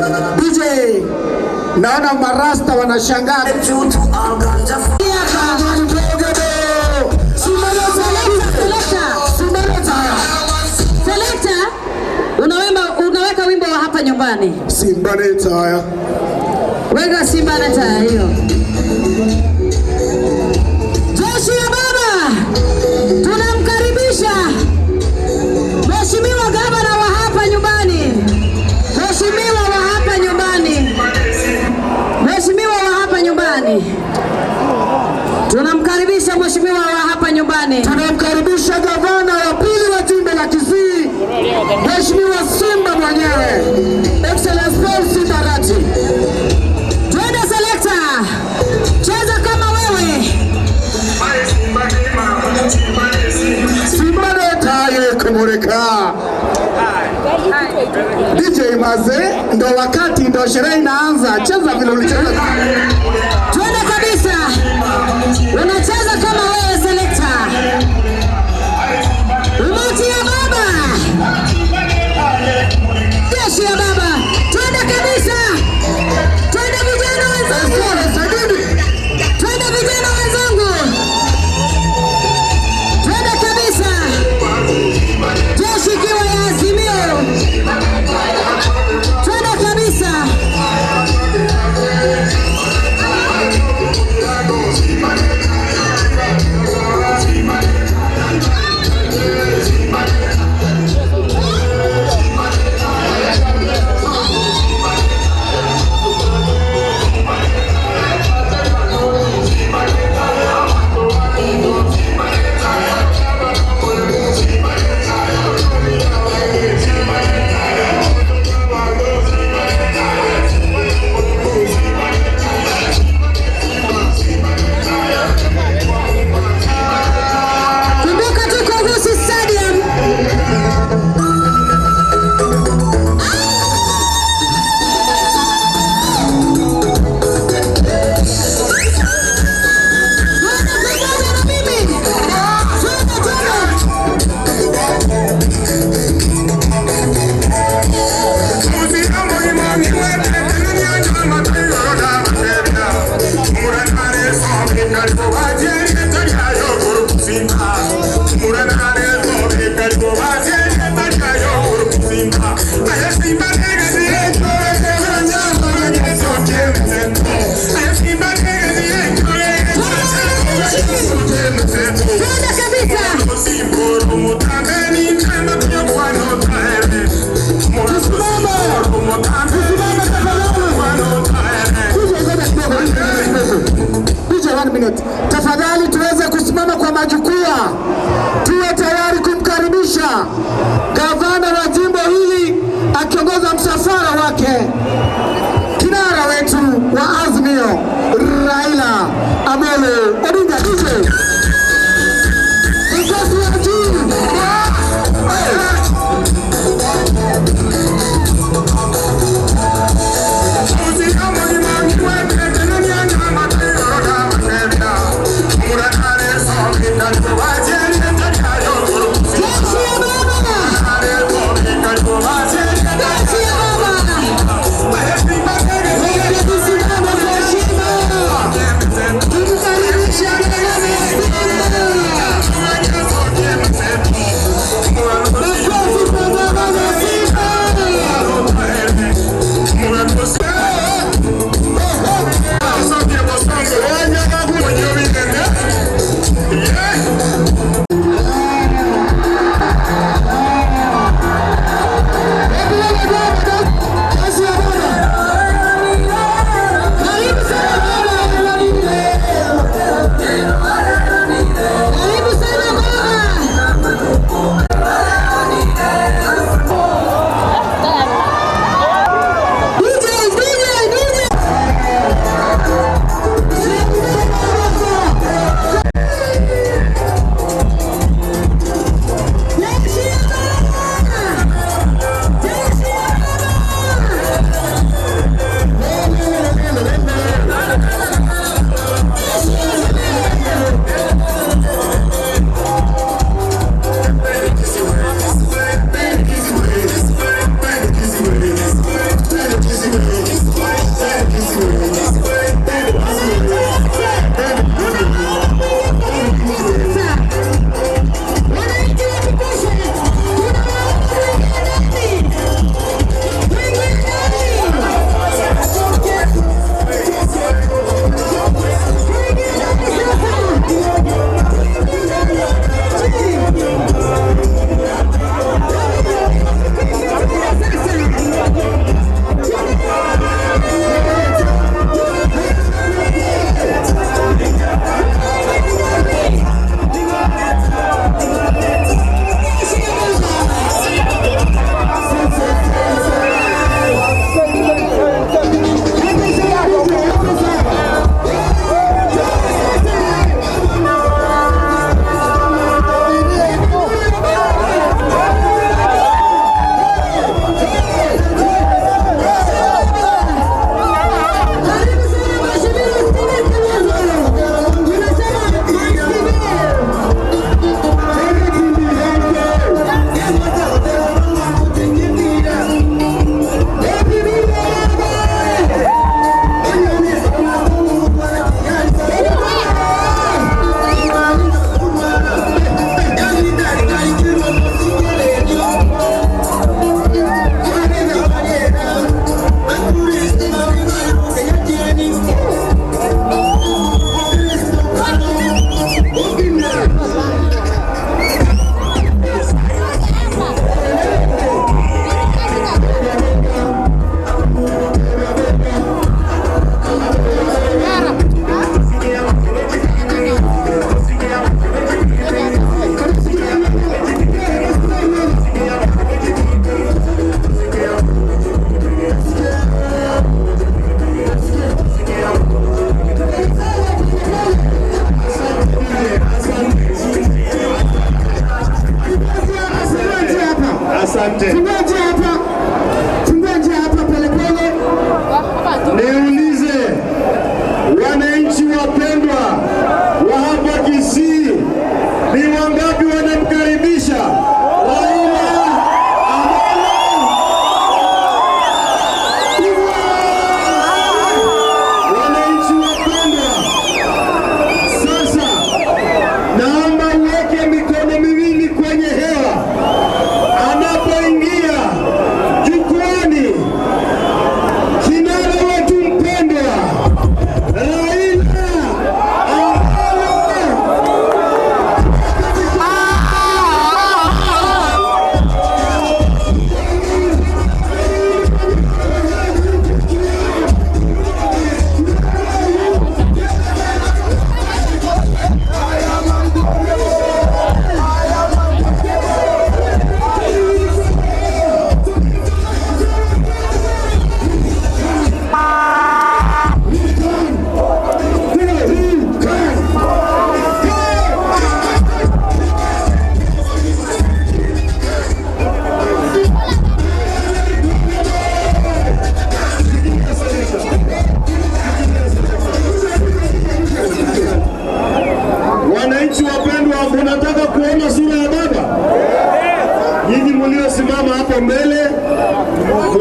DJ, naona marasta wanashangaa. Selector, selector, unaweka wimbo wa hapa nyumbani. Simba netaya. Weka Simba na taya hiyo. Jeshi ya Baba, tunamkaribisha Mheshimiwa Gavana wa hapa nyumbani. Mheshimiwa wa hapa nyumbani. Mheshimiwa wa hapa nyumbani. Tunamkaribisha Mheshimiwa wa hapa nyumbani. Tunamkaribisha gavana wa pili wa jimbo la Kisii, Mheshimiwa Simba mwenyewe, Excellence Paul Simba Arati. Twende selector. Cheza kama wewe. Simba netaye kumurika. DJ Maze, ndo wakati, ndo sherehe inaanza. Cheza vile ulicheza. Twende kabisa. Unacheza kama wewe selector. Umati ya Baba. Jeshi ya Baba. Twende kabisa. Twende vijana wenzangu. Twende vijana wenzangu. Twende kabisa. Jeshi ikiwa ya Azimio. Twende kabisa.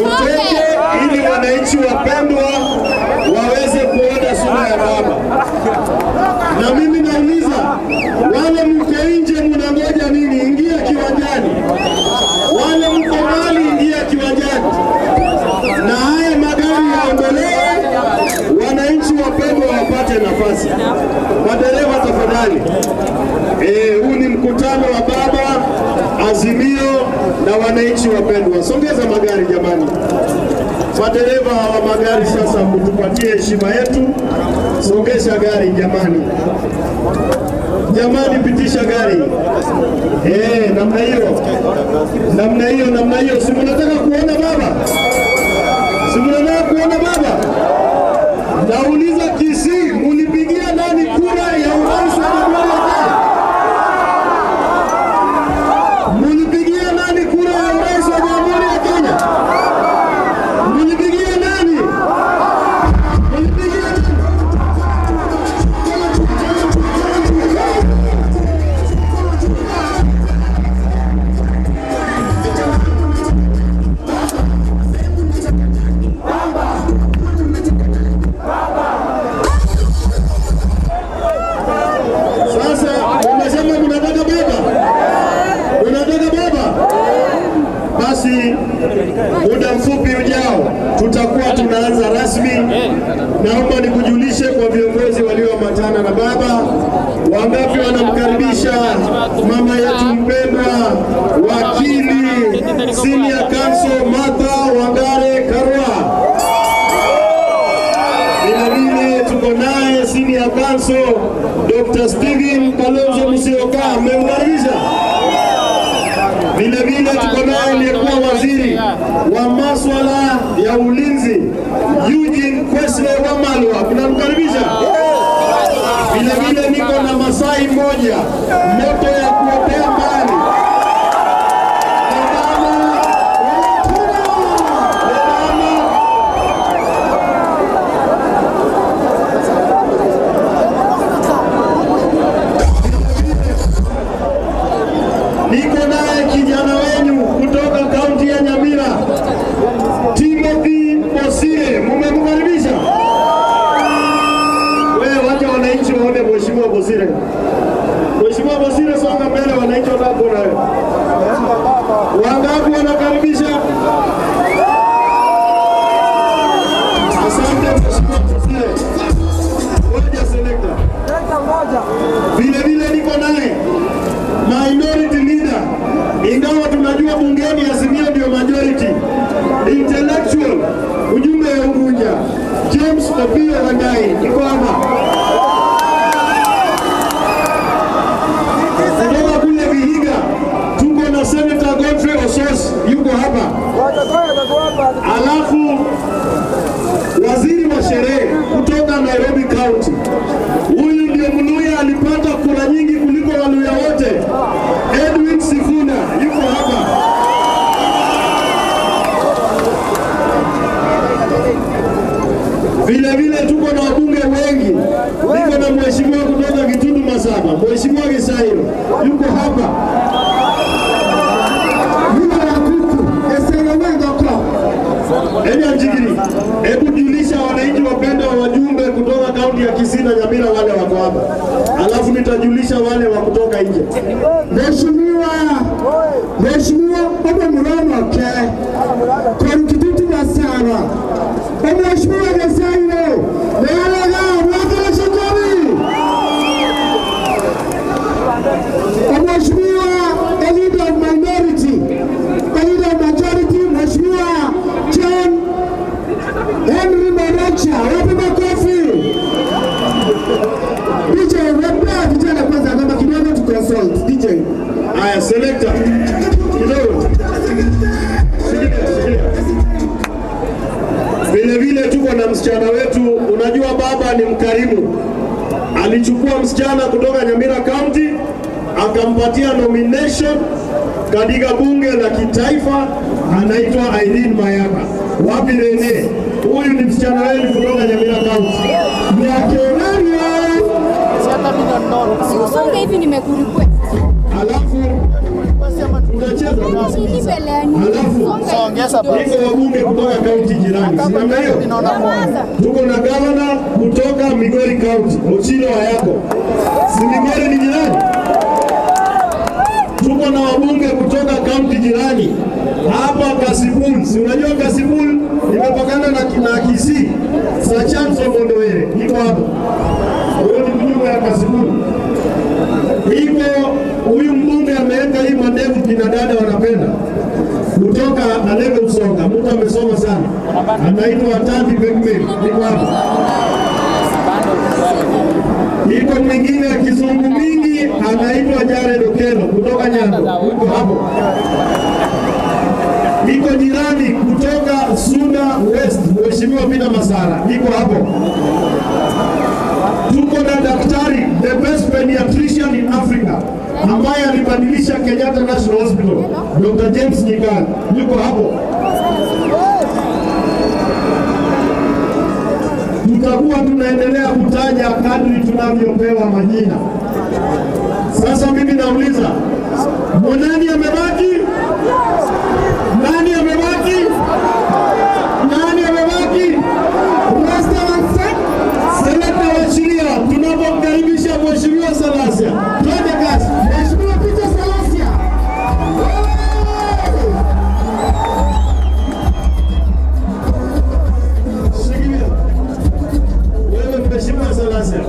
Mtoke ili wananchi wapendwa waweze kuona sura ya baba. Na mimi nauliza wale mko nje mnangoja nini? Ingia kiwanjani. Wale mko mbali, ingia kiwanjani, na haya magari yaondolewe, wananchi wapendwa wapate nafasi. Madereva tafadhali. Huu ni mkutano wa baba, Azimio na wananchi wapendwa. Songeza magari jamani. Madereva wa magari sasa, mtupatie heshima yetu. Songesha gari jamani, jamani, pitisha gari. Namna hiyo, namna hiyo, namna hiyo. Si mnataka kuona baba? Si mnataka kuona baba? Nauliza Kisii, mulipigia nani kura ya urais wa Jamhuri ya Kenya? Mulipigia nani kura ya urais wa Jamhuri ya Kenya? Mulipigia nani? Mulipigia nani? Sasa unasema mnataka baba, unataka baba? Basi muda mfupi ujao tutakuwa tunaanza rasmi. Naomba nikujulishe kwa viongozi walioambatana na baba, wangapi wanamkaribisha mama yetu mpendwa, wakili Senior Counsel Martha Wangare Karua. Vilevile tuko naye Senior Counsel Dr. Stephen Kalonzo Musyoka, amemkaribisha. Vilevile tuko naye aliyekuwa waziri wa maswala ya ulinzi Eugene Kwesle Wamalwa, tunamkaribisha. Vilevile niko na Masai mmoja, moto ya kuotea mbali. Ledama, Ledama. Niko naye kijana wenyu kutoka kaunti ya Nyamira, Timothy Bosire, mumemkaribisha? Wewe wacha wananchi waone Mheshimiwa Bosire. Mheshimiwa Bosire, songa mbele, wananchi watakuona wewe. Wangapi wanakaribisha? Asante Mheshimiwa Bosire. Ngoja selector. Vile vile niko naye minority leader, ingawa tunajua bungeni Azimio ndio majority, intellectual, ujumbe wa Unguja, James Opiyo Wandayi niko hapa. Kutoka kule Vihiga tuko na Senator Godfrey Ossos yuko hapa, alafu waziri wa sherehe kutoka Nairobi County. Huyu ndio Mluya alipata kura nyingi kuliko Waluya wote, Edwin Sifuna yuko hapa. Vile vile tuko na wabunge wengi, niko na mheshimiwa kutoka Kitundu Masaba, Mheshimiwa Gisairo yuko hapa. Enya Njigiri, hebu julisha wananchi wapendwa wa wajumbe kutoka kaunti ya Kisii na Nyamira wale wako hapa, alafu nitajulisha wale wa kutoka nje. Mheshimiwa Omo Muromo ke Korukitutu Masaba, Mheshimiwa Gisairo, Lealaga Mwakilishi Kobi, Mheshimiwa a leader of minority, a leader of majority, Mheshimiwa John Henry Morocha, wapi makofi? DJ, wapea vijana kwanza kama kidogo tu consult. DJ. Haya, selector kidogo, shikilia, shikilia. Vile vile tuko na msichana wetu. Unajua baba ni mkarimu, alichukua msichana kutoka Nyamira County akampatia nomination katika bunge la kitaifa, anaitwa Irene Mayaka. Wapi Rene? Huyu ni msichana wetu kutoka Nyamira County. Si usonge hivi nimekurequest. Alafu tutacheza Tunacheza tu. Alafu iko wabunge kutoka kaunti jirani, si namna hiyo? Tuko na gavana kutoka Migori County, Ochilo Ayako. Si Migori ni jirani? Tuko na wabunge kutoka kaunti jirani hapa Kasipul. Si unajua Kasipul imepakana na Kisii. Sir Charles Omondowere iko hapo, huyo ni mjumbe ya Kasipul. Iko huyu mbunge ameweka hii mandevu, kina dada wanapenda, kutoka Alego Usonga, mtu amesoma sana, anaitwa Tandi Bekmel, iko hapo. Iko mwingine ya kizungu mingi anaitwa Jared Okello kutoka Nyando, huko hapo. Iko jirani kutoka Suna West, Mheshimiwa Peter Masara, iko hapo. Tuko na daktari, the best pediatrician in Africa, ambaye alibadilisha Kenyatta National Hospital, Dr. James Nyikal, yuko hapo. Tutakuwa tunaendelea kutaja kadri tunavyopewa majina. Sasa mimi nauliza, nani amebaki? Nani amebaki? Nani amebaki? Rasta wa Seneta wa sheria, tunapomkaribisha Mheshimiwa Salasya, twende kazi. Mheshimiwa Peter Salasya. Shikilia. Wewe Mheshimiwa Salasya,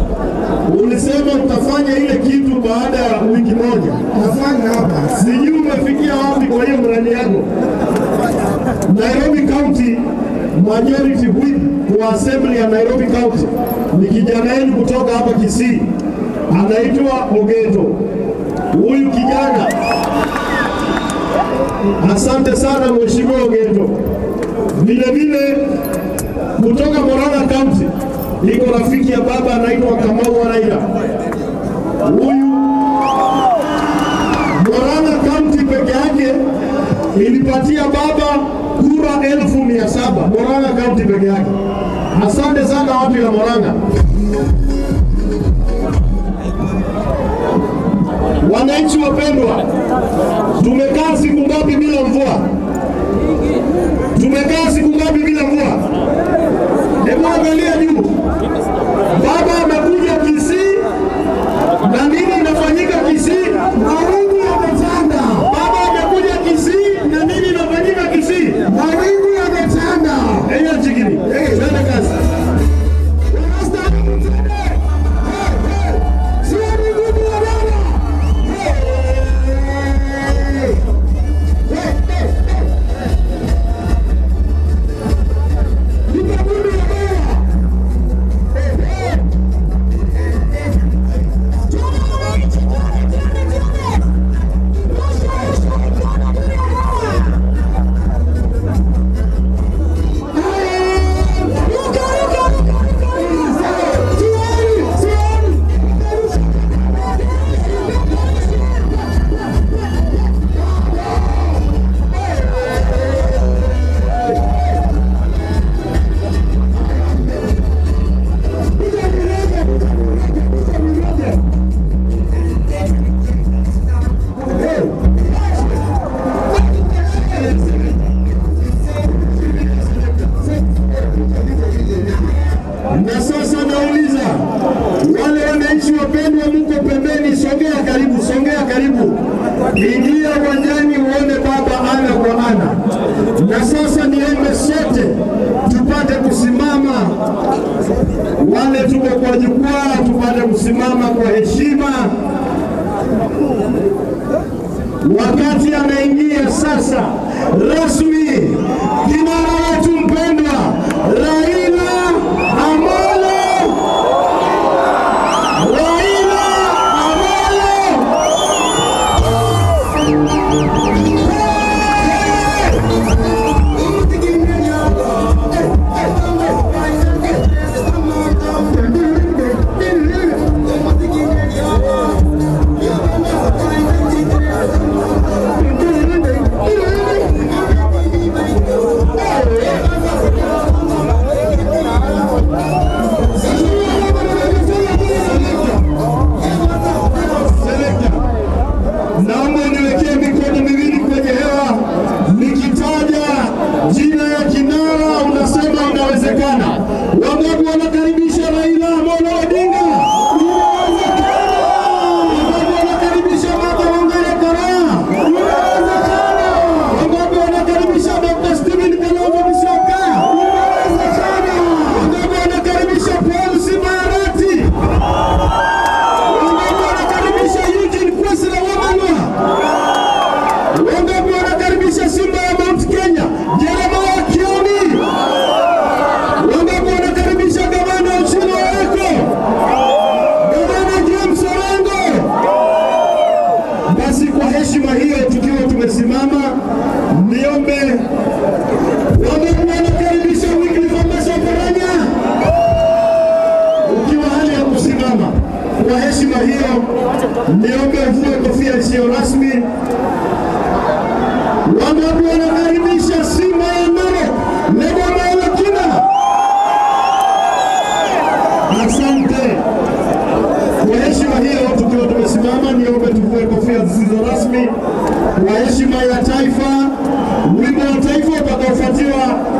ulisema utafanya ile kitu baada ya wiki moja. Nafanya hapa. Sijui umefikia wapi kwa hiyo mradi yako. Nairobi County majority whip kwa assembly ya Nairobi County ni kijana yenu kutoka hapa Kisii, anaitwa Ogeto. Huyu kijana, asante sana Mheshimiwa Ogeto. Vile vile kutoka Murang'a County iko rafiki ya baba anaitwa Kamau Waraira. Huyu Murang'a County peke yake ilipatia baba kura 700,000. Murang'a County peke yake. Asante sana watu ya Murang'a. Wananchi wapendwa, tumekaa siku ngapi bila mvua? Tumekaa siku ngapi bila mvua? Hebu angalia juu. Baba amekuja Kisii na nini inafanyika Kisii? Mawingu yametanda. Baba amekuja Kisii na nini inafanyika Kisii? Mawingu yametanda. Eyo chikini. Twende kazi. Rasta twende. Hey, hey. Sio miguu ya baba. Hey. Hey, hey, hey. Nipe bundu ya baba. Hey, hey. Na sasa nauliza wale wananchi wapendwa, mko pembeni, songea karibu, songea karibu, ingia uwanjani uone baba ana kwa ana. Na sasa niombe sote tupate kusimama, wale tuko kwa jukwaa tupate kusimama kwa heshima wakati anaingia sasa rasmi kinara wetu mpendwa Raila Amolo Raila Amolo. Thank you.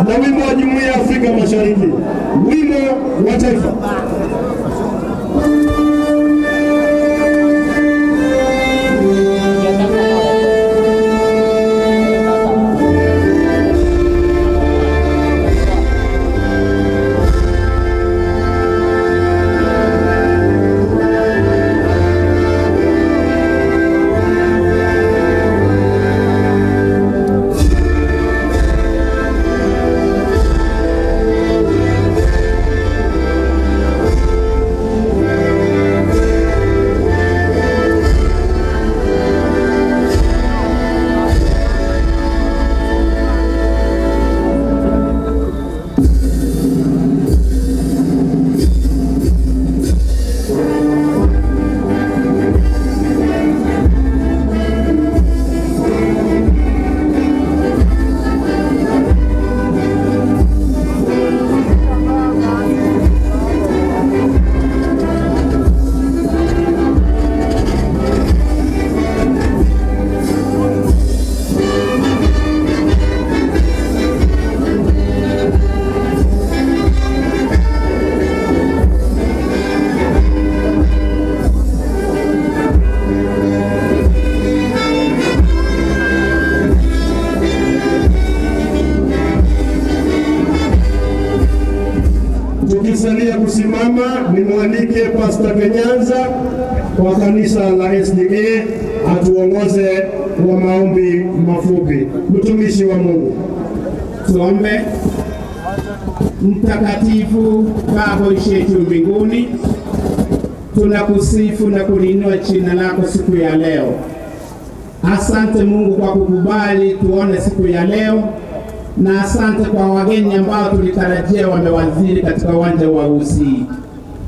na wimbo wa Jumuiya ya Afrika Mashariki, wimbo wa taifa. Tukisalia kusimama, nimwalike Pastor Kenyanza kwa kanisa la SDA atuongoze kwa maombi mafupi. Mtumishi wa Mungu, tuombe. Mtakatifu Baba uishiye juu mbinguni, tunakusifu na kuliinua jina lako siku ya leo. Asante Mungu kwa kukubali tuone siku ya leo, na asante kwa wageni ambao tulitarajia wamewaziri katika uwanja wa Gusii.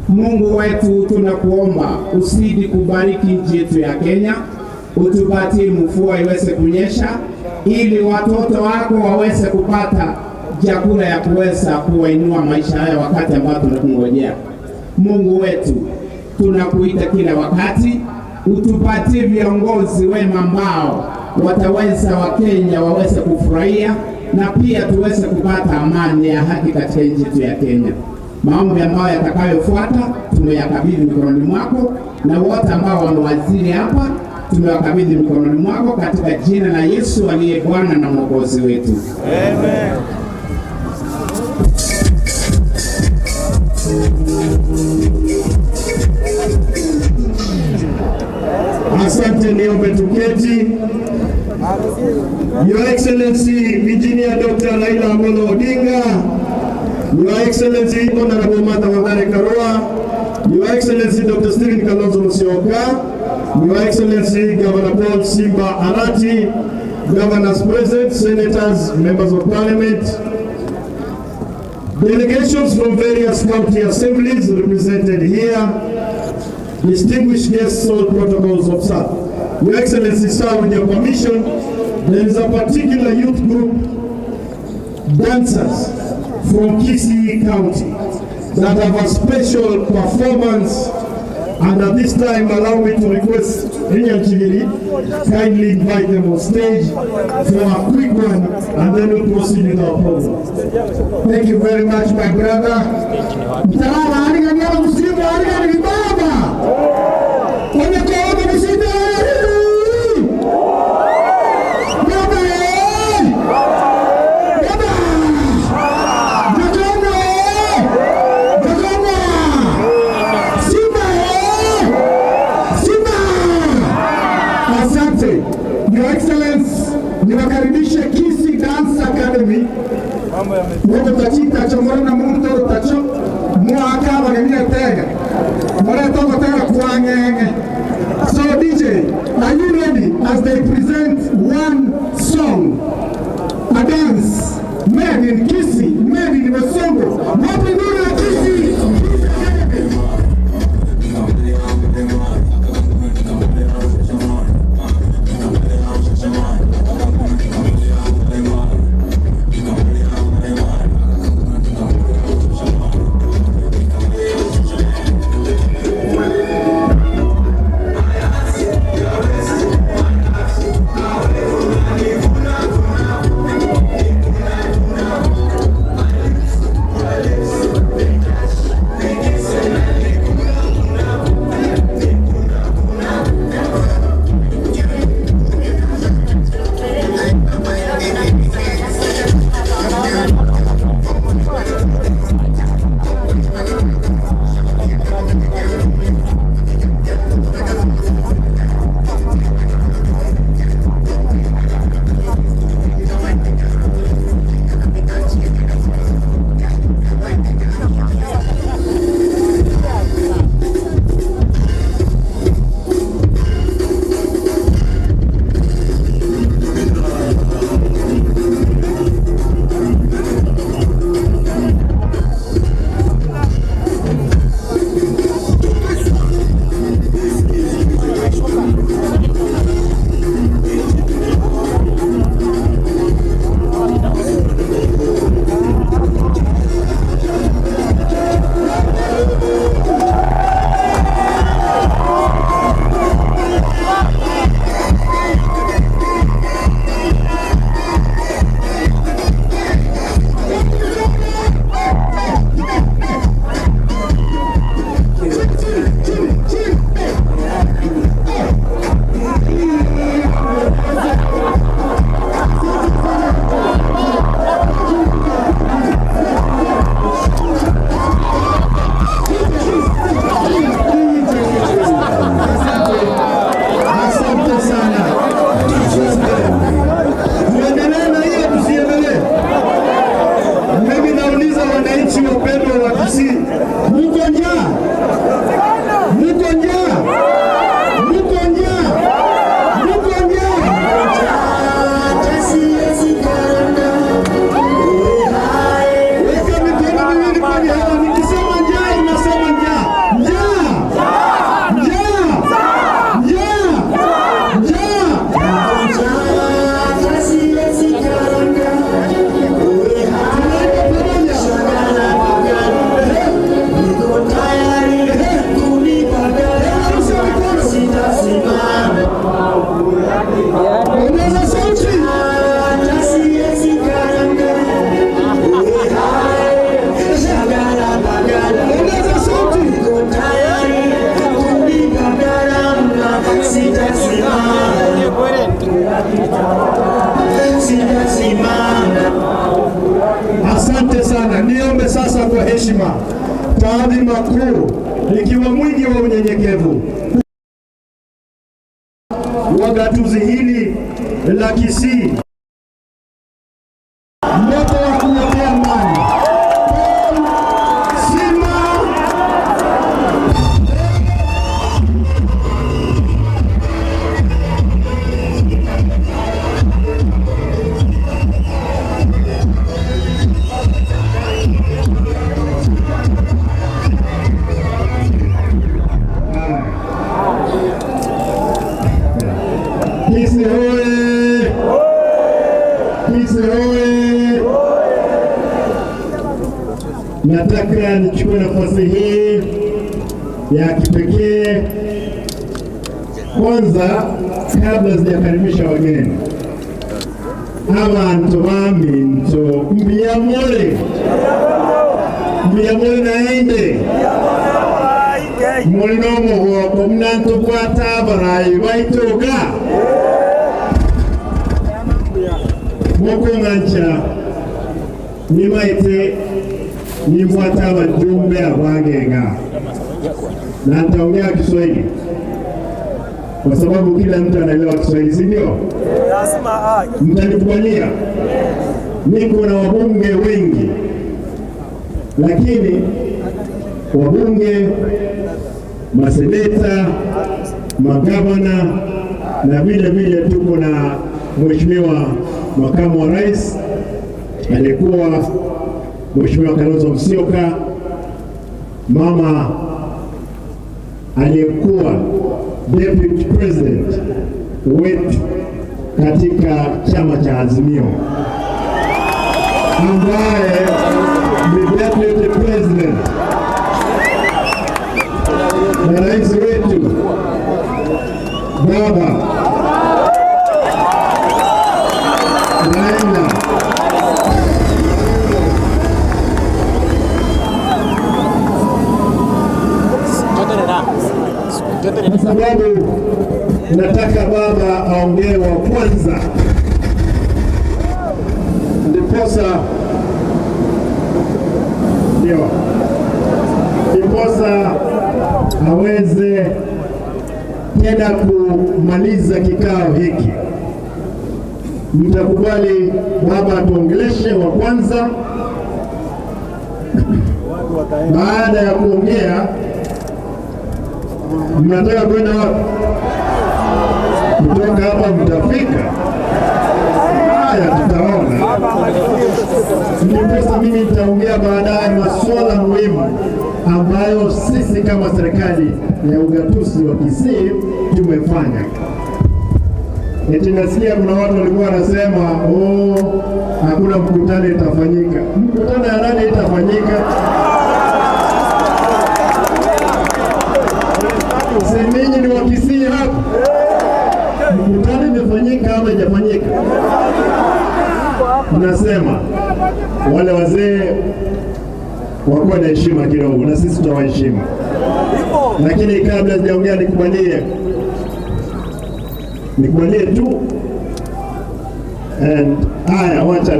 Mungu wetu, tunakuomba usidi kubariki nchi yetu ya Kenya, utupatie mvua iweze kunyesha ili watoto wako waweze kupata chakula ya kuweza kuwainua maisha haya wakati ambao tunakungojea. Mungu wetu, tunakuita kila wakati, utupatie viongozi wema ambao wataweza Wakenya waweze kufurahia na pia tuweze kupata amani ya haki katika nchi yetu ya Kenya. Maombi ambayo yatakayofuata tumeyakabidhi mikononi mwako, na wote ambao wamewaziri hapa tumewakabidhi mikononi mwako katika jina la Yesu aliye Bwana na Mwokozi wetu. Amen. Asante, niombe tuketi. Your Excellency Engineer Dr. Raila Amolo Odinga, Your Excellency Honorable Martha Wangari Karua, Your Excellency Dr. Stephen Kalonzo Musyoka, Your Excellency Governor Paul Simba Arati, Governors present, Senators, Members of Parliament, delegations from various county assemblies represented here, distinguished guests, all protocols observed. Your Excellency, sir, with your permission, there is a particular youth group, dancers from Kisii County, that have a special performance, and at this time allow me to request Rinya Chigiri, kindly invite them on stage for a quick one, and then we'll proceed with our program. Thank you very much, my brother. Your Excellency, niwakaribishe Kisii Dance Academy. Mwogo tachita chomoro na mungu tacho mwaka bagenia tega. Mora togo tega kuangenge. So DJ, are you ready as they present one song, a dance made in Kisii, made in Bosongo? Wapi nuru ya Kisii? Kisii Academy. sana. Niombe sasa kwa heshima, taadhima kuu, nikiwa mwingi wa unyenyekevu wa gatuzi hili la Kisii, moto wa kuotea amani, Sima. Kisii hoye! Kisii hoye! Nataka nichukue nafasi hii ya kipekee kwanza, kabla sijakaribisha wageni, abantu baminto mbiyamole mbiyamole naende mulina omuhoko munanto bwata abarayi baitoga mukung'ancha nimaite nimbwata abajumbe abangenga, na nitaongea Kiswahili kwa sababu kila mtu anaelewa Kiswahili, si ndio? Mtanikubalia, niko na wabunge wengi, lakini wabunge, maseneta, magavana na vile vile tuko na Mheshimiwa Makamu wa Rais aliyekuwa Mheshimiwa Kalonzo Musyoka, mama aliyekuwa Deputy President wetu katika chama cha Azimio, ambaye ni Deputy President na rais wetu Baba Raila. Kwa sababu nataka baba aongee wa kwanza, ndiposa ndio ndiposa aweze tena kumaliza kikao hiki. Mtakubali baba atuongeleshe wa kwanza. Baada ya kuongea, mnataka kwenda wapi? Kutoka hapa mtafika? Haya, tutaona. Ndiposa mimi nitaongea baadaye masuala muhimu ambayo sisi kama serikali ya ugatuzi wa Kisii tumefanya. Eti nasikia kuna watu walikuwa wanasema, oh, hakuna mkutano itafanyika. Mkutano ya nani itafanyika? Si ninyi ni wa Kisii hapa? Mkutano imefanyika ama haijafanyika? Nasema wale wazee wakuwa na heshima kidogo, na sisi tutawaheshimu. Lakini kabla sijaongea, nikubalie tu. And haya, wacha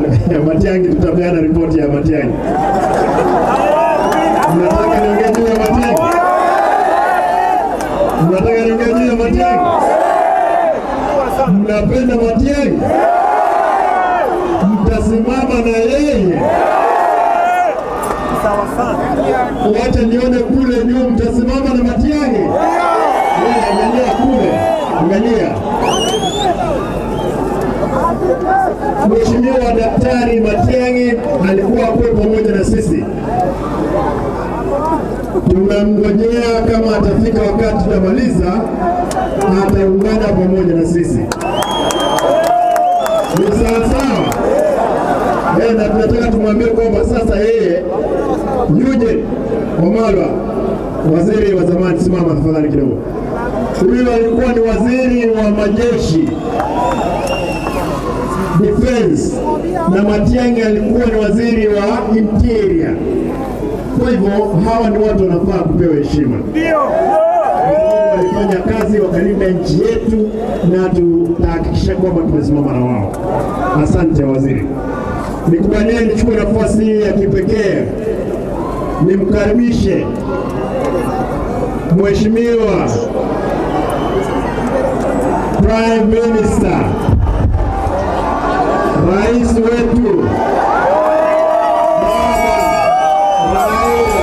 Matiang'i, tutapeana ripoti ya Matiang'i. Mnataka niongee juu ya Matiang'i? Mnataka niongee juu ya Matiang'i? Mnapenda Matiang'i? Mtasimama na yeye? Wacha nione kule nyuma, mtasimama na Matiang'i? Angalia kule, angalia. Mheshimiwa Daktari Matiang'i alikuwa kule pamoja na sisi. Tunamngojea kama atafika wakati tutamaliza, ataungana pamoja na sisi. Ni sawa sawa. Na tunataka tumwambie kwamba sasa yeye Eugene Wamalwa, waziri wa zamani, simama tafadhali kidogo. Huyu alikuwa ni waziri wa majeshi, defense, na Matiang'i alikuwa ni waziri wa interior. Kwa hivyo hawa ni watu wanafaa kupewa heshima. Walifanya kazi, wakalinda nchi yetu, na tutahakikisha kwamba tumesimama na wao. Asante waziri. Nikubalie nichukue nafasi hii ya kipekee nimkaribishe Mheshimiwa Prime Minister, Rais wetu Baba Raila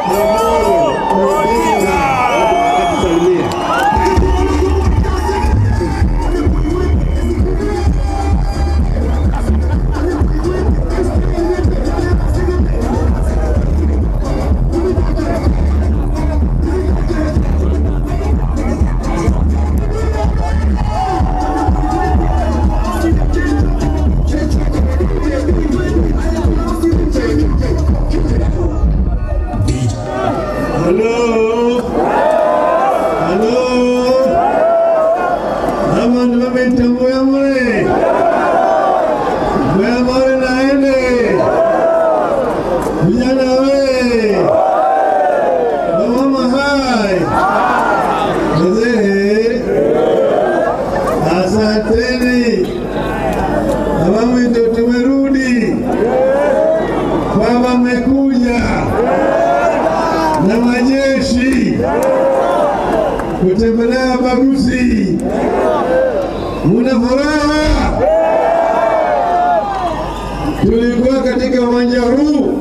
Amolo Odinga atusalimie. Hello. Hello. Abantu babita muyamure. Muyamure naende. Vijana we. Wamama hai. Wazee. Asanteni. Awamu ndio tumerudi. Baba mmekuja na majeshi kutembelea Bagusi. Muna furaha? Tulikuwa katika uwanja huu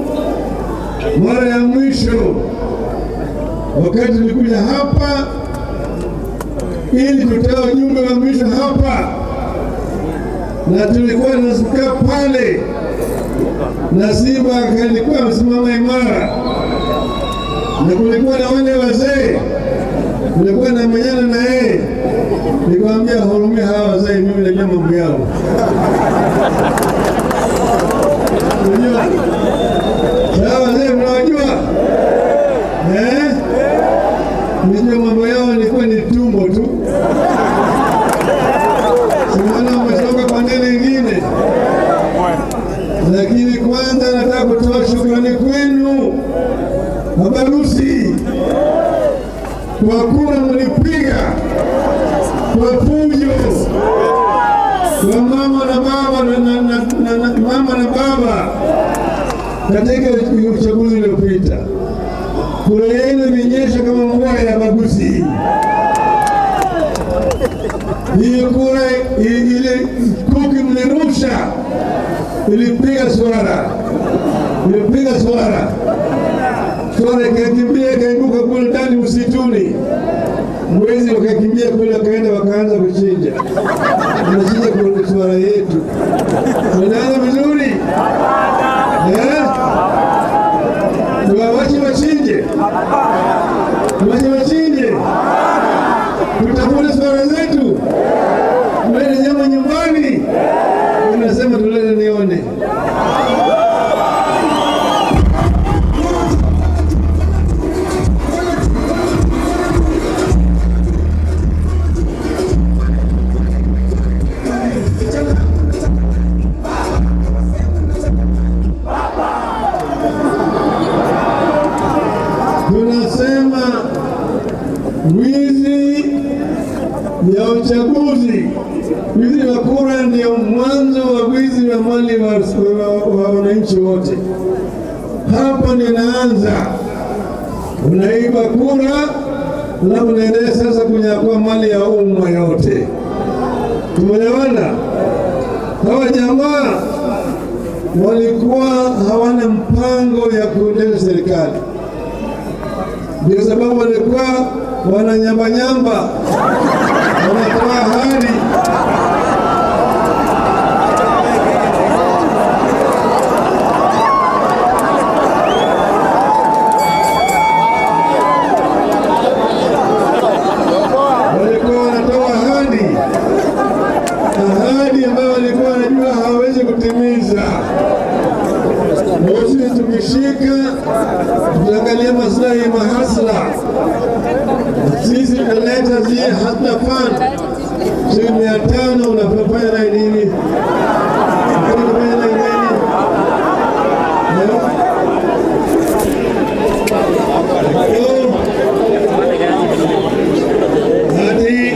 mara ya mwisho wakati tulikuja hapa ili tutoe ujumbe wa mwisho hapa, na tulikuwa tunasikia pale na Simba alikuwa amesimama imara, na kulikuwa na wale wazee, kulikuwa na menyana na yeye. Nikamwambia hurumia hawa wazee, mimi najua mambo yao. Unajua hawa wazee mnawajua? Eh? Nijua mambo yao ilikuwa ni tumbo tu. Simona umetoka pande nyingine. Lakini kwanza nataka kutoa shukrani kwenu Mabarusi kwa kura mlipiga kwa fujo, kwa mama na baba na mama na baba katika uchaguzi uliopita. Kura yenu imenyesha kama mvua ya Bagusi. Hiyo kura ile kuki mlirusha ilipiga swara, ilipiga swara. Swara ikakimbia ikaanguka kule ndani msituni. Mwezi wakakimbia kule wakaenda wakaanza kuchinja. Wanachinja kule swara yetu. Wanaanza vizuri? Eh? Tuwawache wachinje? Tuwache wachinje? Tutafute swara zetu? Tulete nyama nyumbani? Unasema tulete nione. Tunasema wizi ya uchaguzi, wizi wa kura ndio mwanzo wa wizi wa mali wa wananchi wote. Hapa ninaanza, unaiba kura na unaendelea sasa kunyakua mali ya umma yote. Tumeelewana? Hawa jamaa walikuwa hawana mpango ya kuendesha serikali. Ndio sababu walikuwa wananyamba nyamba, wanatoa ahadi. Walikuwa wanatoa ahadi, ahadi ambayo walikuwa wanajua hawawezi kutimiza. Sisi tukishika tunaangalia maslahi ya mahasla. Sisi tunaleta zile hasla fund. Shilingi 500 unafanya naye nini? Unafanya naye nini? Hadi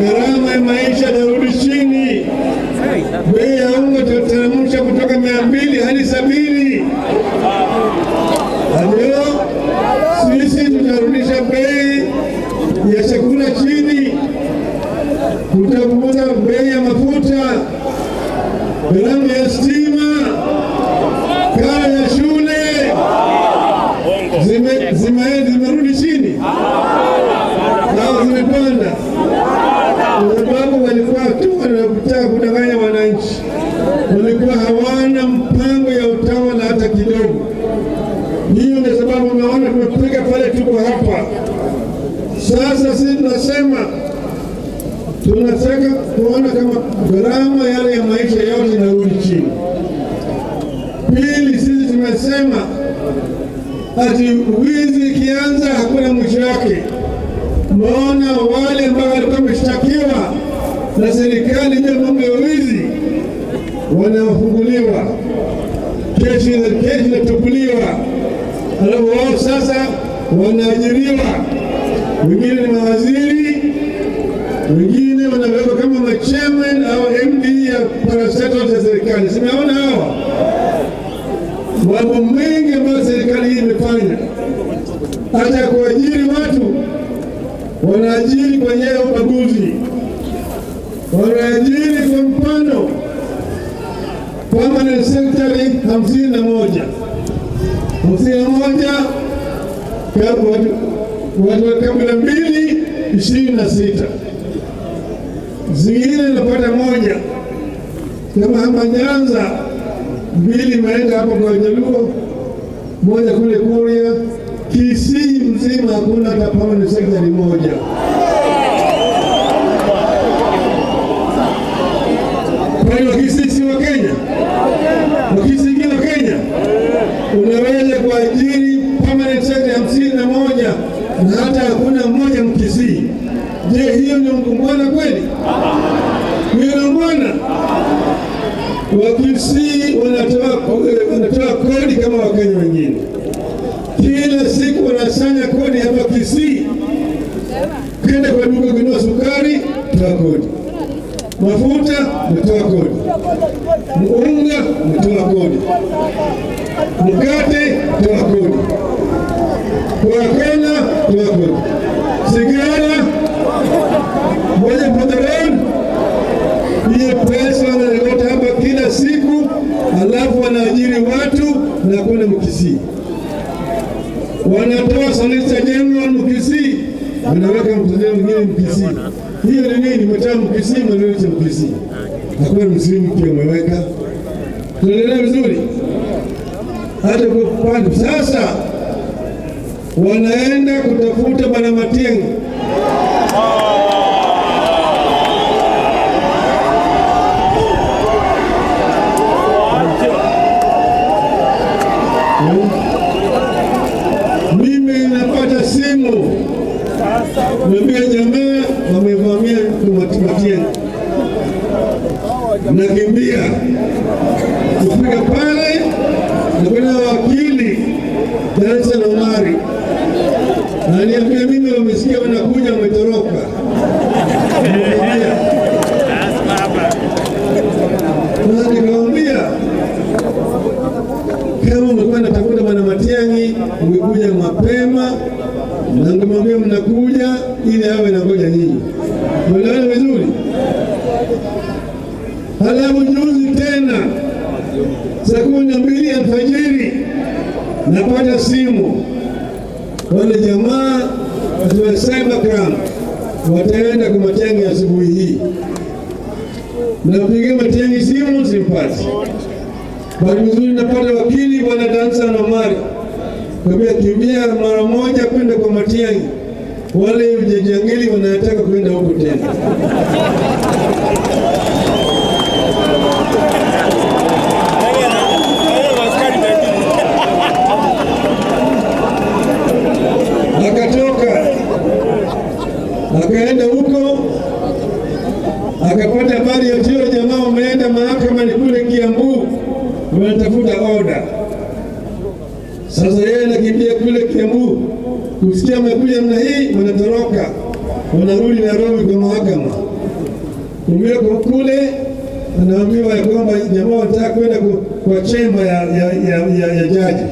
gharama ya maisha yarudi chini. Bei ya unga tutateremsha kutoka 200 hata kidogo. Hiyo ndio sababu umeona tumefika pale, tuko hapa sasa. Sisi tunasema tunataka kuona kama gharama yale ya maisha yote inarudi chini. Pili, sisi tumesema ati wizi ikianza hakuna mwisho wake. Maona wale ambao walikuwa wameshtakiwa na serikali juu ya mambo ya wizi wanafunguliwa, kesi inatupuliwa, alafu wao sasa wanaajiriwa, wengine ni mawaziri, wengine wanawekwa kama machairman au MD ya parastatals ya serikali. Simeona hawa mambo mengi ambayo serikali hii imefanya, hata kuajiri watu wanaajiri kwa njia ya ubaguzi, wanaajiri kwa mfano permanent secretary 51 watu wa kabila 2 26, zingine napata moja. Kama hapa Nyanza 2 imeenda hapo kwa Jaluo, moja kule Kuria. Kisii mzima hakuna hata permanent secretary moja. Kwa hiyo Kisii si wa Kenya, Wakisii wa Kenya unaweza kuajiri permanent secretary 51 na hata hakuna mmoja Mkisii. Je, hiyo ni ungwana kweli? Hiyo ni ungwana? Wakisii wanatoa kodi kama Wakenya wengine. Kila siku wanasanya kodi hapa Kisii. Kenda kwa duka kununua sukari, toa kodi. Mafuta, mtoa kodi. Unga, mtoa kodi. Mkate, toa kodi. Coca-Cola, toa kodi. Sigara, moja for the road. Hiyo pesa wanaleta hapa kila siku, alafu wanaajiri watu na kuna Mkisii. Wanatoa Solicitor General Mkisii, wanaweka mtoto mwingine Mkisii. Hiyo ni nini? Mtoa Mkisii, mnaleta Mkisii. Hakuna msilimu pia umeweka. Tunaelewa vizuri? Hata kwa upande sasa wanaenda kutafuta Bwana Matiang'i. Mimi napata simu, niambia jamaa wamevamia Matiang'i. Nakimbia kufika pale na kuna wakili Johnson Omari ananiambia mimi wamesikia wanakuja wametoroka. Na nikamwambia kama mlikuwa mnatafuta Bwana Matiang'i ungekuja mapema na ungemwambia mnakuja ili awe na ngoja nyinyi. Unaelewa vizuri? Halafu juzi tena saa 12 alfajiri napata simu, wale jamaa wa cybercrime wataenda kwa Matiang'i asubuhi hii. Napigia Matiang'i simu simpati. Bali vizuri napata wakili Bwana Dansan Omari, kwambia kimbia mara moja kwenda kwa Matiang'i, wale vijangili wanataka kwenda huko tena. Akatoka akaenda huko akapata habari ya tio jamaa wameenda mahakama kule Kiambu wanatafuta order. Sasa yeye anakimbia kule Kiambu, kusikia amekuja namna hii wanatoroka, wanarudi Nairobi kwa mahakama. Kumbe kule anaambiwa kwamba jamaa wanataka kwenda kwa chemba ya jaji.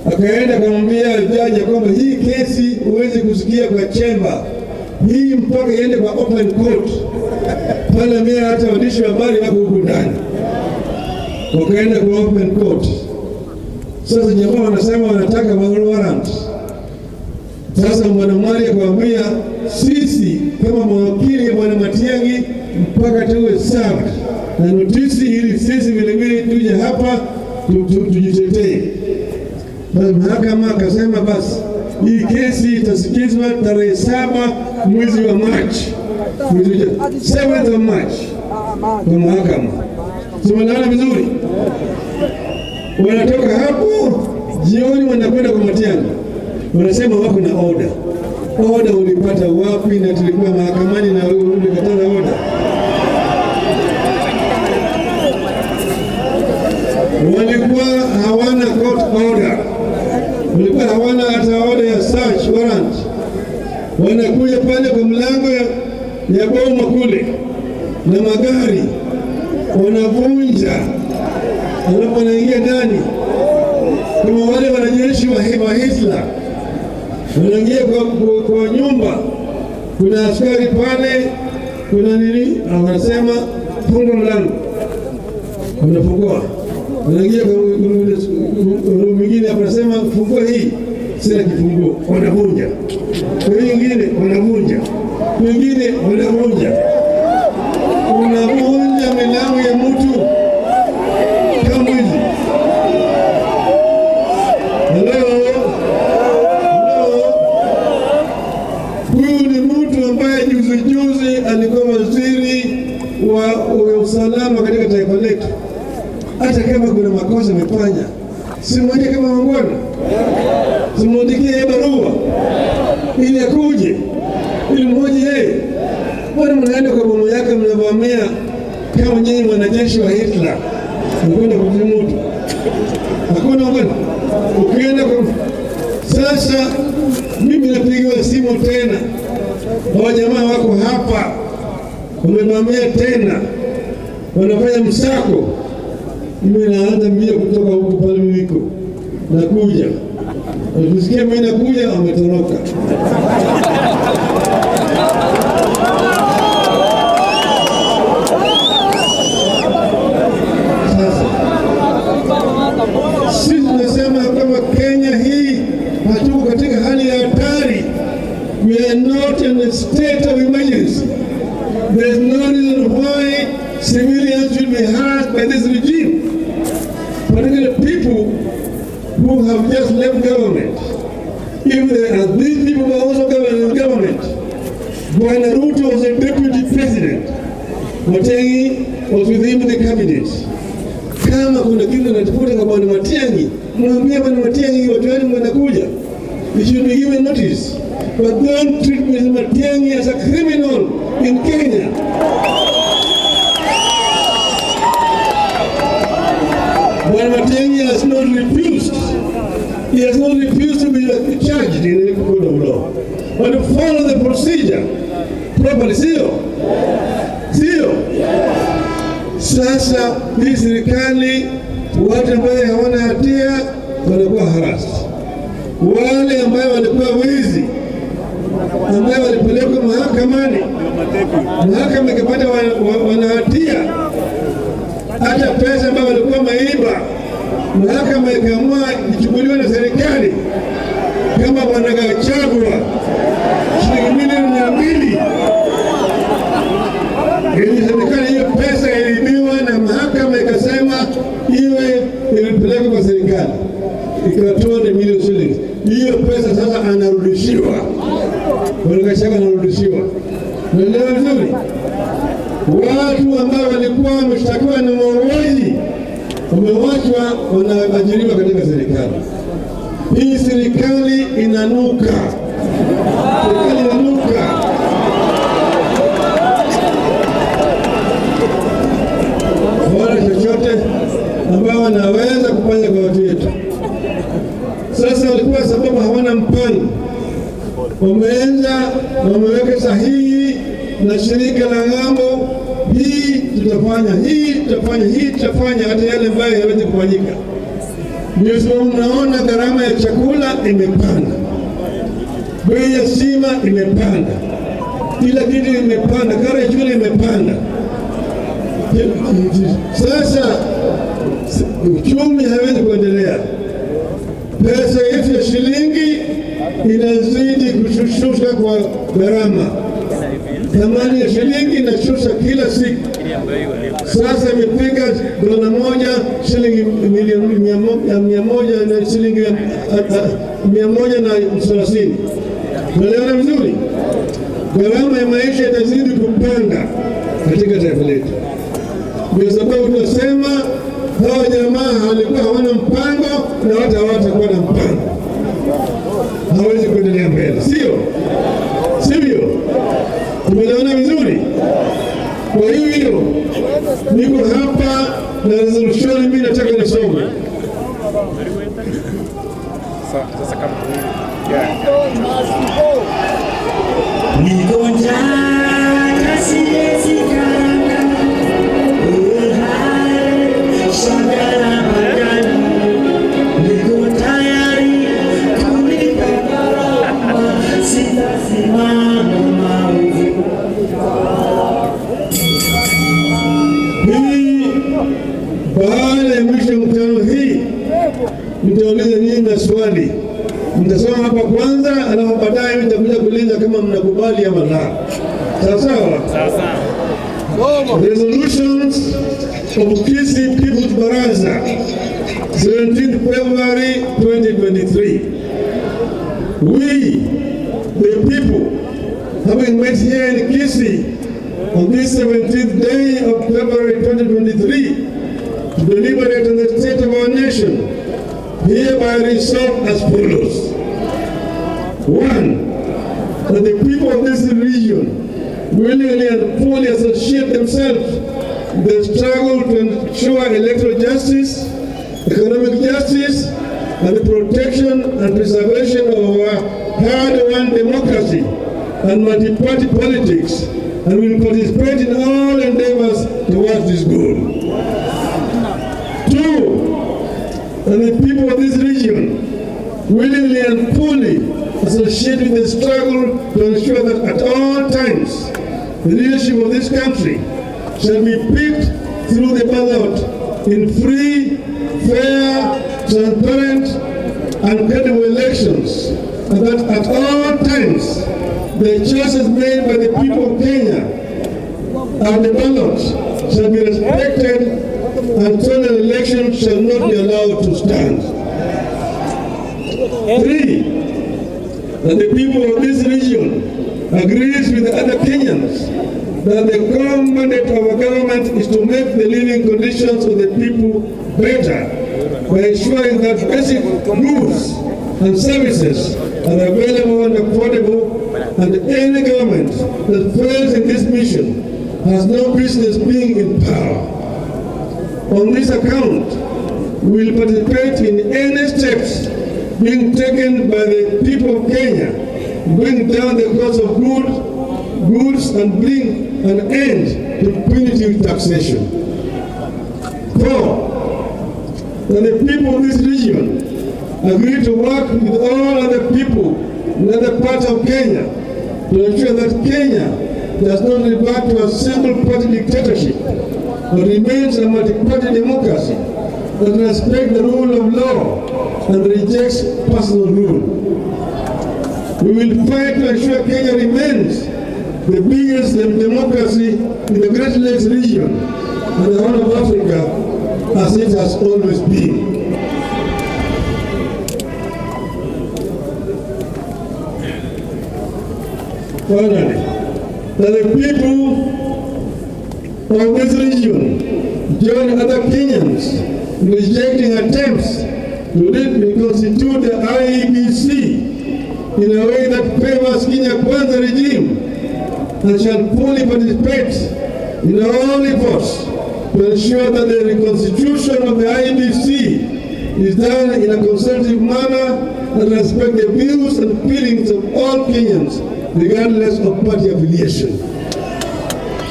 Akaenda kumwambia jaji kwamba hii kesi huwezi kusikia kwa chemba, hii mpaka iende kwa open court. Pale mimi hata waandishi wa habari wako huko ndani. Wakaenda kwa open court. Sasa jamaa wanasema wanataka warrant. Sasa Bwana Mwari akamwambia sisi kama mawakili Bwana Matiang'i mpaka tuwe served na notisi ili sisi vile vile tuje hapa tujitetee. Basi mahakama akasema basi hii kesi itasikizwa tarehe 7 mwezi wa Machi, 7th of March kwa mahakama. Tumeelewana vizuri? Wanatoka hapo jioni wanakwenda kwa Matiang'i, wanasema wako na order. Order ulipata wapi? Na tulikuwa mahakamani na ulikataa order. Walikuwa hawana court order, walikuwa hawana hata order ya search warrant. Wanakuja pale kwa mlango ya boma kule na magari, wanavunja, alafu wanaingia ndani kama wale wanajeshi wa Hitler. Wanaingia kwa nyumba, kuna askari pale, kuna nini, wanasema funga mlango, wanafungua. Wanaingia kwa mwingine, wanasema fungua hii, sina kifunguo, wanavunja. Kwa nyingine wanavunja, mwingine wanavunja. Unavunja milango ya mtu kama mwizi. Hello? Huyu ni mtu ambaye juzi juzi alikuwa waziri wa usalama katika taifa letu. Hata kama kuna makosa amefanya, si mmoja kama wangwana, simwandikie barua ili akuje, ili mmoja yeye. Mbona mnaenda kwa bomu yake mnavamia kama nyinyi wanajeshi wa Hitler, mnakwenda kujimu mtu? Hakuna ungwana. Ukienda kwa sasa, mimi napigiwa simu tena, hawa jamaa wako hapa wamevamia tena, wanafanya msako. Mimi naanza mbio kutoka huko pale niko nakuja, ukisikia mimi nakuja, wametoroka. Sasa sisi tunasema kama Kenya hii hatuko katika hali ya hatari. We are not in a state of emergency. There is no reason why civilians should be harassed by this regime, particularly people who have just left government. If they are, these people were also in government. Bwana Ruto was a deputy president. Matiang'i was with him in the cabinet. Kama kuna kitu anatafuta kwa Bwana Matiang'i, mwambie Bwana Matiang'i watu wenu wanakuja. You should be given notice. But don't treat Mr. Matiang'i as a criminal in Kenya. Bwana Matiang'i has not refused. He has not refused to be charged in any court of law. But to follow the procedure properly, sio? Sio? Sasa hii serikali, watu ambao hawana hatia wanakuwa harassed. Wale ambao walikuwa wizi, ambao walipelekwa mahakamani, mahakama ikapata wana hatia, hata pesa ambayo walikuwa maiba, mahakama ikaamua ichukuliwe na serikali. Kama Bwana Gachagua shilingi milioni 200, ili serikali hiyo pesa iliibiwa na mahakama ikasema iwe ilipelekwa kwa serikali, ikiwa 200 million shillings. Hiyo pesa sasa anarudishiwa. Bwana Gachagua anarudishiwa. Naelewa vizuri? Watu ambao walikuwa wameshtakiwa na mauaji wamewachwa, wanaajiriwa katika serikali. Hii serikali inanuka. Serikali inanuka. Bora chochote ambao wanaweza kufanya kwa watu wetu. Sasa walikuwa sababu hawana mpango, wameanza wameweka sahihi na shirika la ng'ambo, hii tutafanya, hii tutafanya, hii tutafanya, hata yale ambayo hayawezi kufanyika. Ndio sababu mnaona gharama ya chakula imepanda, bei ya sima imepanda, kila kitu imepanda, karo ya shule imepanda. Sasa uchumi hawezi kuendelea. Pesa yetu ya shilingi inazidi kushusha kwa gharama. Thamani ya shilingi inashusha kila siku. Sasa imefika dola moja shilingi milioni 100 na shilingi 130. Tunaelewana vizuri? Gharama ya maisha itazidi kupanda katika taifa letu. Ndio sababu tunasema hawa jamaa walikuwa hawana mpango na hata hawatakuwa na mpango, hawezi kuendelea mbele, sio sivyo? Tumeelewana vizuri? Kwa hiyo niko hapa na resolution, mimi nataka nisome. Niko njaa siwezi kanga, shagara magani, niko tayari kulipa gharama, sitasimama maovu. Hii baada ya mwisho wa mkutano hii nitauliza nyinyi maswali, mtasoma hapa kwanza, alafu baadaye nitakuja kuuliza kama mnakubali ama la. Sawa sawa? Resolutions of Kisii People's Baraza, 17th February 2023. We, the people, having met here in Kisii on this 17th day of February 2023 to deliberate on the state of our nation, hereby resolve as follows. 1, that the people of this region willingly and fully associate themselves with the struggle to ensure electoral justice, economic justice, and the protection and preservation of our hard-won democracy and multi-party politics, and will participate in all endeavors towards this goal. 2, that the people of this region willingly and fully associate with the struggle to ensure that at all times the leadership of this country shall be picked through the ballot in free, fair, transparent, and credible elections, and that at all times the choices made by the people of Kenya at the ballot shall be respected until an election shall not be allowed to stand. 3, that the people of this region agrees with the other Kenyans that the core mandate of our government is to make the living conditions of the people better by ensuring that basic goods and services are available and affordable, and any government that fails in this mission has no business being in power. On this account, we will participate in any steps being taken by the people of Kenya to bring down the cost of goods and bring an end to punitive taxation. 4, that the people of this region agree to work with all other people in other parts of Kenya to ensure that Kenya does not revert to a single party dictatorship, but remains a multi-party democracy that respects the rule of law and rejects personal rule. We will fight to ensure Kenya remains the biggest democracy in the Great Lakes region and the Horn of Africa, as it has always been. Finally, that the people of this region join other Kenyans in rejecting attempts to reconstitute the IEBC in a way that favors Kenya Kwanza regime, and shall fully participate in all efforts to ensure that the reconstitution of the IEBC is done in a consultative manner that respects the views and feelings of all Kenyans, regardless of party affiliation.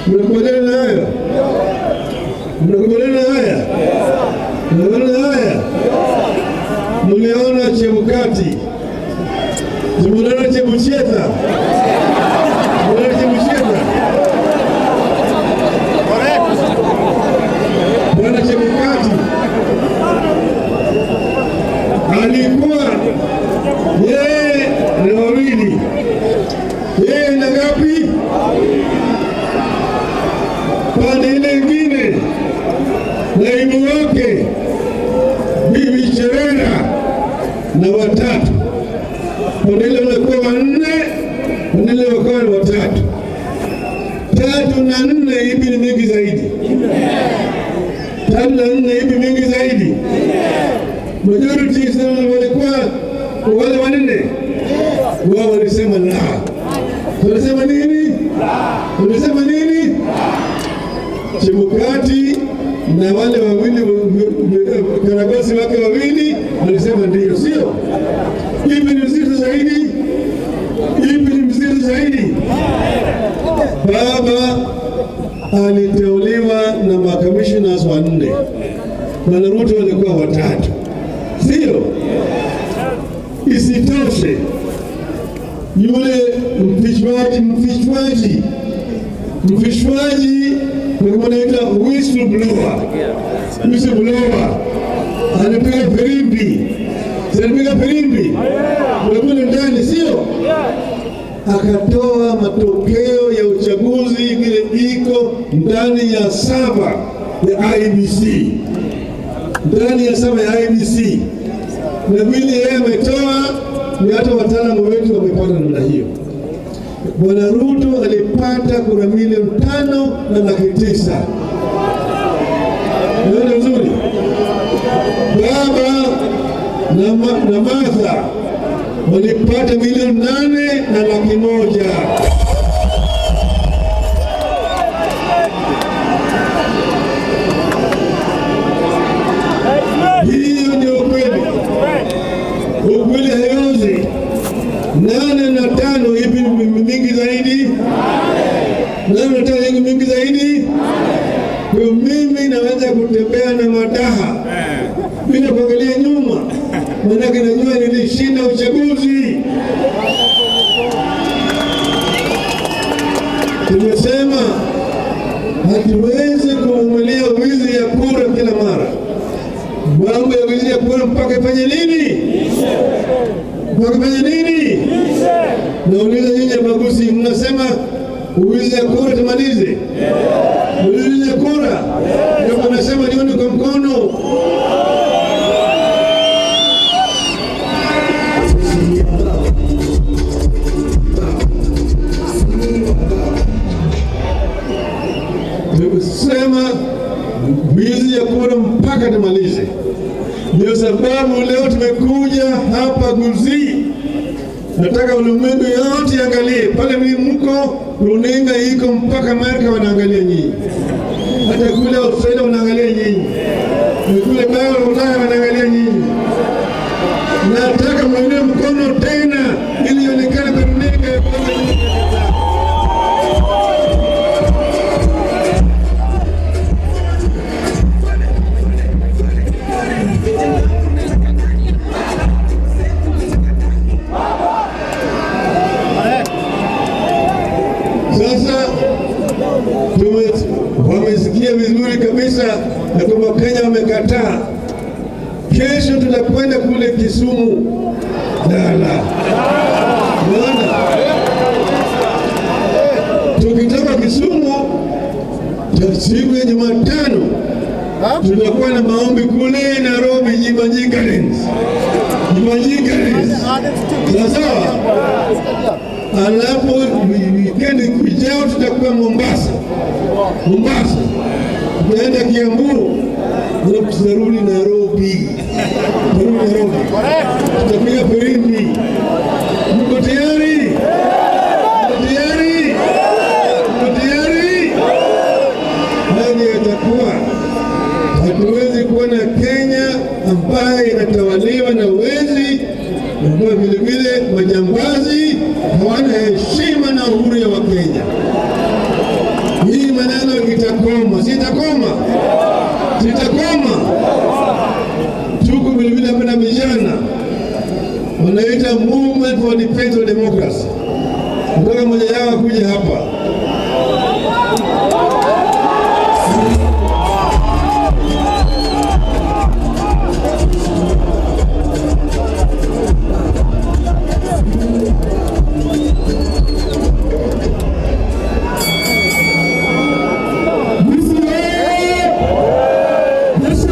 Mnakubaliana na haya? Mnakubaliana na haya? Mnakubaliana na haya? Mliona Chebukati, mliona Chebucheta, mliona Chebucheta. Bwana Chebukati alikuwa yeye ni wawili, yeye na ngapi? Pande ile wake Bibi Cherera na watatu. Pande walikuwa wanne, pande wakawa watatu. 3 na 4 ipi ni mingi zaidi? 3 na 4 ipi mingi zaidi? Majority walikuwa wale wanne. Wao walisema la. Walisema nini? Walisema nini? Chebukati na wale wawili karagosi wake wawili walisema ndio, sio? Ipi ni mzito zaidi? Ipi ni mzito zaidi? Baba aliteuliwa na makamishnas 4. Bwana Ruto walikuwa 3. Sio? Isitoshe, yule mfishwaji wanaita whistleblower alipiga firimbi. Alipiga firimbi kule ndani, sio? Akatoa matokeo ya uchaguzi vile iko ndani ya saba ya IEBC, ndani ya saba ya IEBC. Na vile yeye ametoa ni hata wataalamu wetu wamepata namna hiyo. Bwana Ruto alipata kura 5,900,000. Ndio nzuri. Baba na Martha walipata 8,100,000. Hiyo ndio ukweli. Ukweli hayozi. 8 na 5 ipi mingi zaidi? 8 na 5 ipi mingi zaidi? Kwa mimi naweza kutembea na madaha bila kuangalia nyuma, maana najua nilishinda uchaguzi. Tumesema hatuwezi kuvumilia wizi ya kura kila mara. Mambo ya wizi ya kura mpaka ifanye nini? Mpaka ifanye nini? Nauliza nyinyi Magusi, mnasema wizi ya kura tumalize? Wizi ya kura? Ndio mnasema nione kwa mkono. Tumesema wizi ya kura mpaka tumalize. Ndio sababu leo tumekuja hapa Gusii. Nataka ulimwengu yote angalie. Pale mimi mko, runinga iko mpaka Amerika wanaangalia nyinyi. Hata kule Australia wanaangalia nyinyi. Kule bara Ulaya wanaangalia nyinyi. Nataka muinue mkono tena ili ionekane kwa runinga ya kwamba nyinyi. Sasa wamesikia vizuri kabisa na kwamba Kenya wamekataa. Kesho tutakwenda kule Kisumu. Lala. Bwana. Tukitoka Kisumu siku ya Jumatano tutakuwa na maombi kule Nairobi, Jimanji Gardens. Jimanji Gardens. Sawa. Alafu weekend ijao tutakuwa Mombasa. Mombasa. Tutaenda Kiambu. Alafu tutarudi Nairobi. Tutarudi Nairobi. Tutapiga firimbi. Mko tayari? Mko tayari? Mko tayari? Nani atakuwa? Hatuwezi kuwa na Kenya ambaye inatawaliwa na wezi, na vile vile majambazi hawana heshima na uhuru ya Wakenya. Hii maneno itakoma, sitakoma. Sitakoma. Tuko vile vile hapa na vijana wanaita Movement for Defense of Democracy. Nataka mmoja yao akuje hapa. Yes,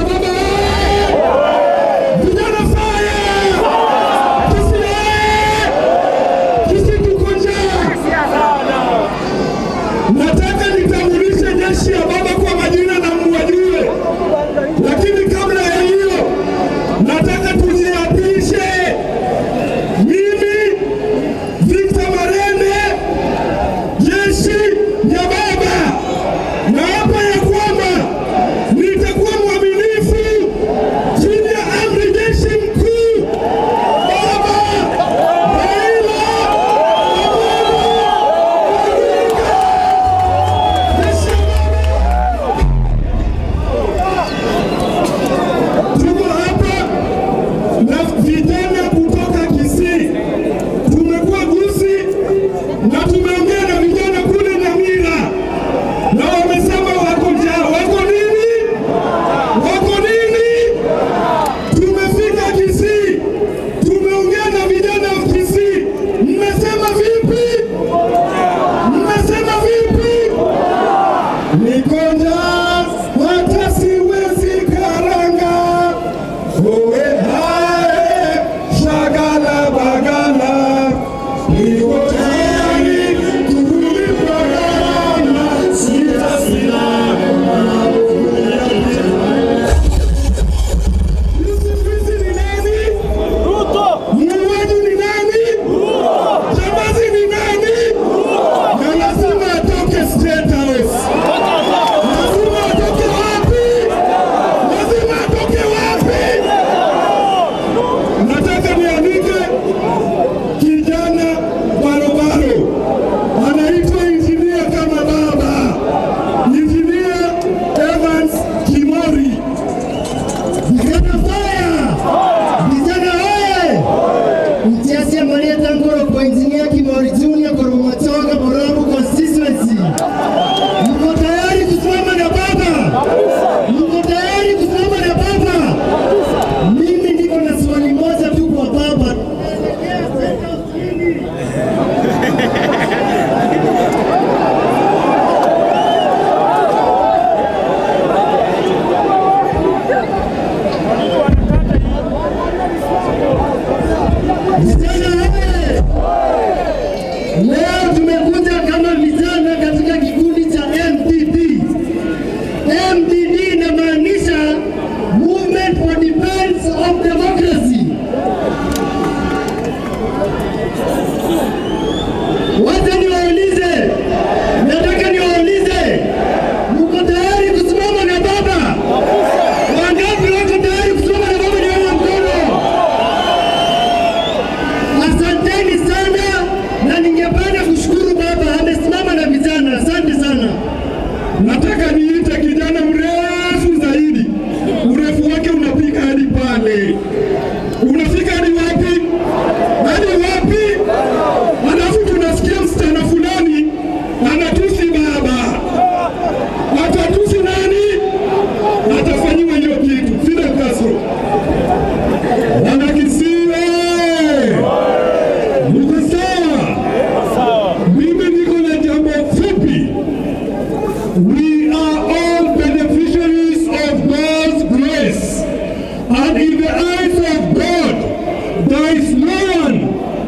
There is no one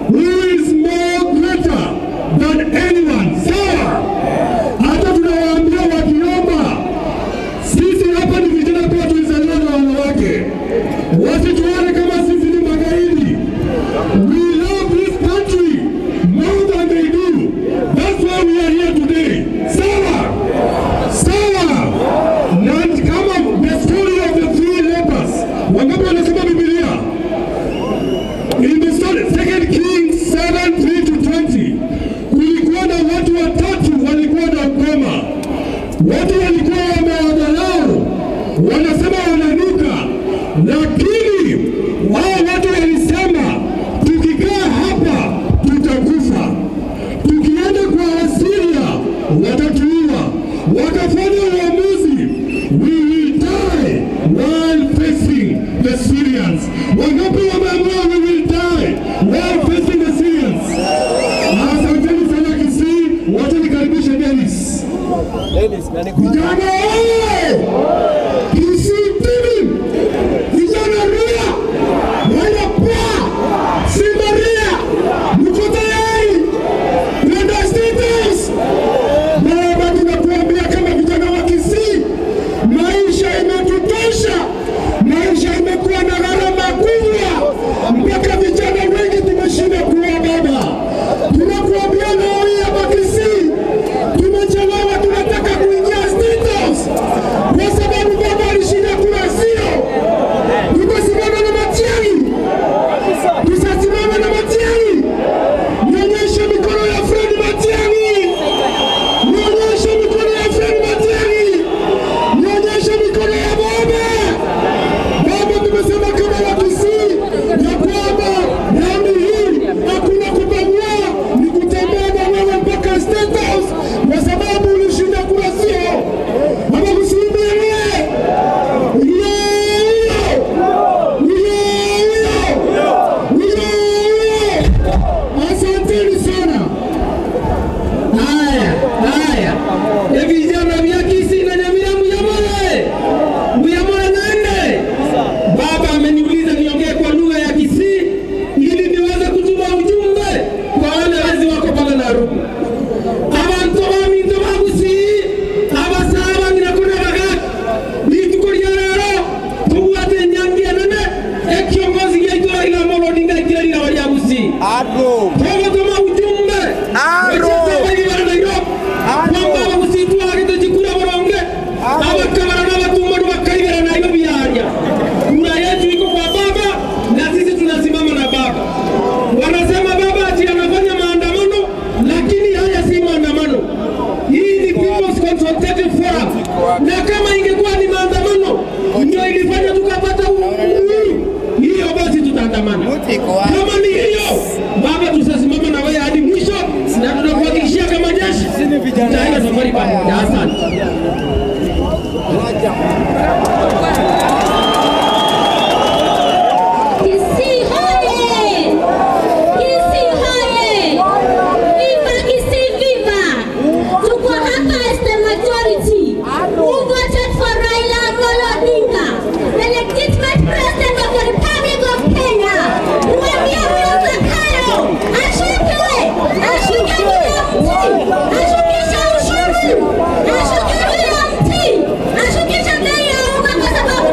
who is more greater than anyone. Sawa? Hata tunawaambia wakiomba, sisi hapa ni vijana pia tulizaliwa na wanawake, wasituone kama sisi ni magaidi. We love this country more than they do. That's why we are here today. Sawa? Sawa? Na kama the story of the three lepers, wangapi wanasoma Biblia? In the story, 2 Kings 7, 3 to 20, kulikuwa na watu watatu walikuwa na ukoma. Watu walikuwa wamewadharau, wanasema wananuka, lakini wao watu walisema tukikaa hapa tutakufa, tukienda kwa Asiria watatuua. Wakafanya uamuzi, we will die while facing the Syrians. Wangapi wameamua we will die while facing the Syrians? Asanteni sana Kisii, wacha nikaribishe Dennis. Vijana oye! Kisii TV! Vijana ria! Wana paa! Simba ria! Mko tayari? Twende State House! Baba, tunakuambia kama vijana wa Kisii, maisha imetutosha, maisha imekuwa na gharama kubwa, mpaka vijana wengi tumeshinda kuwa baba. Tunakuambia leo hii hapa Kisii tumechelewa, tunataka kuingia State House kwa sababu baba alishinda kura, sio? Tutasimama na Matiang'i, tutasimama na Matiang'i. Nionyeshe mikono ya Fred Matiang'i. Nionyeshe mikono ya Fred Matiang'i. Nionyeshe mikono ya baba. Baba, tumesema kama Wakisii ya kwamba raundi hii hakuna kupamua, ni kutembea na wewe mpaka State House kwa sababu ulishinda kura, sio? Baba, kusimbie Asanteni sana. Haya, haya. Vijana vya Kisii na Nyamira muyamole. Muyamole nende. Baba ameniuliza niongee kwa lugha ya Kisii ili niweze kutuma ujumbe kwa wale wezi wako pale Nairobi. Abantu baminto ba Gusii abasaba ngirakuna bagaka rituko ria rero tubwate nyangi enene ekiongozi giaitu Raila Amolo Odinga ekire rira ria Gusii. Tugutuma ujumbe kwamba Abagusii twagite chikura boronge abakabara n'abatumbaru bakaibera Nairobi yaria. Kura yetu iko kwa baba na sisi tunasimama na baba. Wanasema baba ati anafanya maandamano, lakini haya si maandamano. Hii ni People's Consultative Forum, na kama ingekuwa ni maandamano ndio ilifanya tukapata uhuru, hiyo basi tutaandamana. Kama ni hiyo baba, tutasimama na wewe hadi mwisho, na tunakuhakikishia kama jeshi tutaenda safari pamoja. Asante. Kisii hoye! Kisii hoye! Viva Kisii viva! Tuko hapa as the majority who voted for Raila Amolo Odinga, the legitimate president of the Republic of Kenya. Mwambie huyo Zakayo ashuke, ashuke juu ya mti, ashukishe ushuru, ashuke juu ya mti, ashukishe bei ya unga kwa sababu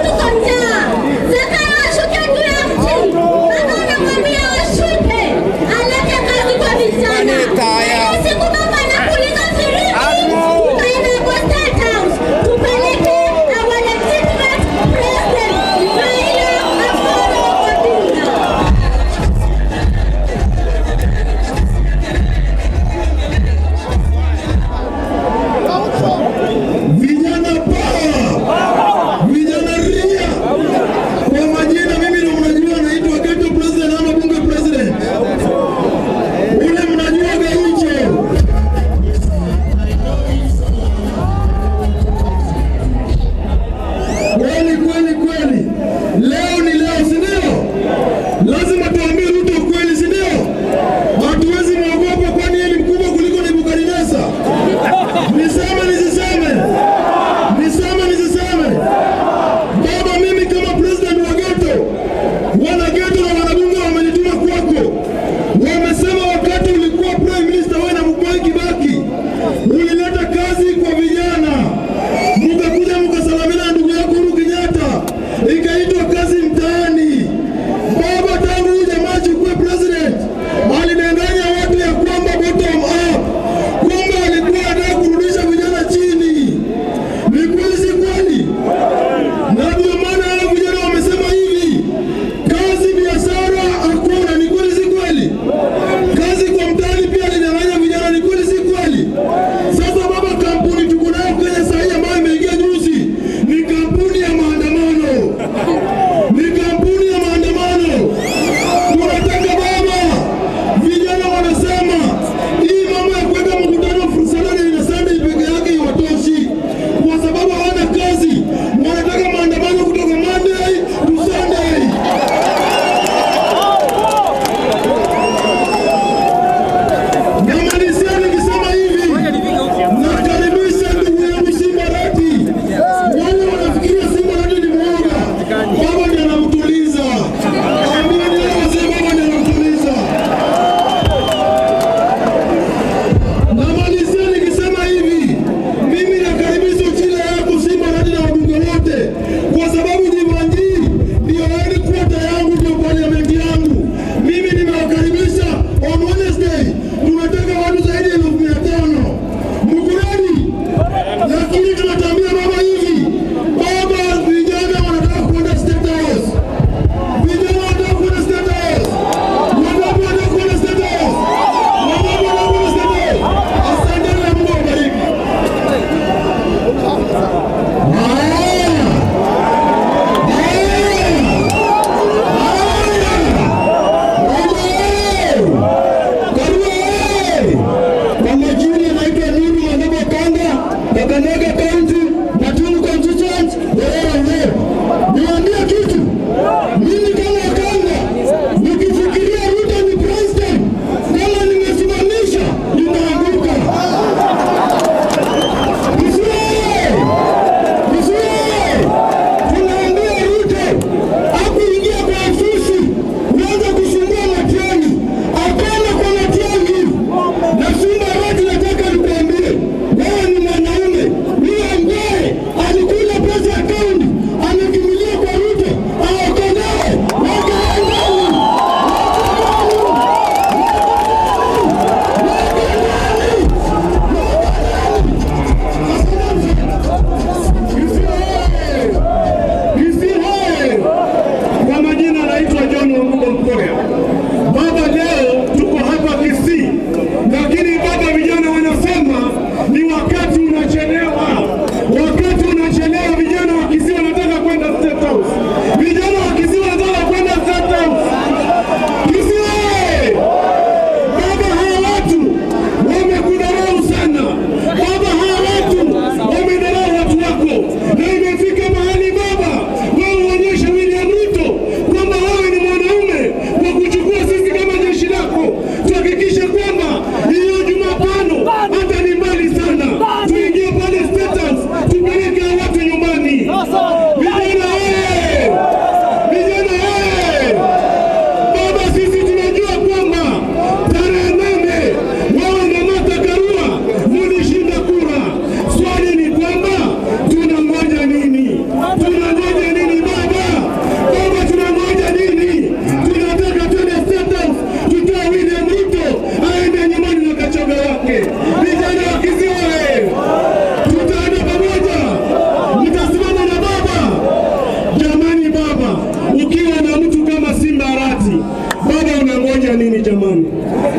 Unangoja nini jamani?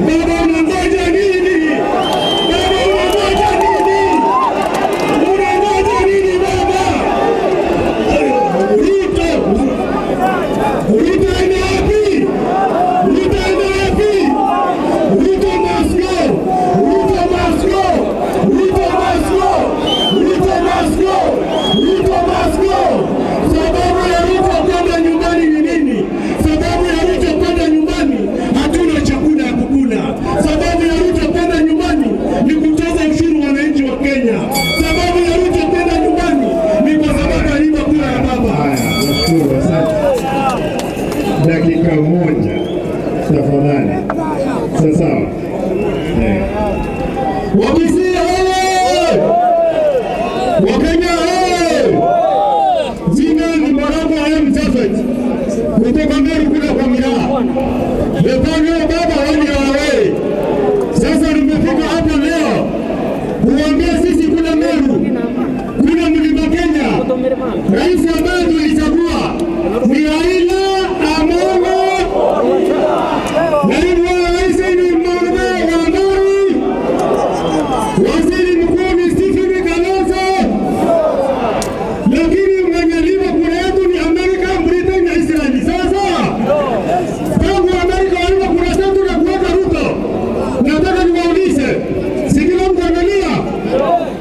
Baba unangoja nini? Baba unangoja nini? Unangoja nini baba? Ruto, Ruto ende wapi? Ruto ende wapi? Ruto must go! Ruto must go! Ruto must go! Ruto must go! Ruto must go! Sababu ya Ruto kwenda nyumbani ni nini? Sababu ya Ruto kwenda nyumbani, hatuna chakula ya kukula. Sababu ya Ruto kwenda nyumbani ni kutoza ushuru wananchi wa Kenya. Sababu ya Ruto kwenda nyumbani ni kwa sababu aliiba kura ya baba. Haya, nashukuru, asante. Dakika moja tafadhali. Sawa sawa. Eh. Wakisii oye! Wakenya oye! Jina ni Baraka M. Jafet kutoka Meru kule kwa miraa. Mipango ya baba wani wawe. Sasa nimefika hapa leo kuambia sisi kule Meru, kule Mlima Kenya, rais ambaye tulichagua ni Raila Amolo. Naibu wa rais ni Martha Wangari. Waziri mkuu ni Stephen Kalonzo, lakini mwenye liba kura yetu ni Amerika, Britain na Israeli. Sasa tangu Amerika walipa kura zetu na kuweka Ruto, nataka niwaulize, si kila mtu analia?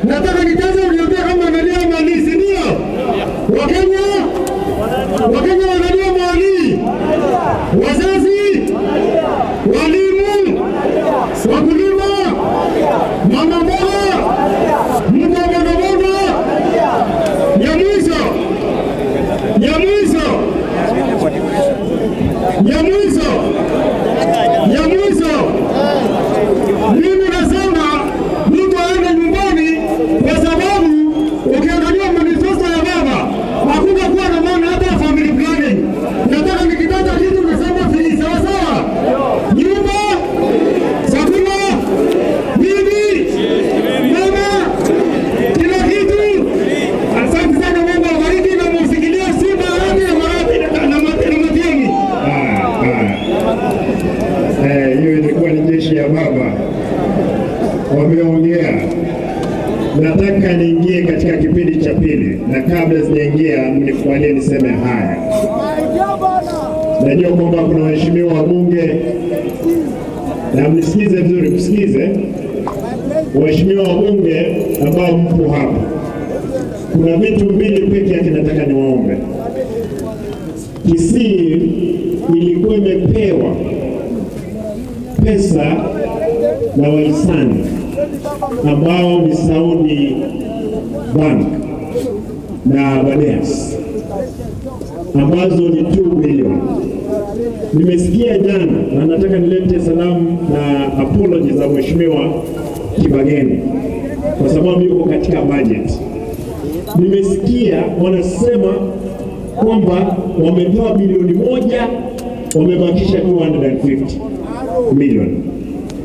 Nataka nitaje uniambie kama analia mali, si ndio? Wakenya wanalia mali, wazazi, walimu, wakulima, mama mboga, mtu wa bodaboda. Ya mwisho, ya mwisho, ya mwisho, ya mwisho, mimi nasema mtu aende nyumbani, kwa sababu ukiangalia manifesto ya baba hakutakuwa na maana hata ya family planning. Nataka nikitaja kitu nasema free, sawa sawa? Nyumba, chakula, bibi, mama, kila kitu. Asante sana, Mungu awabariki na musikilie Simba Arati na Marathi na Matiang'i. Haya, haya. Eh, hiyo ilikuwa ni jeshi ya baba, wameongea. Nataka niingie katika kipindi cha pili, na kabla sijaingia, mnikubalie niseme haya. Najua kwamba kuna waheshimiwa wabunge, na mnisikize vizuri, msikize waheshimiwa wabunge ambao mpo hapa. Kuna vitu mbili peke yake nataka niwaombe. Kisii ilikuwa imepewa pesa na wahisani ambao ni Saudi Bank na Badeas ambazo ni 2 billion. Nimesikia jana na nataka nilete salamu na apology za Mheshimiwa Kibageni kwa sababu yuko katika budget. Nimesikia wanasema kwamba wamepewa bilioni 1, wamebakisha 250 million.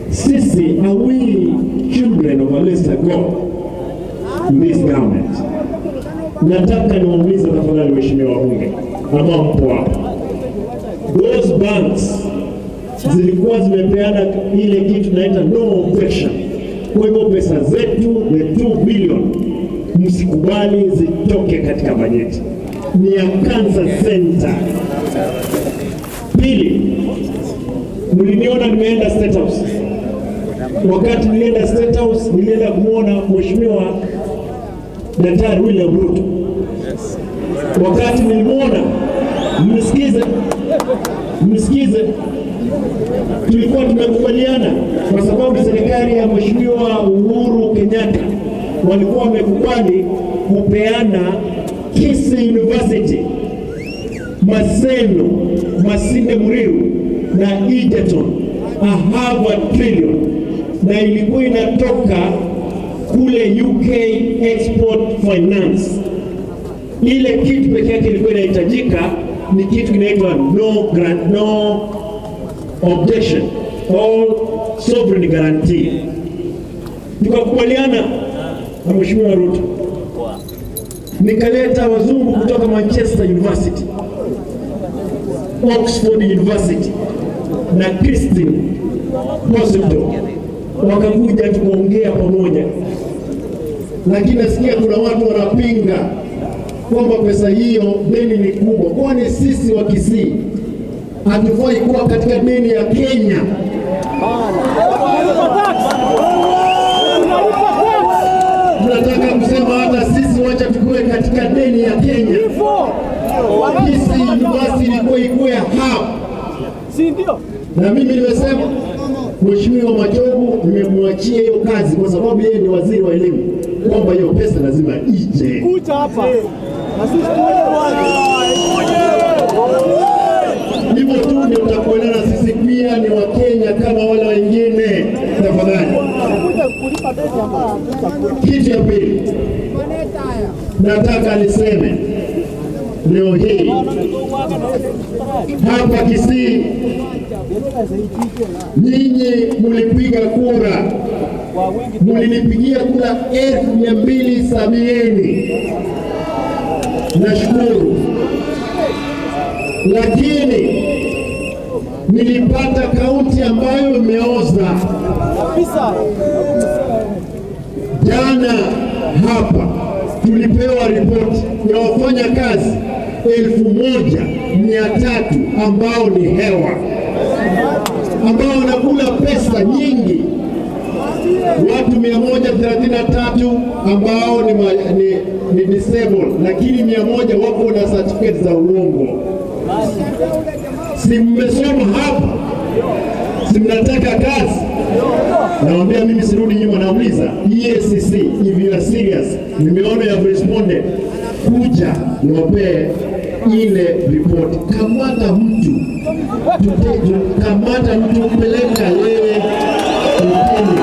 Sisi, are we children of a lesser God in this government? Nataka niwaulize tafadhali, waheshimiwa wabunge ambao mpo hapa, those banks zilikuwa zimepeana ile kitu tunaita no objection. Kwa hivyo pesa zetu, the 2 billion, msikubali zitoke katika bajeti, ni ya cancer center. Pili, mliniona nimeenda State House. Wakati nilienda State House, nilienda kumwona Mheshimiwa Daktari William Ruto. Wakati nilimwona, mnisikize, mnisikize, tulikuwa tumekubaliana kwa sababu serikali ya Mheshimiwa Uhuru Kenyatta walikuwa wamekubali kupeana Kisii University, Maseno, Masinde Muriru na Egerton a half a trillion, na ilikuwa inatoka kule UK Export Finance. Ile kitu peke yake ilikuwa inahitajika ni kitu kinaitwa no grant, no objection or sovereign guarantee. Tukakubaliana na Mheshimiwa Ruto, nikaleta wazungu kutoka Manchester University, Oxford University, na Christine Hospital, wakakuja tukaongea pamoja, lakini nasikia kuna watu wanapinga kwamba pesa hiyo deni ni kubwa. Kwani sisi wa Kisii hatufai kuwa katika deni ya Kenya? Tunataka kusema hata sisi wacha tukue katika deni ya Kenya. Kisii University ilikuwa ikuwe hub, na mimi nimesema Mheshimiwa Machogu nimemwachia hiyo kazi kwa sababu yeye ni waziri wa elimu, kwamba hiyo pesa lazima ije. Hivyo tu ndio tutakuelewa, sisi pia ni Wakenya kama wale wengine. Tafadhali. Kitu ya pili nataka niseme leo hii hapa Kisii, nyinyi mulipiga kura, mulinipigia kura 270,000. Nashukuru, lakini nilipata kaunti ambayo imeoza. Jana hapa tulipewa ripoti ya wafanyakazi 1,300 ambao ni hewa, ambao wanakula pesa nyingi, watu 133 ambao ni disabled, lakini 100 wako na certificate za uongo. Si mmesoma hapa? Si mnataka kazi? Naambia mimi sirudi nyuma, nauliza EACC, if you are serious, nimeona you have responded, kuja niwapee ile report. Kamata mtu, kamata mtu, peleka yeye kotini.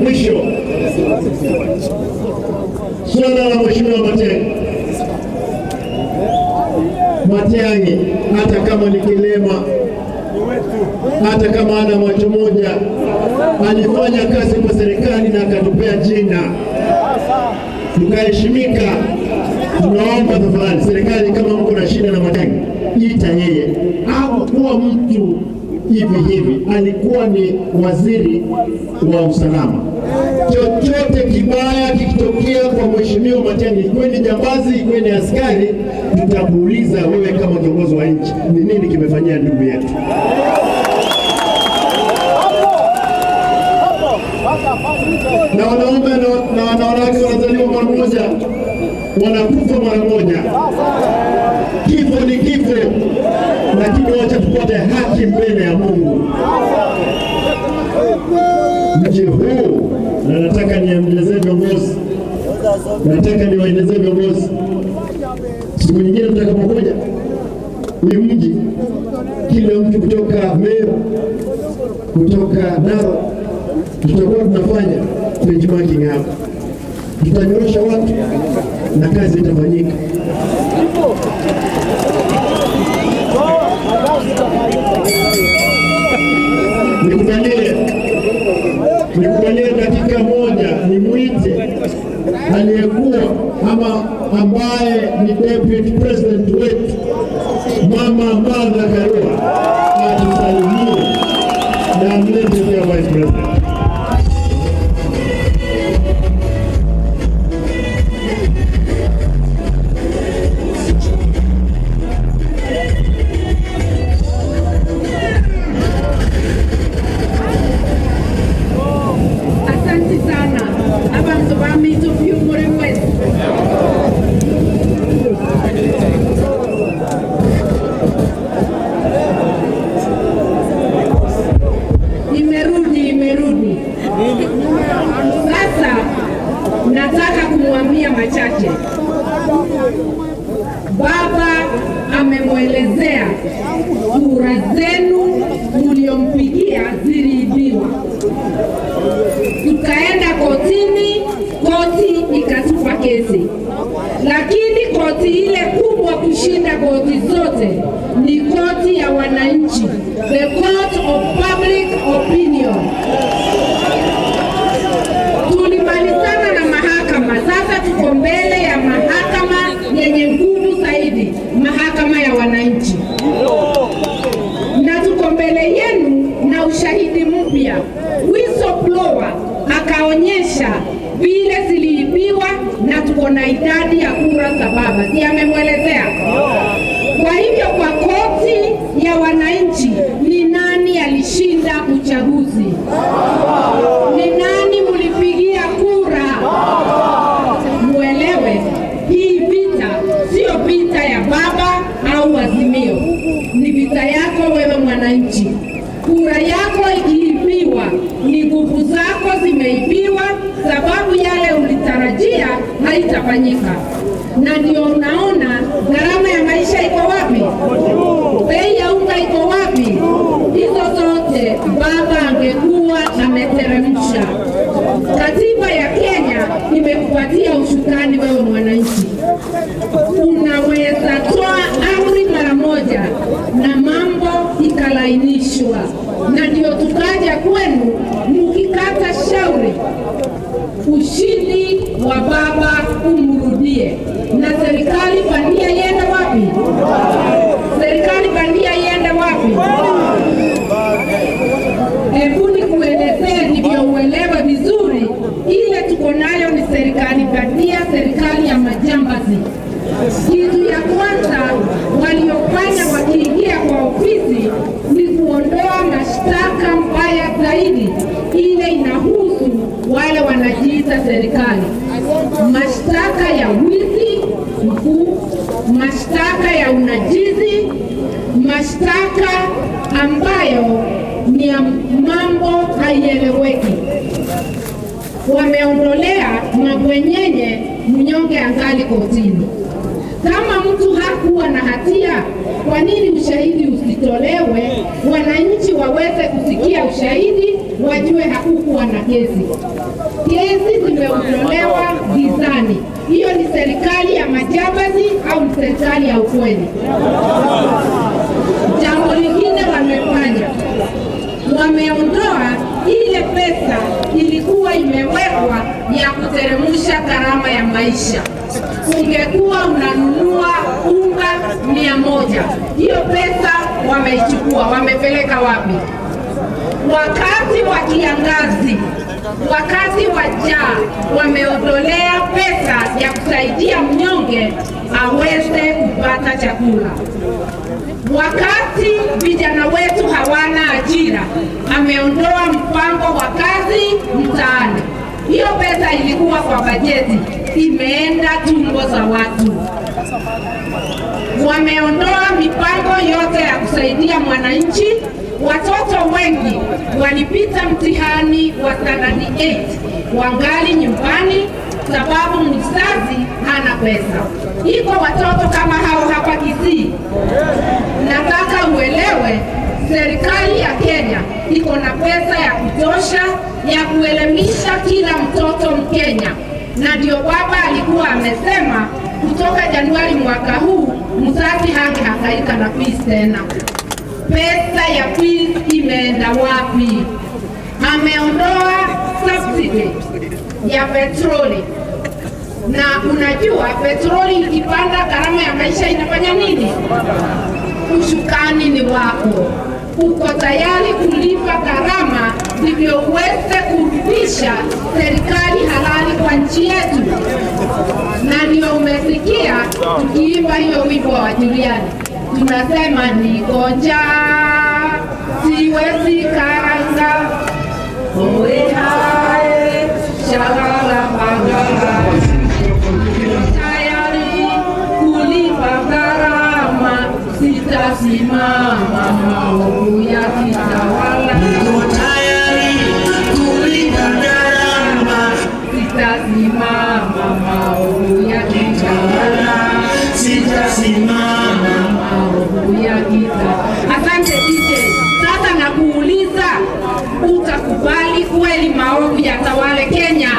Mwisho, swala la Mheshimiwa Matiang'i, hata kama ni kilema, hata kama ana macho moja, alifanya kazi kwa serikali na akatupea jina, tukaheshimika. Tunaomba tafadhali serikali, kama mko na shida na Matiang'i, ita yeye. Hakuwa mtu hivi hivi, alikuwa ni waziri wa usalama. Chochote kibaya kikitokea kwa Mheshimiwa Matiang'i, ikiwe ni jambazi, ikiwe ni askari, tutakuuliza wewe kama kiongozi wa nchi, ni nini kimefanyia ndugu yetu? Na wanaume na wanawake wanazaliwa mara moja, wanakufa mara moja. Kifo ni kifo, lakini wacha tupate haki mbele ya Mungu. Mji huu, na nataka nielezee viongozi, nataka niwaelezee viongozi, siku nyingine mtakapokuja ni mji, kila mtu kutoka Meru, kutoka Narok, tutakuwa tunafanya benchmarking hapa, tutanyorosha watu na kazi itafanyika. Nikubalie dakika moja nimuite aliyekuwa ama ambaye ni deputy president wetu, Mama Martha Karua, atusalimie na amlete pia vice president. Asante sana abantu bamitu byumure mwese. Nimerudi. Sasa nataka kumwambia machache. Baba amemwelezea kura zenu mliompigia ziliibiwa. Tukaenda kotini, koti ikatupa kesi. Lakini koti ile kubwa kushinda koti zote ni koti ya wananchi, the court of public opinion. Tulimalizana na mahakama, sasa tuko mbele ya mahakama yenye nguvu zaidi, mahakama wananchi, na tuko mbele yenu na ushahidi mpya. Whistleblower akaonyesha vile ziliibiwa, na tuko na idadi ya kura za baba, si amemwelezea? Kwa hivyo kwa koti ya wananchi, ni nani alishinda uchaguzi? Ni nani mlipigia kura? Muelewe, hii vita sio vita ya baba au Azimio, ni vita yako wewe mwananchi. Kura yako ikiibiwa, ni nguvu zako zimeibiwa, sababu yale ulitarajia haitafanyika. Na ndio unaona gharama ya maisha iko wapi, bei ya unga iko wapi. Hizo zote baba angekuwa ameteremsha. Katiba ya Kenya imekupatia ushukani wewe mwananchi, unaweza toa amri mara moja na mambo ikalainishwa, na ndio tukaja kwenu mkikata shauri, ushindi wa baba umrudie, na serikali bandia iende wapi? Serikali bandia iende wapi? Hebu nikuelezee ndivyo uelewe vizuri. Ile tuko nayo ni serikali bandia, serikali ya majambazi. Kitu ya kwanza waliofanya wakiingia kwa ofisi ni kuondoa mashtaka mbaya zaidi, ile inahusu wale wanajiita serikali, mashtaka ya wizi mkuu, mashtaka ya unajizi, mashtaka ambayo ni ya mambo haieleweki. Wameondolea mabwenyenye mnyonge angali kotini. Kama mtu hakuwa na hatia, kwa nini ushahidi usitolewe? Wananchi waweze kusikia ushahidi, wajue hakukuwa na kesi. Kesi zimeondolewa gizani. Hiyo ni serikali ya majambazi au ni serikali ya ukweli? Jambo lingine wamefanya, wameondoa ile pesa ilikuwa imewekwa ya kuteremsha gharama ya maisha. Ungekuwa unanunua unga 100, hiyo pesa wameichukua, wamepeleka wapi? Wakati wa kiangazi, wakati wa njaa, wameondolea pesa ya kusaidia mnyonge aweze kupata chakula. Wakati vijana wetu hawana ajira, ameondoa mpango wa kazi mtaani. Hiyo pesa ilikuwa kwa bajeti, imeenda tumbo za watu. Wameondoa mipango yote ya kusaidia mwananchi. Watoto wengi walipita mtihani wa standard 8 wangali nyumbani sababu mzazi hana pesa. Iko watoto kama hao hapa Kisii. Nataka uelewe, serikali ya Kenya iko na pesa ya kutosha ya kuelimisha kila mtoto Mkenya, na ndio baba alikuwa amesema kutoka Januari mwaka huu mzazi hangehangaika na fees tena. Pesa ya fees imeenda wapi? Ameondoa subsidy ya petroli, na unajua petroli ikipanda gharama ya maisha inafanya nini? Ushukani ni wako, uko tayari kulipa gharama ndivyo uweze kurudisha serikali halali kwa nchi yetu. Na ndio umesikia tukiimba hiyo wimbo wa Juliani, tunasema niko njaa siwezi karanga, oe hae shagala bagala, tayari kulipa gharama, sitasimama maovu yakitawala. Niko tayari kulipa gharama, sitasimama maovu yakitawala, sitasimama maovu yakitawala. Asante DJ. Sasa nakuuliza, utakubali kweli maovu yatawale Kenya?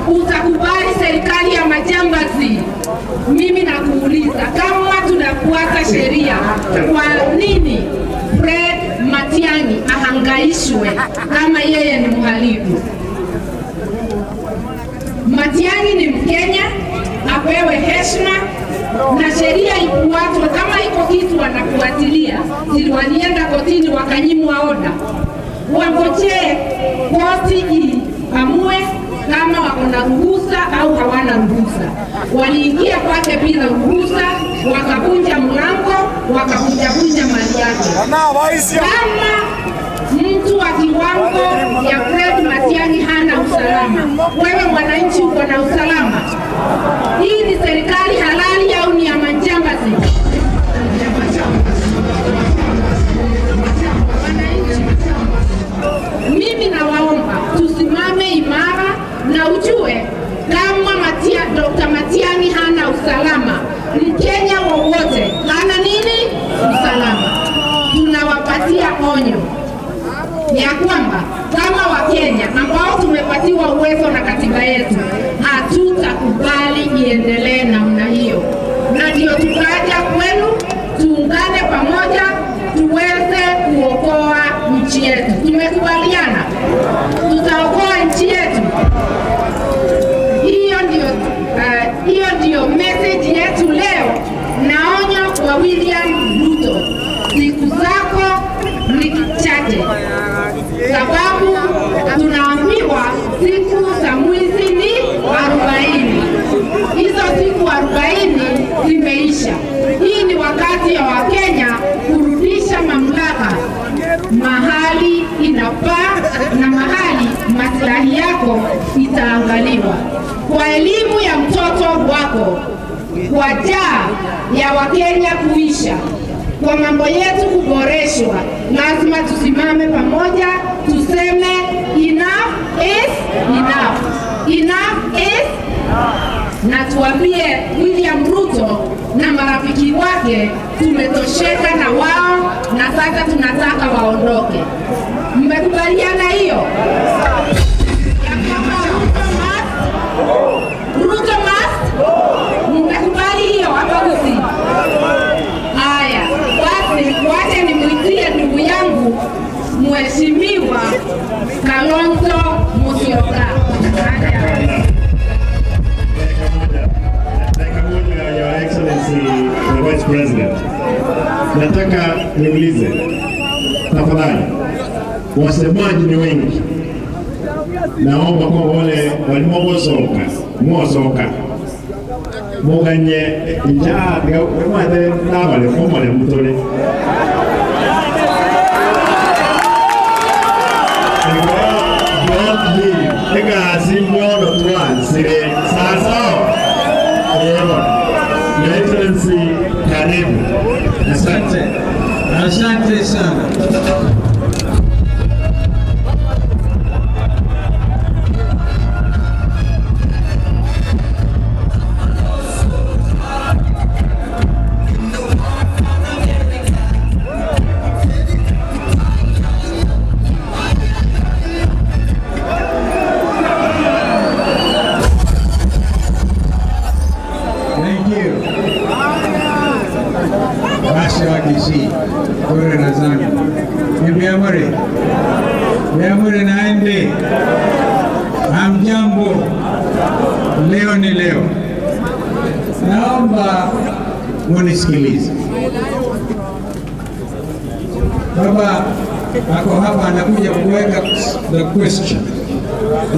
Utakubali serikali ya majambazi? Mimi nakuuliza, kama tunafuata sheria, kwa nini Fred Matiang'i ahangaishwe kama yeye ni mhalifu? Matiang'i ni Mkenya, apewe heshima na sheria ifuatwe. Kama iko kitu sheria, si walienda kotini wakanyimwa oda. Wangojee koti iamue kama wako na ruhusa au hawana ruhusa. Waliingia kwake bila ruhusa, wakavunja mlango, wakavunjavunja mali yake. Kama mtu wa kiwango ya Fred Matiang'i hana usalama, wewe mwananchi uko na usalama? Hii ni serikali halali au ni ya manjambazi? Mimi nawaomba tusimame imara, na ujue kama Dr. Matiang'i hana usalama, Mkenya wowote hana nini? Usalama. Tunawapatia onyo ya kwamba kama Wakenya ambao tumepatiwa uwezo na katiba yetu, hatutakubali iendelee namna hiyo. Na ndio tukaja kwenu, tuungane pamoja tuweze kuokoa nchi yetu. Tumekubaliana tutaokoa nchi yetu. Hiyo ndio message yetu leo. Naonya kwa William Ruto, siku zako ni chache, sababu tunaambiwa siku za mwizi ni 40. Hizo siku 40 zimeisha. Hii ni wakati ya Wakenya kurudisha mamlaka mahali inafaa na mahali maslahi yako itaangaliwa. Kwa elimu ya mtoto wako, kwa jaa ya Wakenya kuisha, kwa mambo yetu kuboreshwa, lazima tusimame pamoja, tuseme enough is enough. Enough is, na tuambie William Ruto na marafiki wake tumetosheka na wao na sasa tunataka waondoke. Mmekubaliana hiyo? Ruto must? Mmekubali hiyo hapa Kisii? Haya, basi wacha nimuitie ndugu yangu Mheshimiwa Kalonzo Musyoka. Your Excellency, the Vice President, nataka niulize tafadhali, wasemaji ni wengi, naomba kwa wale walimogosoka mwosoka muganye njaa mwathe nabale komole mutole don't leave egasi mwono twansire sasa. Your Excellency, karibu. Asante. Asante sana. Hamjambo. Leo ni leo. Naomba munisikilize. Baba ako hapa anakuja kuweka the question.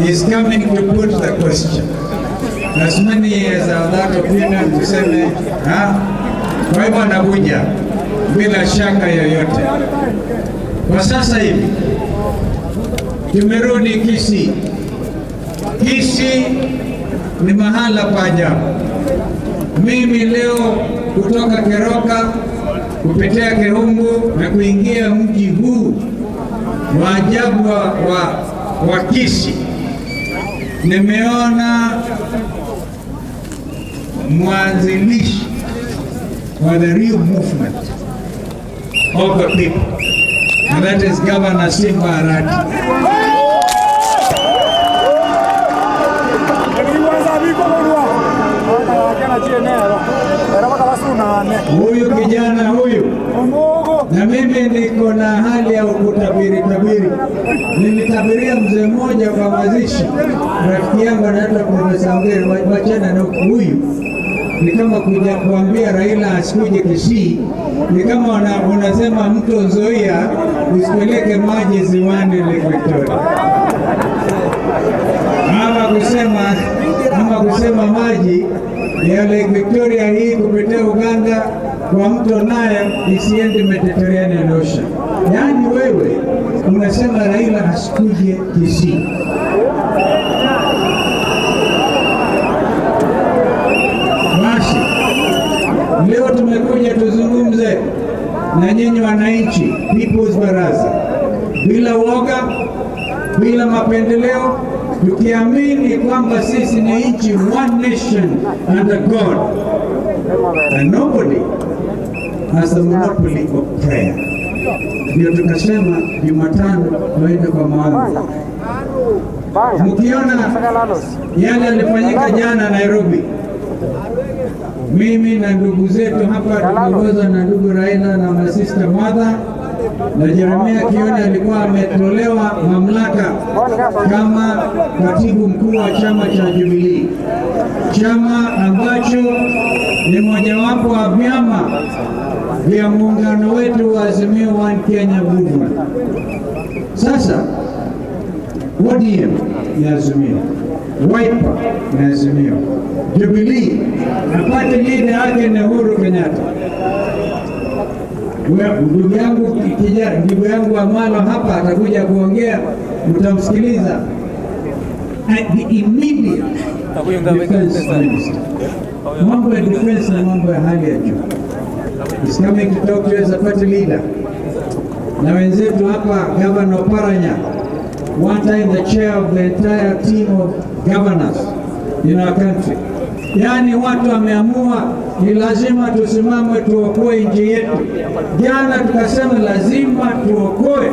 He is coming to put the question. As many as are that opinion tuseme, ha? Kwa hivyo anakuja bila shaka yoyote. Kwa sasa hivi tumerudi Kisii. Kisii ni mahala pa ajabu. Mimi leo kutoka Keroka kupitia Kehumbu na kuingia mji huu wa ajabu wa Kisii, nimeona mwanzilishi wa the real movement of the people, and that is Governor Simba Arati. Huyu kijana huyu, na mimi niko na hali ya kutabiri tabiri. Nilitabiria mzee mmoja kwa mazishi, rafiki yangu anaitwa Profesa Ngere, wachana na huyu Ni kama kuja kuambia Raila asikuje Kisii, ni kama unasema mto Nzoia usipeleke maji ziwani Lake Victoria, ama kusema maji ya Lake Victoria hii kupitia Uganda kwa mto Nile isiende Mediterranean Ocean. Yaani wewe unasema Raila asikuje Kisii. Basi leo tumekuja tuzungumze na nyinyi wananchi, People's Baraza, bila woga, bila mapendeleo, tukiamini kwamba sisi ni nchi, one nation under God, and nobody has the monopoly of prayer. Ndio tukasema Jumatano tuende kwa maombi. Mkiona yale yalifanyika jana Nairobi, mimi na ndugu zetu hapa tukiongozwa na ndugu Raila na masista Martha na Jeremia Kioni alikuwa ametolewa mamlaka kama katibu mkuu wa chama cha Jubilee, chama ambacho ni mojawapo wa vyama vya muungano wetu wa Azimio One Kenya Movement. Sasa ODM ni Azimio, Wiper ni Azimio, Jubilee na party leader yake ni Uhuru Kenyatta. Ndugu yangu kijana, ndugu yangu Amalo hapa atakuja kuongea, mtamsikiliza. The immediate defense minister, mambo ya defense na mambo ya hali ya juu, is coming to talk to you as a party leader. Na wenzetu hapa Governor Paranya, one time the chair of the entire team of governors in our country. Yaani watu wameamua ni lazima tusimame tuokoe nchi yetu. Jana tukasema lazima tuokoe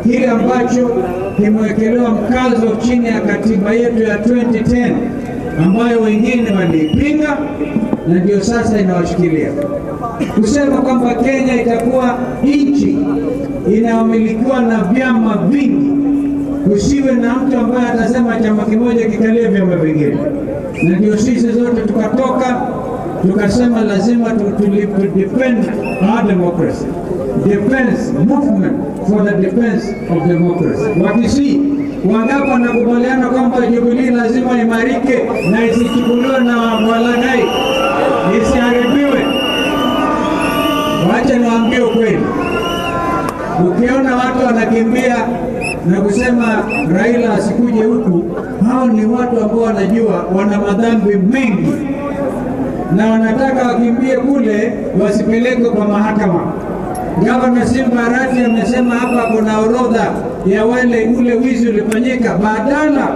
kile ambacho kimewekelewa mkazo chini ya katiba yetu ya 2010 ambayo wengine waliipinga na ndio sasa inawashikilia. Kusema kwamba Kenya itakuwa nchi inayomilikiwa na vyama vingi, kusiwe na mtu ambaye atasema chama kimoja kikalie vyama vingine. Na ndio sisi zote tukatoka tukasema lazima to defend our democracy, defense movement for the defense of democracy. Wakisii wangapi wanakubaliana kwamba Jubilee lazima imarike na isichukuliwe na walaghai, isiharibiwe? Wacha niwaambie ukweli, ukiona watu wanakimbia na kusema Raila asikuje huku, hao ni watu ambao wanajua wana madhambi mengi na wanataka wakimbie kule wasipelekwe kwa mahakama. Gavana Simba Arati amesema hapa kuna orodha ya wale ule wizi ulifanyika. Badala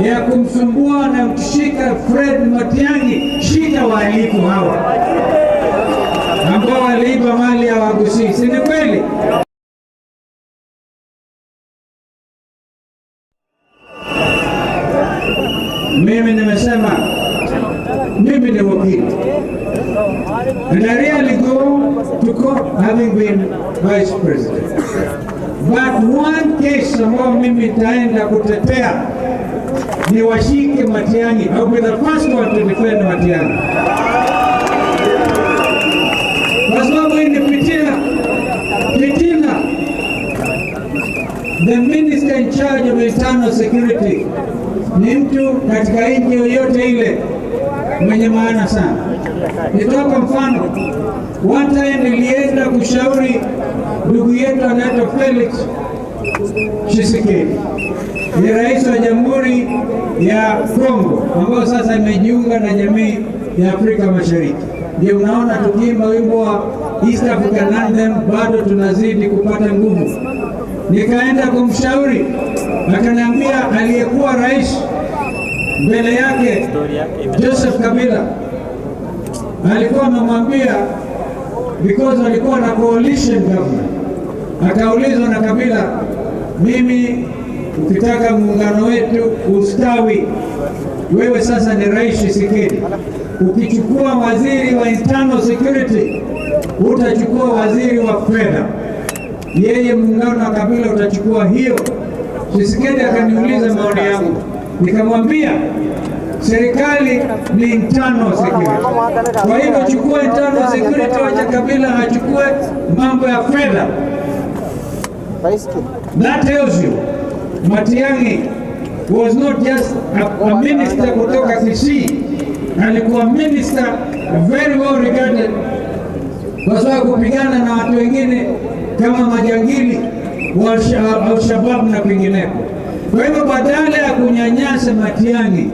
ya kumsumbua na kushika Fred Matiang'i, shika wahalifu hawa ambao waliiba mali ya Wagusii. Si ni kweli? Mimi nimesema mimi ni wakili. And I really go to court having been vice president. But one case ambao mimi nitaenda kutetea ni washike Matiang'i. I will be the first one to defend Matiang'i. Kwa sababu hii ni fitina. Fitina. The minister in charge of internal security ni mtu katika nchi yoyote ile mwenye maana sana. Nitoka mfano, one time nilienda kushauri ndugu yetu anaitwa Felix Tshisekedi, ni rais wa Jamhuri ya Kongo ambayo sasa imejiunga na jamii ya Afrika Mashariki. Ndio unaona tukiimba wimbo wa East African Anthem bado tunazidi kupata nguvu. Nikaenda kumshauri, akaniambia aliyekuwa rais mbele yake Joseph Kabila alikuwa amemwambia, because alikuwa na coalition government. Akaulizwa na Kabila, mimi ukitaka muungano wetu ustawi, wewe sasa ni rais Tshisekedi, ukichukua waziri wa internal security utachukua waziri wa fedha, yeye muungano wa Kabila utachukua hiyo. Tshisekedi akaniuliza maoni yangu, nikamwambia Serikali ni internal security. Kwa hivyo chukua internal security, wacha Kabila achukue mambo ya fedha. That tells you Matiang'i was not just a minister kutoka Kisii, alikuwa minister very well regarded kwa sababu kupigana na watu wengine kama majangili wa Al-Shabaab na kwingineko. Kwa hivyo badala ya kunyanyasa Matiang'i,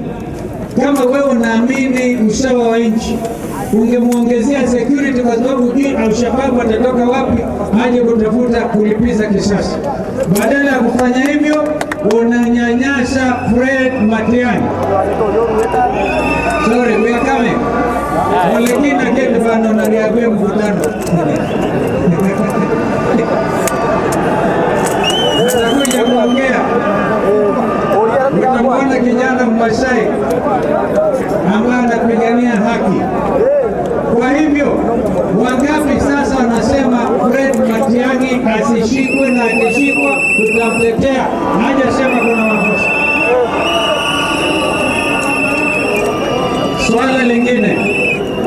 kama wewe unaamini usawa wa nchi, ungemwongezea security, kwa sababu hujui Al-Shabaab atatoka wapi aje kutafuta kulipiza kisasi. Badala ya kufanya hivyo, unanyanyasa Fred Matiang'i. Sorry, we are coming. Olekina kete bano naliagwe mkutano. Nitakuja kuongea. Utamwona kijana Mmasai ambaye anapigania haki. Kwa hivyo wangapi sasa wanasema Fred Matiang'i asishikwe, na akishikwa tutamtetea? Hajasema kuna makosa. Swala lingine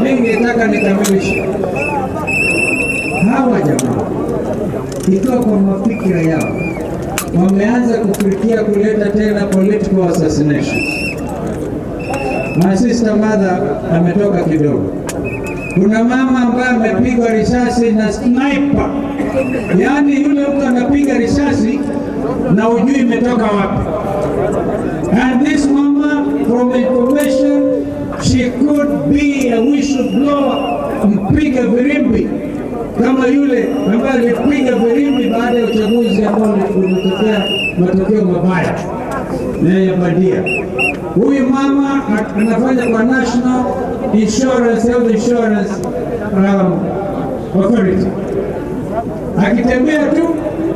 ningetaka nikamilishe, hawa jamaa ikiwa kwa mafikira yao wameanza kufikia kuleta tena political assassination. My sister mother ametoka kidogo. Kuna mama ambaye amepigwa risasi na sniper, yaani yule mtu anapiga risasi na ujui imetoka wapi. And this mama, from information, she could be a whistleblower, mpiga firimbi kama yule ambaye alipiga firimbi baada ya uchaguzi ambao ulitokea matokeo mabaya na ya bandia. Huyu mama anafanya kwa National Insurance, Health Insurance Authority. Akitembea tu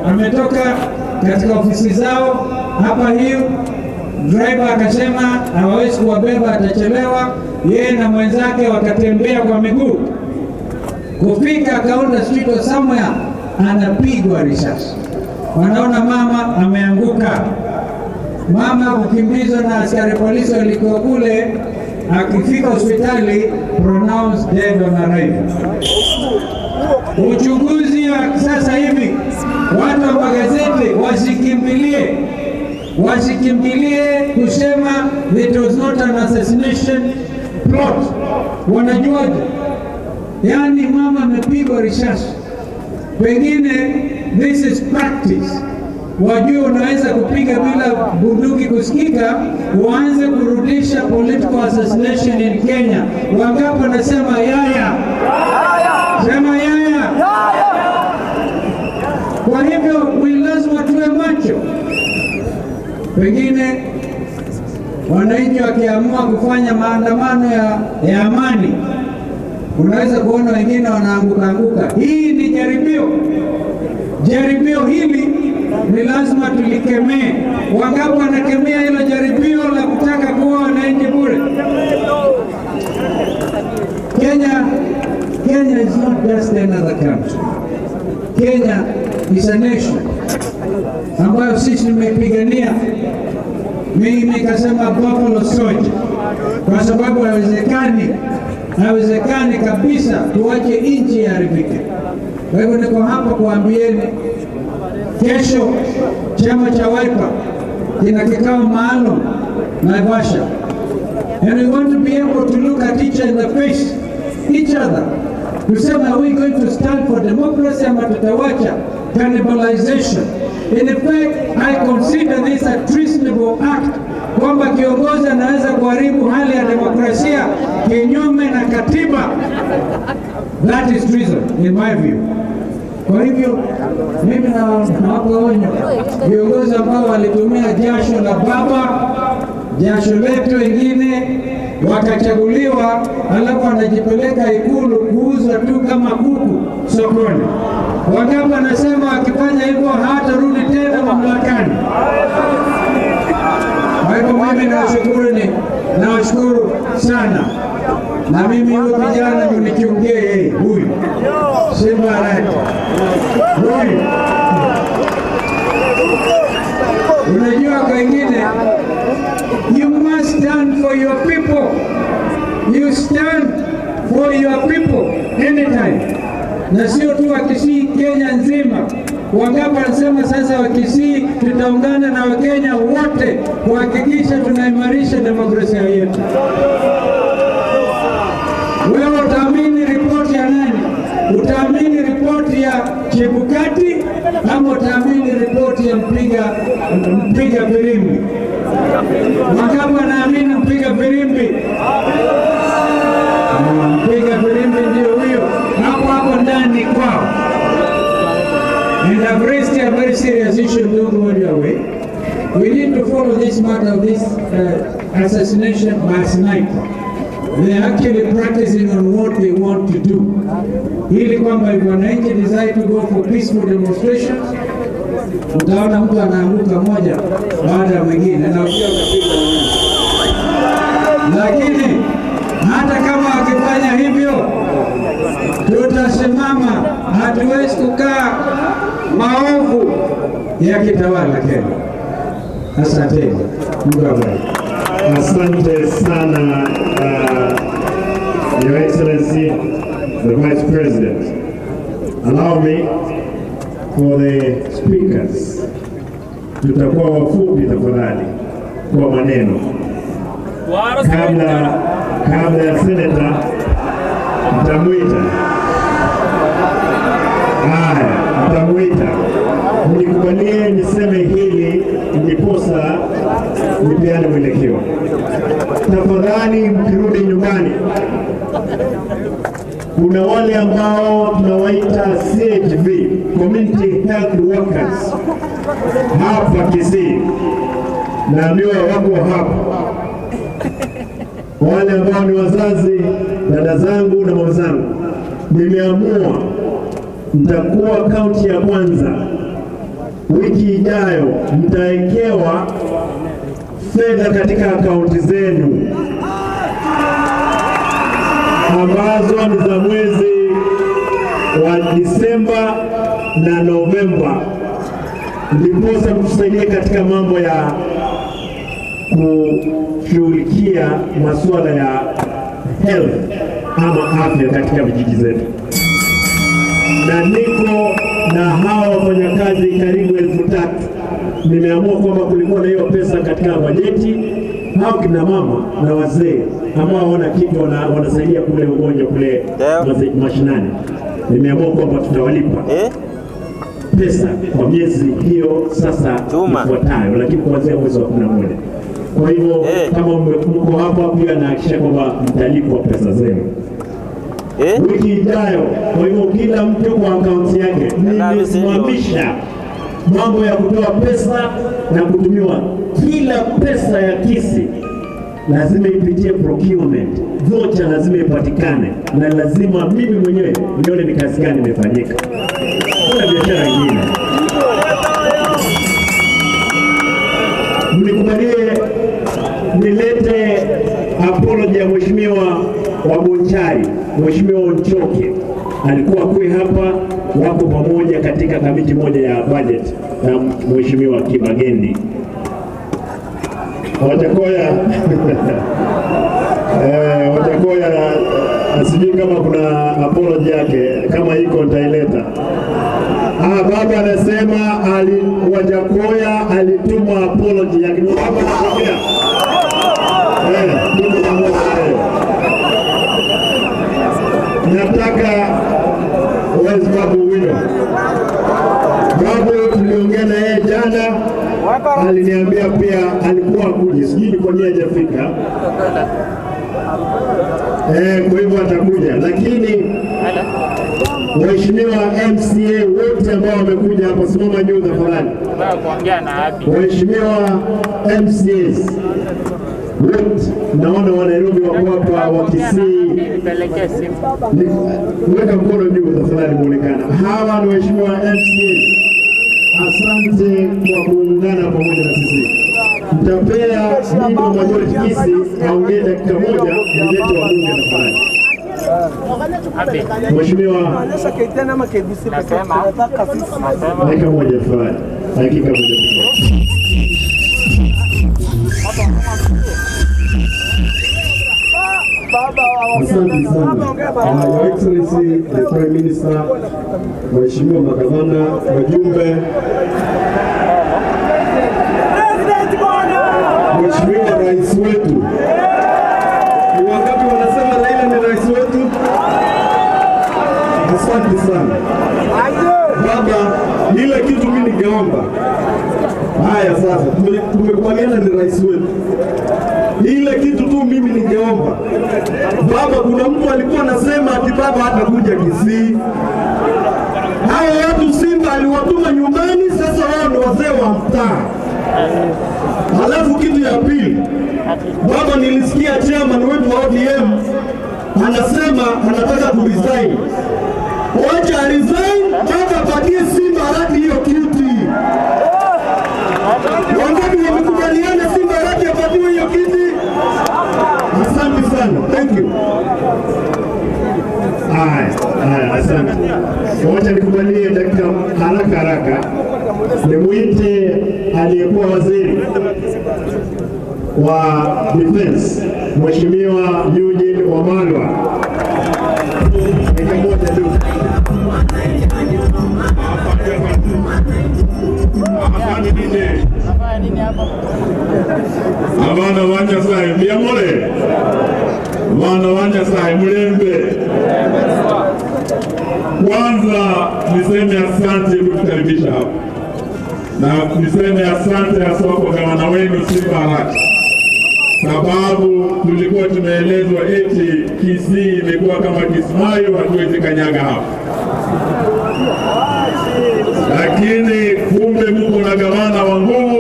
ametoka katika ofisi zao hapa hiyo, driver akasema hawawezi kuwabeba, atachelewa. Yeye na mwenzake wakatembea kwa miguu kufika Kaunda Street or somewhere, anapigwa risasi. Wanaona mama ameanguka. Mama kukimbizwa na askari polisi walikuwa kule, akifika hospitali pronounced dead on arrival. Uchunguzi wa sasa hivi, watu wa magazeti wasikimbilie kusema it was not an assassination plot. Wanajuaje? Yaani mama amepigwa risasi, pengine this is practice. Wajue unaweza kupiga bila bunduki kusikika, uanze kurudisha political assassination in Kenya. Wangapi wanasema yaya? Sema yaya. Kwa hivyo we lazima tuwe macho. Pengine wananchi wakiamua kufanya maandamano ya amani, unaweza kuona wengine wanaanguka anguka. Hii ni jaribio. Jaribio hili ni lazima tulikemee. Wangapi wanakemea hilo jaribio la kutaka kuwa wananchi bure? Kenya is not just another country. Kenya is a nation ambayo sisi tumepigania. Mimi nikasema Buffalo Soldier kwa sababu haiwezekani kabisa tuache nchi iharibike. Kwa hivyo niko hapa kuambieni, kesho chama cha Wiper kina kikao maalum Naivasha, and we want to be able to look at each other in the face, each other, kusema are we going to stand for democracy ama tutawacha cannibalization. In effect, I consider this a treasonable act, kwamba kiongozi anaweza kuharibu hali ya demokrasia kinyume na katiba. That is treason in my view. Kwa hivyo mimi nawapa onyo viongozi ambao walitumia jasho la baba, jasho letu wengine wakachaguliwa, alafu wanajipeleka Ikulu kuuzwa tu kama kuku sokoni. Wangapi wanasema akifanya hivyo hatarudi tena mamlakani? Kwa hivyo mimi nawashukuru sana. Na mimi huyu kijana mnikiongee yeye huyu Simba right. Huyu Unajua kwengine, you must stand for your people. You stand for your people anytime. Na sio tu Wakisii, Kenya nzima. Wangapi wanasema sasa Wakisii tutaungana na Wakenya wote kuhakikisha tunaimarisha demokrasia yetu. Wewe utaamini ripoti ya nani? Utaamini ripoti ya Chebukati ama utaamini ripoti ya mpiga firimbi? Wangapi wanaamini mpiga firimbi? Mpiga firimbi ndio huyo hapo hapo ndani kwao. And I've raised a very serious issue, don't go your way. We need to follow this matter of this assassination by sniper. They are actually practicing on what they want to do. Ili kwamba if wananchi decide to go for peaceful demonstrations, utaona mtu anaanguka moja baada ya mwingine na lakini hata kama wakifanya hivyo tutasimama, hatuwezi kukaa maovu yakitawala Kenya. Asanteni. Mungu awabariki. Asante sana, Your Excellency, the Vice President. Allow me for the speakers. Tutakuwa wafupi tafadhali kwa maneno. Kabla ya senator mtamuita. Haya, mtamuita. Mnikubalie niseme hili ndiposa nipeane mwelekeo. Tafadhali mkirudi nyumbani, kuna wale ambao tunawaita CHV, Community Health Workers, hapa Kisii. Naambiwa wako hapa. Wale ambao ni wazazi, dada zangu na mama zangu, nimeamua mtakuwa kaunti ya kwanza. Wiki ijayo mtawekewa fedha katika akaunti zenu ambazo ni za mwezi wa Disemba na Novemba, ndiposa mtusaidie katika mambo ya kushughulikia masuala ya health ama afya katika vijiji zetu. Na niko na hawa wafanyakazi karibu 3,000. Nimeamua kwamba kulikuwa na hiyo pesa katika bajeti. Hao kina mama na wazee ambao hawana kitu wanasaidia kule ugonjwa kule mashinani, nimeamua kwamba tutawalipa pesa kwa miezi hiyo sasa ifuatayo, lakini kuanzia mwezi wa 11. Kwa hivyo kama mko hapa pia nahakikisha kwamba mtalipwa pesa zenu wiki ijayo. Kwa hivyo kila mtu kwa akaunti yake. Nimesimamisha mambo ya kutoa pesa na kutumiwa. Kila pesa ya Kisii lazima ipitie procurement, voucher lazima ipatikane, na lazima mimi mwenyewe nione ni kazi gani imefanyika. Kuna biashara nyingine. Mnikubalie nilete apology ya Mheshimiwa wa Bonchari, Mheshimiwa Onchoke. Alikuwa kui hapa, wako pamoja katika kamiti moja ya budget na Mheshimiwa Kibagendi. Watakoya Watakoya, sijui kama kuna apology yake, kama iko nitaileta. Baba anasema Watakoya alituma apology yake. Baba anapokea. Tuko pamoja. Nataka Wezi Babu Wino. Babu tuliongea na yeye jana, aliniambia pia alikuwa kuja, sijui ni kwa nini hajafika. Kwa hivyo atakuja. Lakini waheshimiwa MCA wote ambao wamekuja hapa, simama juu tafadhali. Waheshimiwa MCAs wote, naona wa Nairobi wako hapa, wa Kisii. Weka mkono juu tafadhali muonekana. Hawa ni waheshimiwa MCAs. Asante kwa kuungana pamoja na sisi. Mtapea Leader wa Majority Kisii aongee dakika moja, nilete wabunge tafadhali. Mheshimiwa, dakika moja tafadhali. Dakika moja. Asante sana. Your Excellency, the Prime Minister, Mheshimiwa magavana, wajumbe, Mheshimiwa Rais wetu. Ni wangapi wanasema Raila ni rais wetu? Asante sana. Baba, ile kitu mimi ningeomba. Haya sasa, tumekubaliana ni rais wetu. Ile kitu tu mimi ningeomba. Baba, kuna mtu alikuwa anasema ati baba hatakuja Kisii. Hao watu Simba aliwatuma nyumbani, sasa wao ni wazee wa mtaa. Halafu kitu ya pili, baba, nilisikia chairman wetu wa ODM anasema anataka kuresign. Wacha resign, baba patie Simba Arati hiyo kiti. Wangapi wamekubaliana Simba Arati apatiwe hiyo kiti? Asante sana. Thank you. Haya, asante. Wacha nikubalie dakika haraka haraka. Nimuite aliyekuwa waziri wa Defense, Mheshimiwa Eugene Wamalwa. Dakika moja tu. Abana ba Nyasaye mbiyamole, abana ba Nyasaye mulembe. Kwanza niseme asante kutukaribisha hapa, na niseme asante hasa kwa gavana wenu Simba Arati, sababu tulikuwa tumeelezwa eti Kisii imekuwa kama Kismayo, hatuwezi kanyaga hapa, lakini kumbe mko na gavana wa nguvu.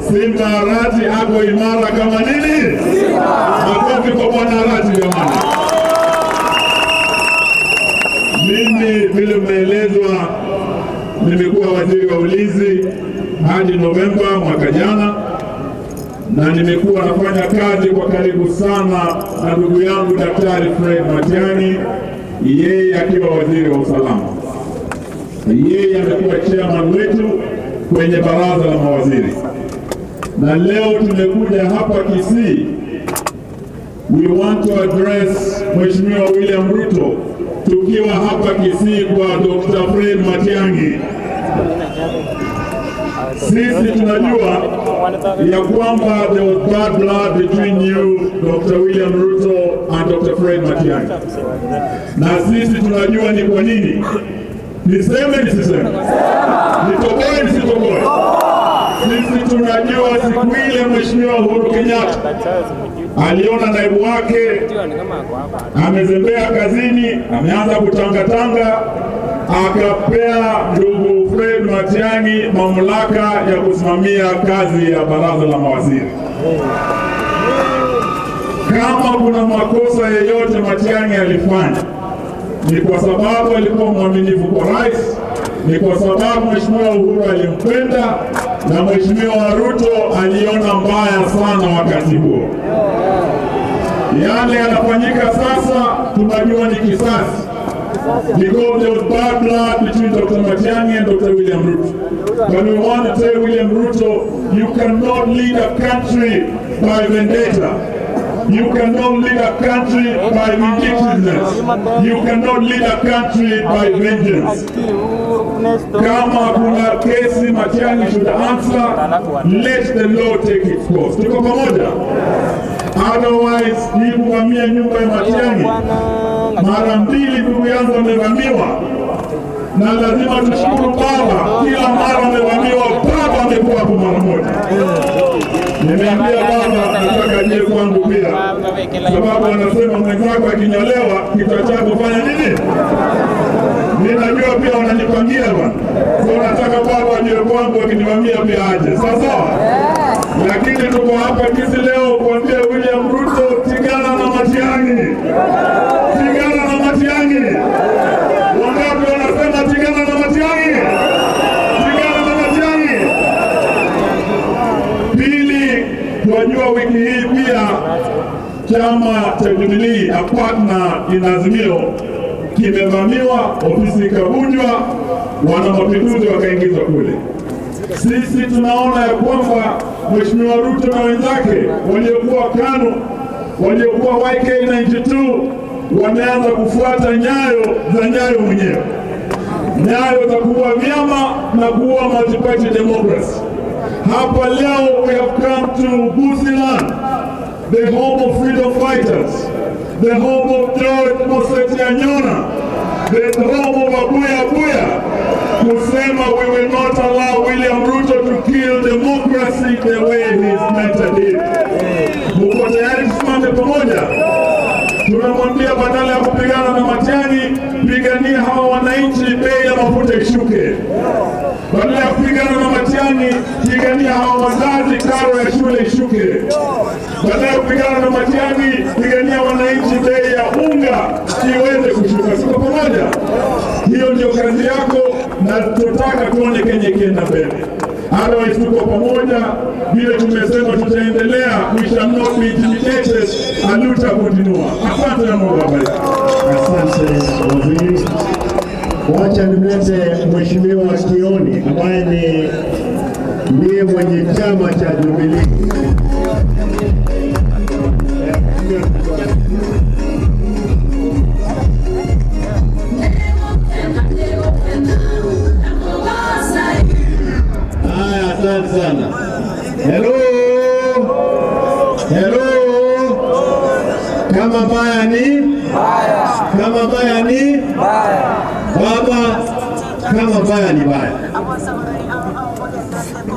Simba Arati ako imara kama nini? Makofi kwa Bwana Arati jamani. Mimi vile mmeelezwa, nimekuwa waziri wa ulinzi hadi Novemba mwaka jana, na nimekuwa nafanya kazi kwa karibu sana na ndugu yangu Daktari Fred Matiang'i, yeye akiwa waziri wa usalama. Yeye amekuwa chairman wetu kwenye baraza la mawaziri. Na leo tumekuja hapa Kisii, we want to address Mheshimiwa William Ruto tukiwa hapa Kisii kwa Dr. Fred Matiang'i. Sisi tunajua ya kwamba there was bad blood between you, Dr. William Ruto and Dr. Fred Matiang'i. Na sisi tunajua ni kwa nini. Niseme nisiseme? Nitoboe nisitoboe? Sisi tunajua siku ile Mheshimiwa Uhuru Kenyatta aliona naibu wake amezembea kazini, ameanza kutangatanga, akapea ndugu Fred Matiang'i mamlaka ya kusimamia kazi ya baraza la mawaziri. Kama kuna makosa yeyote Matiang'i alifanya, ni kwa sababu alikuwa mwaminifu kwa rais, ni kwa sababu Mheshimiwa Uhuru alimpenda, na Mheshimiwa Ruto aliona mbaya sana wakati huo. Yale yanafanyika sasa tunajua ni kisasi, because there was bad blood between Dr. Matiang'i and Dr. William Ruto. But we want to tell William Ruto, you cannot lead a country by vendetta. You cannot lead a country by vindictiveness. You cannot lead a country by vengeance. Kama kuna kesi Matiang'i should answer, let the law take its course. Tuko pamoja? Otherwise, hii kuvamia nyumba ya Matiang'i mara mbili, ndugu yangu, amevamiwa, na lazima tushukuru baba, kila mara amevamiwa, baba amekuwa hapo mara moja. Nimeambia baba nataka aje kwangu pia, sababu anasema mwenzako akinyolewa kichwa chako fanya nini? Ninajua pia wananipangia bwana. So nataka baba aje kwangu, akinivamia pia aje. Sawa sawa? Lakini tuko hapa Kisii leo kuambia William Ruto, tigana na Matiang'i. Tigana na Matiang'i. Wangapi wanasema tigana na Matiang'i? Tigana na Matiang'i. Pili, tunajua wiki hii pia chama cha Jubilee, a partner in Azimio, kimevamiwa, ofisi ikavunjwa, wana mapinduzi wakaingizwa kule. Sisi tunaona ya kwamba Mheshimiwa Ruto na wenzake waliokuwa KANU Waliokuwa YK92 wameanza kufuata nyayo za Nyayo mwenyewe, nyayo za kuua vyama na kuua multi-party democracy. Hapa leo we have come to Busiland, the home of freedom fighters, the home of George Moseti Anyona, the home of Abuya Abuya, kusema we will not allow William Ruto to kill democracy the way he is meant it. Muko tayari tusimame pamoja? Tunamwambia badala ya kupigana na Matiang'i, pigania hawa wananchi, bei ya mafuta ishuke. Badala ya kupigana na Matiang'i, pigania hawa wazazi, karo ya shule ishuke. Badala ya kupigana na Matiang'i, pigania wananchi, bei ya unga iweze kushuka. Tuko pamoja? Hiyo ndio kazi yako, na tunataka tuone Kenya ikienda mbele. Otherwise tuko pamoja, vile tumesema tutaendelea, we shall not be intimidated, aluta continua. Asante na Mungu awabariki. Asante waziri. Wacha nimlete Mheshimiwa Kioni ambaye ni ndiye mwenye chama cha Jubilee. Haya, asante sana. Hello. Hello. Kama baya ni baya. Kama baya ni baya. Baba, kama baya ni baya.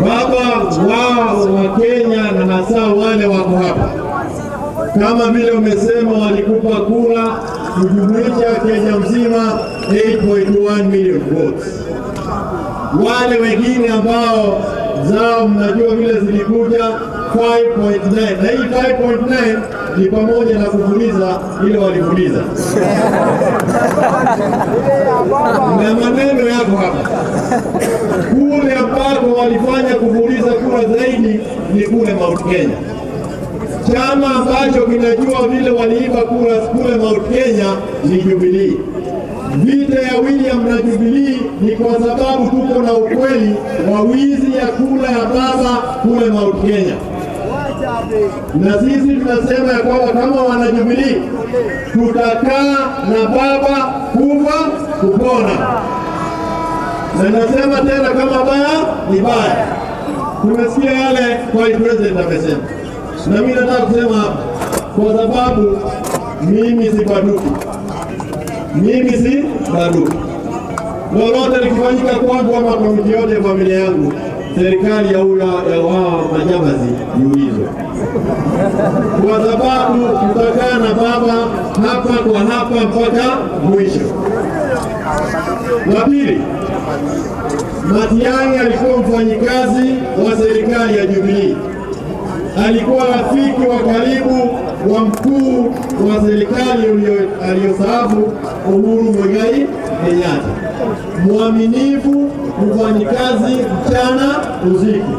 Baba wao wa Kenya na hasa wale wako hapa, kama vile umesema walikupa kura kujumuisha Kenya mzima 8.1 million votes. Wale wengine ambao zao mnajua vile zilikuja 5.9, na hii 5.9 ni pamoja na kufuliza ile walifuliza. Na maneno yako hapa, kule ambako walifanya kufuliza kura zaidi ni kule Mount Kenya. Chama ambacho kinajua vile waliiba kura kule Mount Kenya ni Jubilee. Vita ya William na Jubilee ni kwa sababu tuko na ukweli wa wizi ya kura ya baba kule Mount Kenya. Na sisi tunasema ya kwamba kama wana Jubilee tutakaa na baba kufa kupona. Na nasema tena kama baya ni baya. Tumesikia yale Vice President amesema. Na mimi nataka kusema hapa kwa sababu mimi si baduki. Mimi si baduki. Lolote likifanyika kwangu ama kwa mtu yote familia yangu, serikali ya ula ya wao majambazi iulizwe. Kwa sababu tutakaa na baba hapa kwa hapa mpaka mwisho. La pili, Matiang'i alikuwa mfanyikazi wa serikali ya Jubilee. Alikuwa rafiki wa karibu wa mkuu wa serikali aliyostaafu Uhuru Muigai Kenyatta. Mwaminifu, mfanyikazi mchana usiku.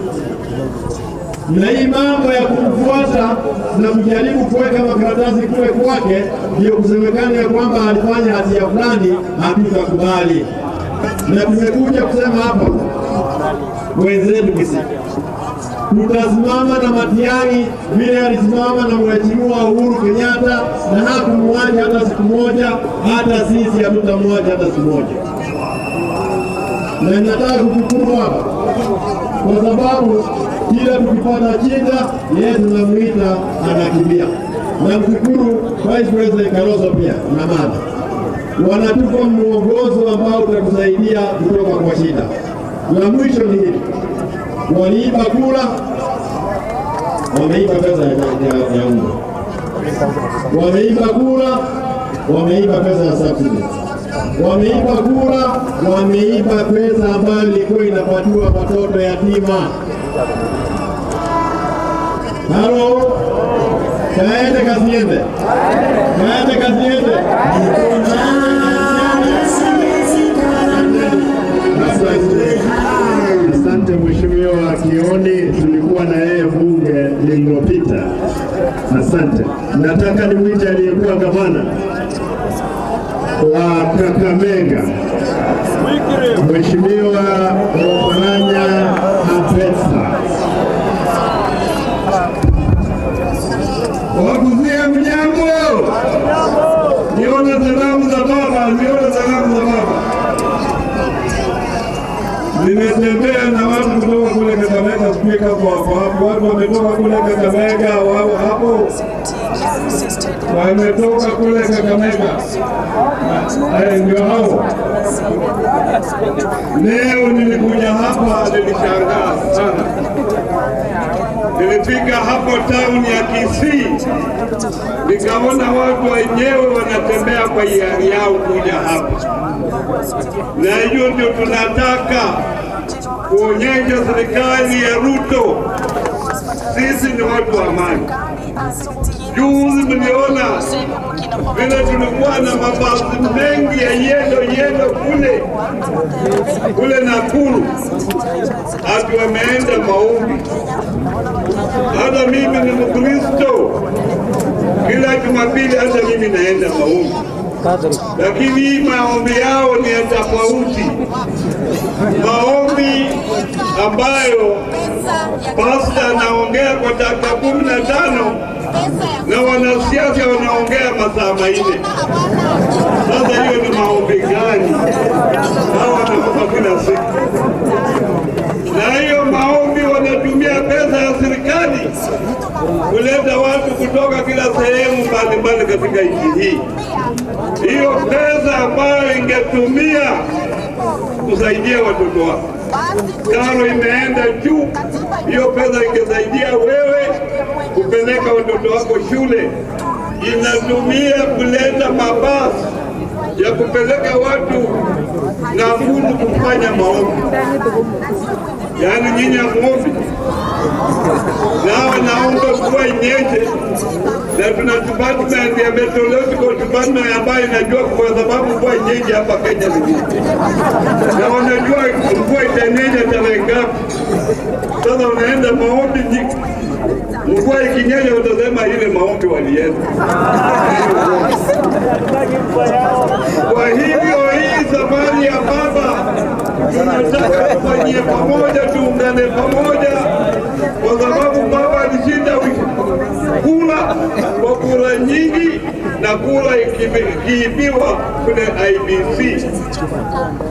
Na hii mambo ya kumfuata na kujaribu kuweka makaratasi kule kwake ndio kusemekana ya kwamba alifanya hatia fulani, hatutakubali. Na tumekuja kusema hapa wenzetu Kisii, tutasimama na Matiang'i vile alisimama na Mheshimiwa Uhuru Kenyatta, na hakumwacha hata siku moja, hata sisi hatutamwacha hata siku moja. Na nataka kushukuru hapa kwa sababu kila tukipata shida yeye tunamuita anakimbia. Na mshukuru Vice President Kalonzo pia na mama, wanatupa mwongozo ambao utakusaidia kutoka kwa shida. La mwisho ni hili: waliiba kura, wameiba pesa ya umma, wameiba kura, wameiba pesa ya subsidy, wameiba kura, wameiba pesa ambayo ilikuwa inapatiwa watoto yatima. Halo, kaende kaziende, kaende kaziende. Asante Mheshimiwa Kioni, tulikuwa na yeye bunge lililopita. Asante. Nataka nimwite aliyekuwa gavana wa Kakamega, Mheshimiwa Oparanya Ambetsa. Wakuzia. Nimetembea na watu kutoka kule Kakamega, spika wako hapo, watu wametoka kule Kakamega, wao hapo wametoka kule Kakamega, ndio hao. Leo nilikuja hapa, nilishangaa sana. Nilifika hapo town ya Kisii, nikaona watu wenyewe wanatembea kwa hiari yao kuja hapa, na hiyo ndio tunataka kuonyesha serikali ya Ruto, sisi ni watu wa amani. Juzi mliona vile tulikuwa na mabasi mengi ya yellow yellow kule Nakuru, ati wameenda maombi. Hata mimi ni Mkristo, kila Jumapili hata mimi naenda maombi, lakini maombi yao ni ya tofauti. Maombi ambayo pasta anaongea kwa dakika 15 na wanasiasa wanaongea masaa 4. Sasa hiyo ni maombi gani? Hao wanaomba kila siku, na hiyo maombi wanatumia pesa ya serikali kuleta watu kutoka kila sehemu mbalimbali katika nchi hii. Hiyo pesa ambayo ingetumia kusaidia watoto wako, karo imeenda juu, hiyo pesa ingesaidia wewe kupeleka watoto wako shule. Inatumia kuleta mabasi ya kupeleka watu Nakuru kufanya maombi. Yaani nyinyi hamuombi, nao naomba mvua inyeshe, na tuna department ya meteorological department ambayo inajua kwa sababu mvua inyeshe hapa Kenya ni, na wanajua mvua itanyesha tarehe ngapi. Sasa unaenda maombi, mvua ikinyesha utasema ile maombi walienda. Kwa hivyo hii safari ya baba tunataka tufanyie pamoja, tuungane pamoja, kwa sababu baba alishinda kura kwa kura nyingi, na kura ikiibiwa kule IEBC.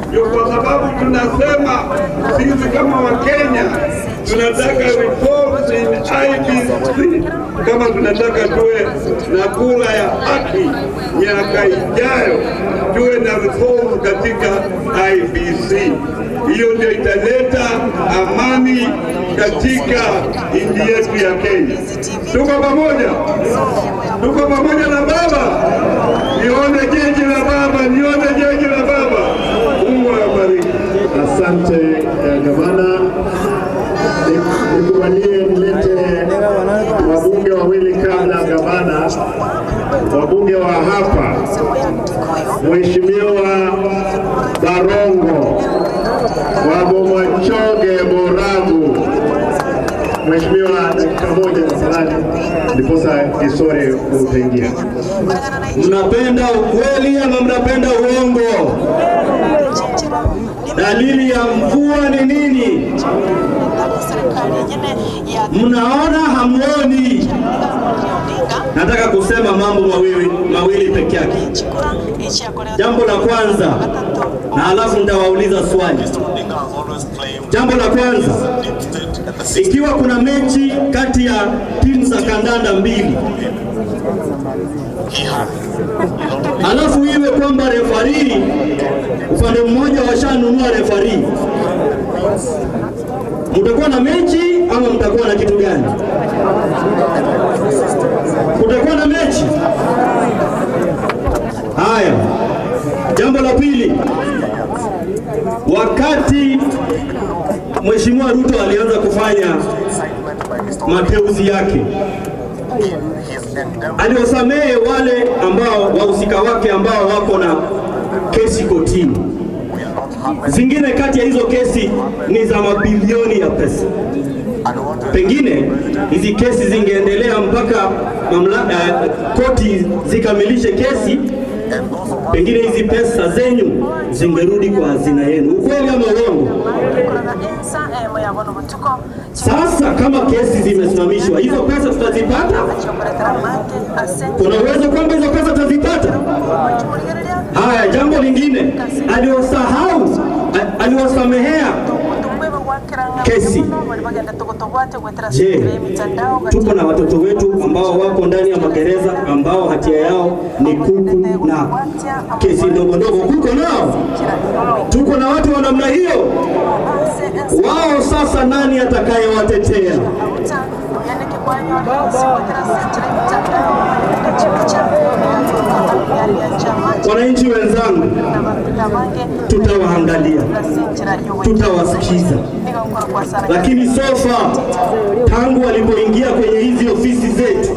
Ndio kwa sababu tunasema sisi kama Wakenya tunataka reforms in IEBC, kama tunataka tuwe na kura ya haki miaka ijayo, tuwe na reform katika IEBC. Hiyo ndio italeta amani katika nchi yetu ya Kenya. Tuko pamoja? Tuko pamoja na baba? Nione jeshi la baba, nione jeshi la baba. Mungu awabariki. Asante gavana. Nikubalie nilete wabunge wawili kabla gavana, wabunge wa hapa, Mheshimiwa Barongo wa Bomachoge Borabu. Mheshimiwa, dakika moja tafadhali, ndiposa Kisore utaingia. Mnapenda ukweli ama mnapenda uongo? Dalili ya mvua ni nini? Mnaona hamuoni? Nataka kusema mambo mawili peke yake. Jambo la kwanza, na halafu nitawauliza swali. Jambo la kwanza, ikiwa kuna mechi kati ya timu za kandanda mbili, halafu iwe kwamba refarii upande mmoja washanunua refarii, mtakuwa na mechi ama mtakuwa na kitu gani? Kutakuwa na mechi? Haya, jambo la pili, wakati Mheshimiwa Ruto alianza kufanya mateuzi yake, aliwasamehe wale ambao wahusika wake ambao wako na kesi kotini. Zingine kati ya hizo kesi ni za mabilioni ya pesa. Pengine hizi kesi zingeendelea mpaka koti zikamilishe kesi, pengine hizi pesa zenyu zingerudi kwa hazina yenu. Ukweli ama uongo? Sasa kama kesi zimesimamishwa, hizo pesa tutazipata? Kuna uwezo kwamba hizo pesa tutazipata? Haya, jambo lingine, aliwasamehea Kesi. Je, tuko na watoto wetu ambao wako ndani ya magereza ambao hatia yao ni kuku na kesi ndogo ndogo? Kuko nao? Tuko na watu wa namna hiyo? Wao sasa nani atakayewatetea? Wananchi wenzangu, tutawaangalia, tutawasikiza, lakini sofa tangu walipoingia kwenye hizi ofisi zetu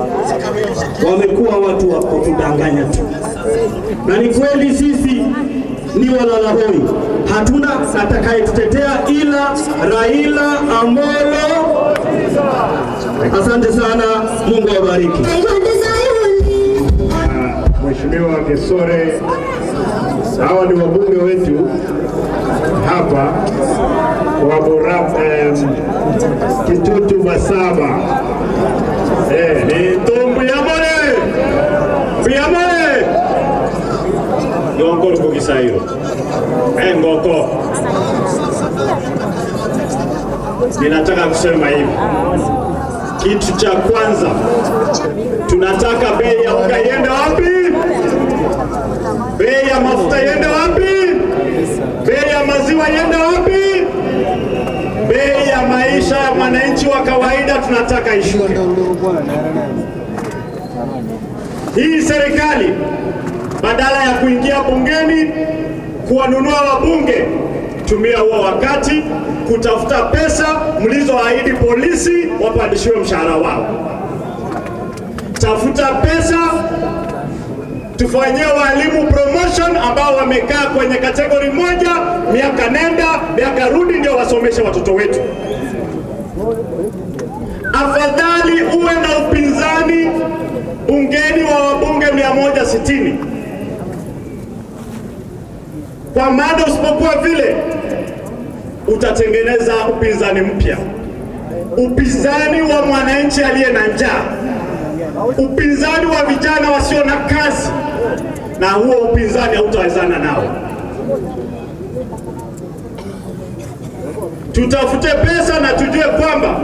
wamekuwa watu wa kutudanganya tu. Na ni kweli sisi ni walalahoi, hatuna atakayetutetea ila Raila Amolo. Asante sana, Mungu awabariki. Mheshimiwa Gesore, hawa ni wabunge wetu hapa wa Kitutu Masaba. Ni Mbuyamore. Mbuyamore. Ngoko lukugisairo. Ngoko. Ninataka kusema hivi. Kitu cha kwanza, tunataka bei ya unga iende wapi? Bei ya mafuta iende wapi? Bei ya maziwa iende wapi? Bei ya maisha ya mwananchi wa kawaida tunataka ishuke. Hii serikali badala ya kuingia bungeni kuwanunua wabunge, tumia huo wakati kutafuta pesa mlizoahidi polisi wapandishiwe mshahara wao. Tafuta pesa tufanyie walimu promotion ambao wamekaa kwenye kategori moja miaka nenda miaka rudi, ndio wasomeshe watoto wetu. Afadhali uwe na upinzani bungeni wa wabunge 160, kwa maana usipokuwa vile utatengeneza upinzani mpya, upinzani wa mwananchi aliye na njaa, upinzani wa vijana wasio na kazi, na huo upinzani hautawezana nao. Tutafute pesa na tujue kwamba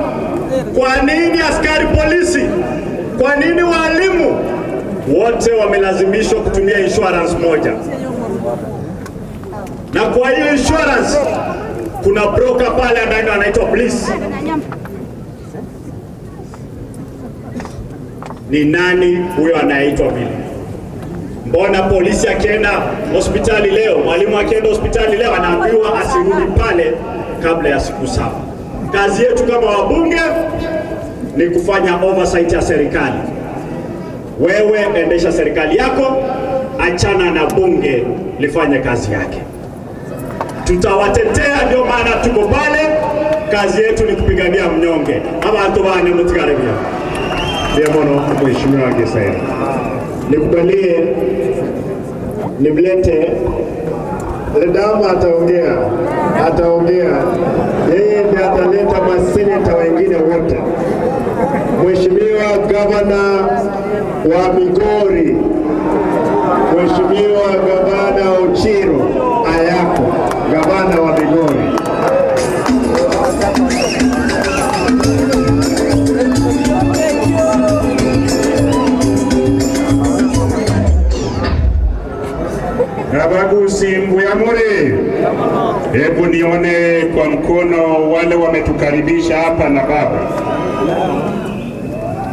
kwa nini askari polisi, kwa nini walimu wote wamelazimishwa kutumia insurance moja, na kwa hiyo insurance kuna broker pale anaitwa Bliss. Ni nani huyo anaitwa vile? Mbona polisi akienda hospitali leo, mwalimu akienda hospitali leo anaambiwa asirudi pale kabla ya siku 7? Kazi yetu kama wabunge ni kufanya oversight ya serikali. Wewe endesha serikali yako, achana na bunge lifanye kazi yake. Tutawatetea, ndio maana tuko pale. Kazi yetu ni kupigania mnyonge. Abantu bane mutikaribia. Ndio mono Mheshimiwa Gesere. Nikubalie nimlete Ledama, ataongea. Yeye ndiye ataleta maseneta wengine wote. Mheshimiwa Gavana wa Migori, Mheshimiwa Gavana Ochiro Ayako, Gavana wa Migori. Abagusi Mbuyamore, hebu nione kwa mkono wale wametukaribisha hapa na baba.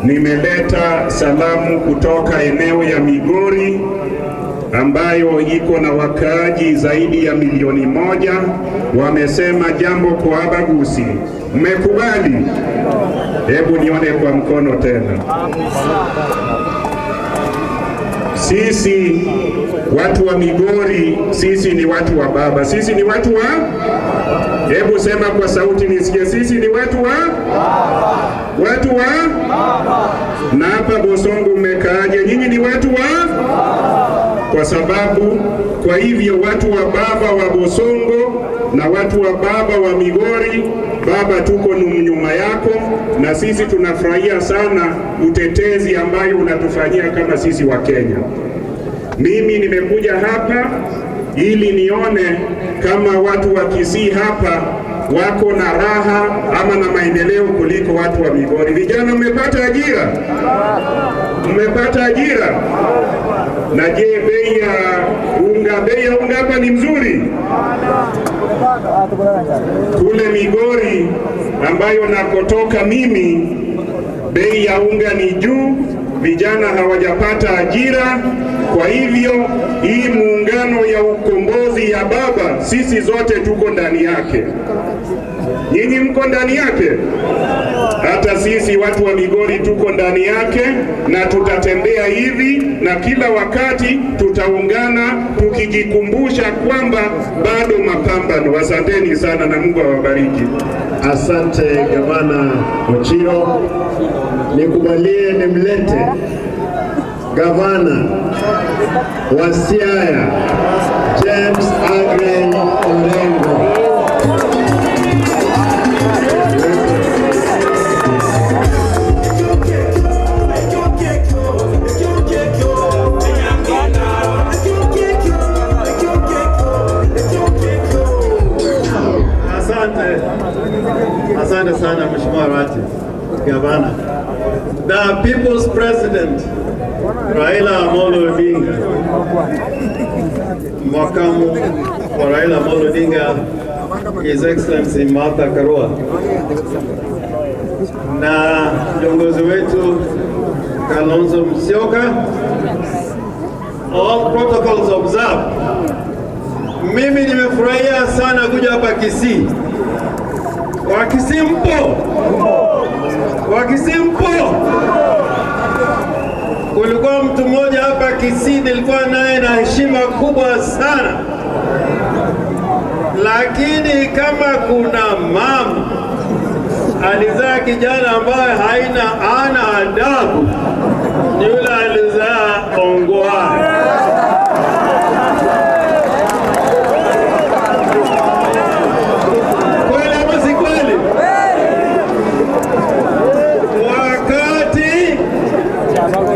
Nimeleta salamu kutoka eneo ya Migori ambayo iko na wakaaji zaidi ya 1,000,000. Wamesema jambo kwa Abagusi, mmekubali? Hebu nione kwa mkono tena. Sisi watu wa Migori, sisi ni watu wa baba. Sisi ni watu wa? Hebu sema kwa sauti nisikie. Sisi ni watu wa? Watu wa? Na hapa Bosongo mmekaaje? Nyinyi ni watu wa? Kwa sababu, kwa hivyo watu wa baba wa Bosongo na watu wa baba wa Migori, baba tuko nyuma yako, na sisi tunafurahia sana utetezi ambayo unatufanyia kama sisi wa Kenya. Mimi nimekuja hapa ili nione kama watu wa Kisii hapa wako na raha ama na maendeleo kuliko watu wa Migori. Vijana, mmepata ajira? Mmepata ajira? Na je, bei ya unga hapa ni mzuri? Kule Migori ambayo nakotoka mimi, bei ya unga ni juu, vijana hawajapata ajira. Kwa hivyo hii muungano ya ukombozi ya baba, sisi zote tuko ndani yake. Nyinyi mko ndani yake? Hata sisi watu wa Migori tuko ndani yake, na tutatembea hivi na kila wakati tutaungana tukijikumbusha kwamba bado mapambano. Asanteni sana na Mungu awabariki. Asante Gavana Ochiro. Nikubalie nimlete Gavana wa Siaya James Aggrey Orengo. Asante sana Mheshimiwa Rati, Gavana. The People's President Raila Amolo Odinga, makamu wa Raila Amolo Odinga His Excellency Martha Karua, na kiongozi wetu Kalonzo Musyoka. All protocols observed. Mimi nimefurahia sana kuja hapa Kisii. Wakisii mpo? Wakisii mpo? Kulikuwa mtu mmoja hapa Kisii nilikuwa naye na heshima kubwa sana. Lakini kama kuna mama alizaa kijana ambaye hana adabu, ni yule alizaa Ongwae.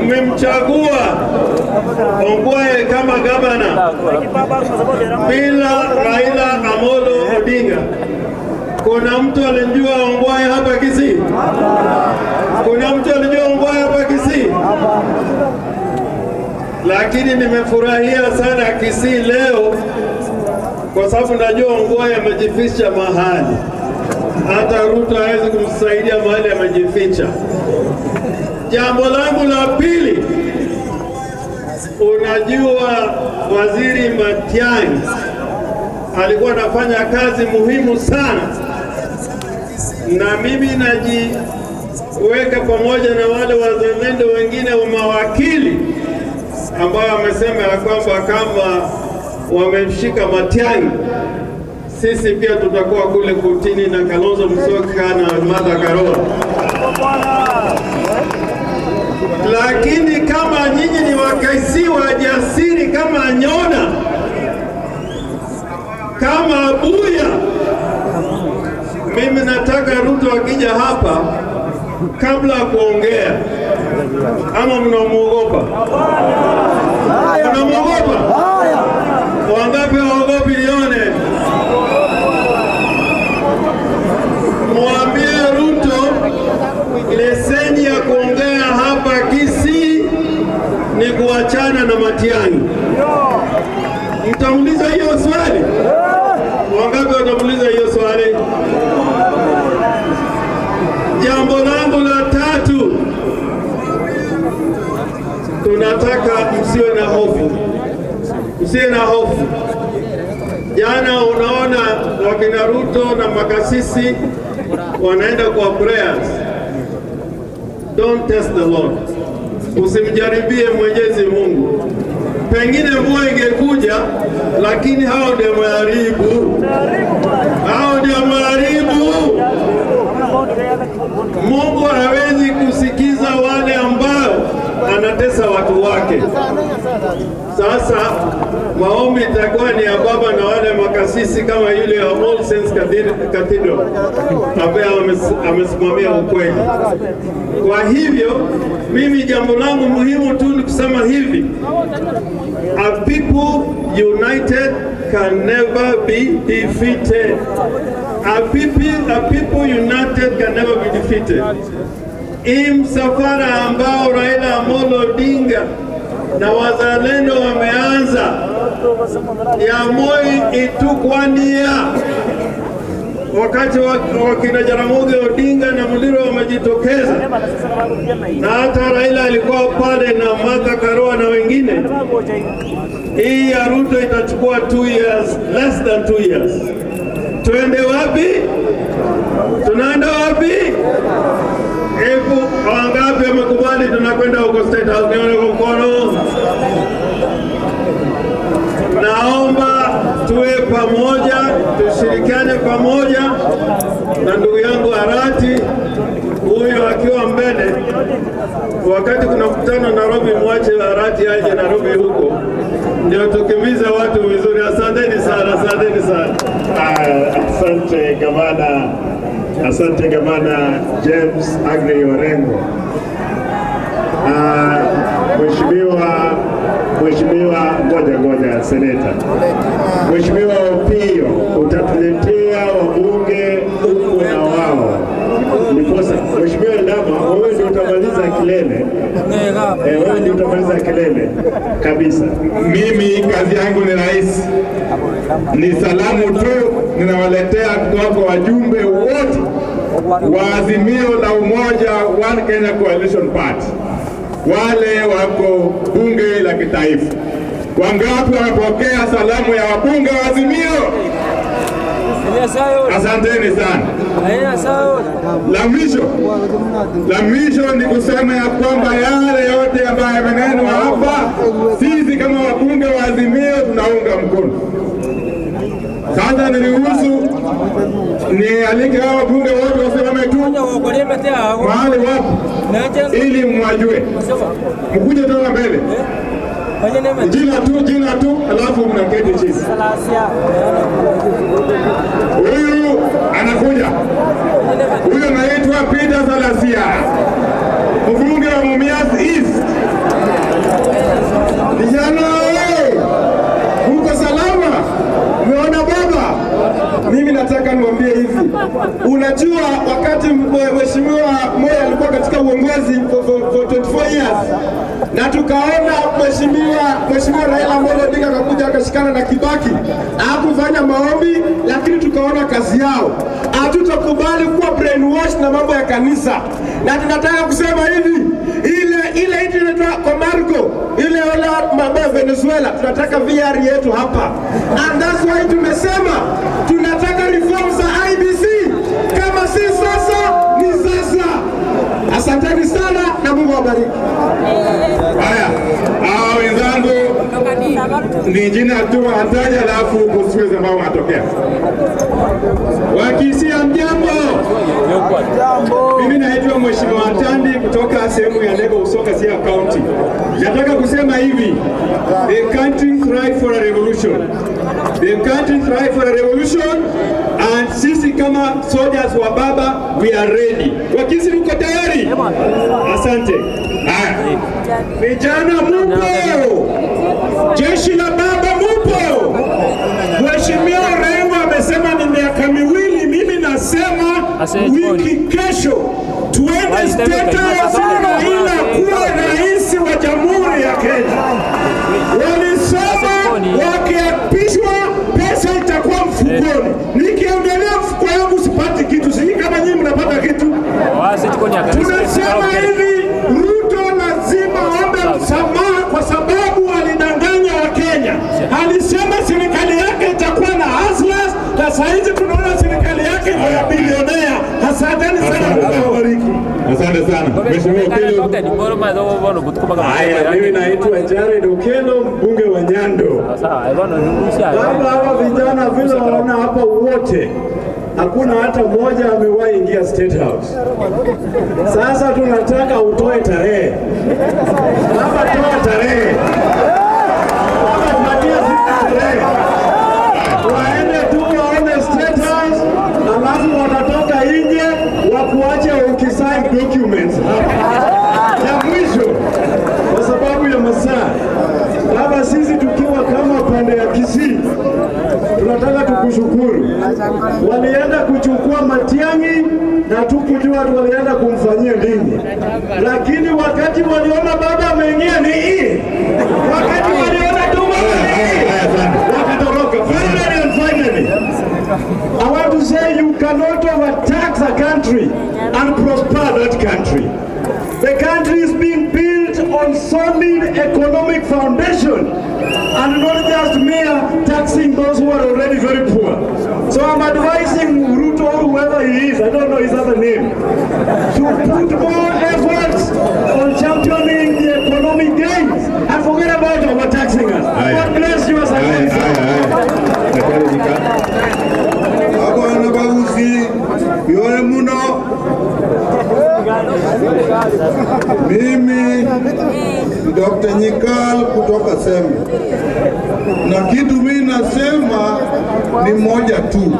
Mmemchagua Ongwae kama gavana bila Raila Amolo Odinga. Kuna mtu alijua Ongwae hapa Kisii? Kuna mtu alijua Ongwae hapa Kisii? Lakini nimefurahia sana Kisii leo kwa sababu najua Ongwae amejificha mahali. Hata Ruto hawezi kumsaidia mahali amejificha. Jambo langu la pili, unajua Waziri Matiang'i alikuwa anafanya kazi muhimu sana, na mimi najiweka pamoja na wale wazalendo wengine wa mawakili ambao wamesema ya kwamba kama wamemshika Matiang'i, sisi pia tutakuwa kule kotini na Kalonzo Musyoka na Martha Karua. Lakini kama nyinyi ni Wakisii wajasiri kama Nyona, kama Abuya, mimi nataka Ruto akija hapa kabla kuongea, ama mnamuogopa? Mnamuogopa? Wangapi waogopi nione? Mwambie Ruto leseni ya kuongea hapa Kisii ni kuachana na Matiang'i. Mtamuuliza hiyo swali? Wangapi watamuuliza hiyo swali? Jambo langu la tatu, tunataka msiwe na hofu. Msiwe na hofu. Jana unaona wakina Ruto na makasisi wanaenda kwa prayers. Don't test the Lord. Usimjaribie Mwenyezi Mungu. Pengine mvua ingekuja, lakini hao ndio maharibu. Hao ndio maharibu. Mungu hawezi kusikiza wale ambao anatesa watu wake. Sasa maombi itakuwa ni ya baba na wale makasisi kama yule wa All Saints Cathedral ambaye amesimamia ukweli. Kwa hivyo mimi jambo langu muhimu tu ni kusema hivi: a people united can never be defeated. A people united can never be defeated. Hii msafara ambao Raila Amolo Odinga na wazalendo wameanza ya Moi itukwania, wakati wakina Jaramogi Odinga na Muliro wamejitokeza, na hata Raila alikuwa pale na Martha Karua na wengine. Hii ya Ruto itachukua 2 years, less than 2 years. Tuende wapi? Tunaenda wapi? Hebu wangapi wamekubali tunakwenda huko State House? Nione kwa mkono. Naomba tuwe pamoja, tushirikiane pamoja na ndugu yangu Arati huyo akiwa mbele. Wakati kuna mkutano Nairobi, mwache Arati aje Nairobi huko ndio tukimize watu vizuri. Asanteni sana, asanteni sana. Asante gavana. Asante gavana James Aggrey Orengo. Mheshimiwa, ngoja seneta. Mheshimiwa Opiyo, utatuletea wabunge huko na wao. Ndiposa Mheshimiwa Ndama, wewe ndio utamaliza kilele. Wewe ndio utamaliza kilele kabisa. Mimi kazi yangu ni rais. Ni salamu tu ninawaletea kutoka kwa wajumbe wote wa Azimio la Umoja One Kenya Coalition Party, wale wako bunge la kitaifa. Wangapi wamepokea salamu ya wabunge wa Azimio? Asanteni sana. La mwisho ni kusema ya kwamba yale yote ambayo yamenenwa hapa, sisi kama wabunge wa Azimio tunaunga mkono. Sasa niruhusu nialike hao wabunge wote wasimame tu mahali wapo ili mwajue. Mkuje toka mbele. Jina tu alafu mnaketi chini. Huyu anakuja. Huyu anaitwa Peter Salasya, mbunge wa Mumias East. Vijana uko salama? Umeona baba? Mimi nataka niwaambie hivi. Unajua wakati Mheshimiwa Moi alikuwa katika uongozi for 24 years, na tukaona Mheshimiwa Raila Amolo Odinga akakuja akashikana na Kibaki, hakufanya maombi, lakini tukaona kazi yao. Hatutakubali kuwa brainwash na mambo ya kanisa. Na tunataka kusema hivi, ile inaitwa Comarco, ile mambo ya Venezuela, tunataka VR yetu hapa. And that's why tumesema tunataka reforms za IBC. Kama si sasa ni sasa. Asanteni sana na Mungu awabariki. Haya, hao wenzangu ni jina tu wanataja alafu kusiweza ambao wanatokea. Wakisia mjambo. Mimi naitwa Mheshimiwa Tandi kutoka sehemu ya Lego Usoka Siaya County. Nataka kusema hivi, the country thrive for a revolution. The country thrive for a revolution, and sisi kama soldiers wa baba we are ready. Wakisi mko tayari? Asante. Haya. Vijana mupo? Jeshi la baba mupo? Mheshimiwa Orengo amesema ni miaka miwili, mimi nasema wiki kesho tuende State House Raila kuwa rais wa Jamhuri ya Kenya. Walisema wakiapishwa pesa itakuwa mfukoni. Nikiangalia mfuko wangu sipati kitu, sijui kama nyinyi mnapata kitu. Tunasema hivi, Ruto lazima aombe msamaha kwa sababu alidanganya Wakenya. Alisema serikali yake itakuwa na hustlers, na saa hizi tunaona serikali yake ni ya bilionea. Asanteni sana, Mungu awabariki. Asante sana. Mheshimiwa Okello. Haya, mimi naitwa Jared Okello, mbunge wa Nyando. Baba, hawa vijana vile waona hapa wote, hakuna hata mmoja amewahi ingia State House. Sasa tunataka utoe tarehe. Baba, toa tarehe. Baba, tupatie tarehe. Waende tu waone State House, alafu watatoka nje wakuache ukisign documents hapa. Ya mwisho, kwa sababu ya masaa, baba, sisi tukiwa kama pande ya Kisii, Walienda kuchukua Matiang'i na tukujua walienda kumfanyia nini, lakini wakati waliona baba ameingia ni hii, wakati waliona tu baba ni hii, wakatoroka. Finally and finally, I want to say you cannot overtax a country and prosper that country. The country is being built on solid economic foundation and not just mere taxing those who are already very poor. So I'm advising Ruto or whoever he is, I don't know his other name, to put more efforts on championing the economic gains and forget about overtaxing us. God bless you as I. Abana baguzi yore muno. Mimi ni Dr. Nyikal kutoka Sembe, na kitu mimi nasema ni moja tu.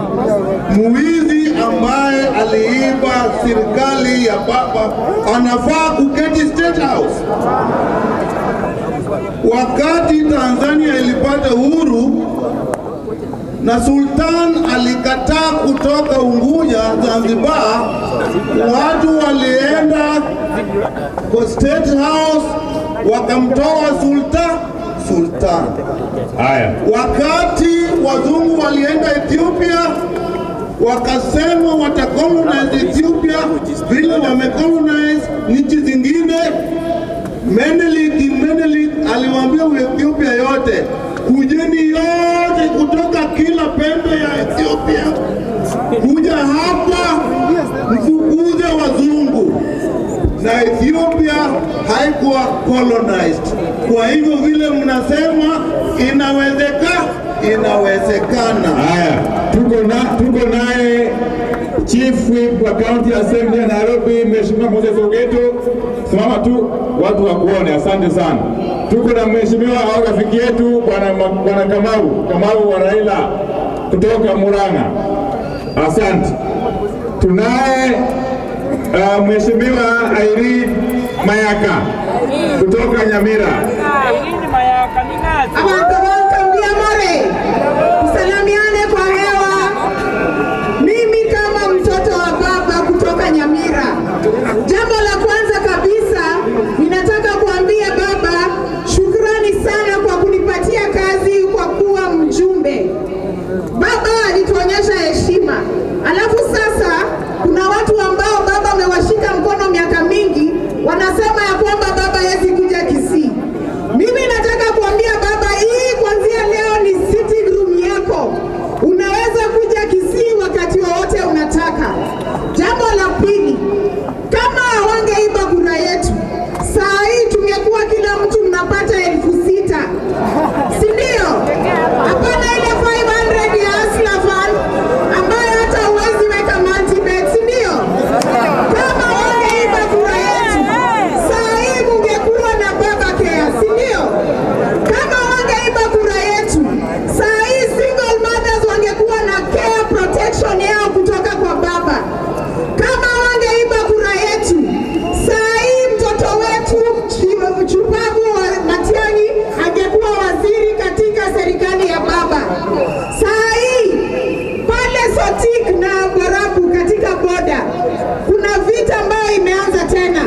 Muizi ambaye aliiba serikali ya baba anafaa kuketi State House. Wakati Tanzania ilipata uhuru na Sultan alikataa kutoka Unguja Zanzibar, watu walienda kwa State House wakamtoa Sultan. Haya. Wakati wazungu walienda Ethiopia wakasema watacolonize Ethiopia vile wamecolonize nchi zingine. Menelik aliwaambia Ethiopia yote, kujeni yote kutoka kila pembe ya Ethiopia, kuja hapa mfukuze wazungu. Na Ethiopia haikuwa colonized. Kwa hivyo vile mnasema inawezekana. Haya, tuko naye Chief Whip wa County Assembly ya Nairobi, Mheshimiwa Moses Ogeto. Simama tu watu wakuone, asante sana. Tuko na mheshimiwa au rafiki yetu bwana Kamau wa Raila kutoka Murang'a. Asante. Tunaye mheshimiwa Irene Mayaka kutoka Nyamira. Tusalamiane kwa hewa. Mimi kama mtoto wa baba kutoka Nyamira, jambo la kwanza kabisa ninataka kuambia baba shukrani sana kwa kunipatia kazi kwa kuwa mjumbe. Baba alituonyesha heshima. Alafu sasa kuna watu ambao baba amewashika mkono miaka mingi, wanasema ya kwamba baba hawezi kuja Kisii. Mimi nataka kuambia baba, hii kuanzia leo ni sitting room yako. Unaweza kuja Kisii wakati wowote unataka. Jambo la pili, kama hawangeiba kura yetu, saa hii tungekuwa kila mtu mnapata 6,000. Si ndio? Hapana ile 500 ya Hustler Fund ambayo hata huwezi weka multi-bet, si ndio? Kama wangeiba kura yetu, saa hii mungekuwa na baba care, si ndio? Kama wangeiba kura yetu, saa hii single mothers wangekuwa na care protection yao kutoka kwa baba. Kama wangeiba kura yetu, saa hii mtoto wetu Chupavu wa Matiang'i angekuwa waziri katika serikali ya baba. Saa hii pale Sotik na Borabu katika boda kuna vita ambayo imeanza tena.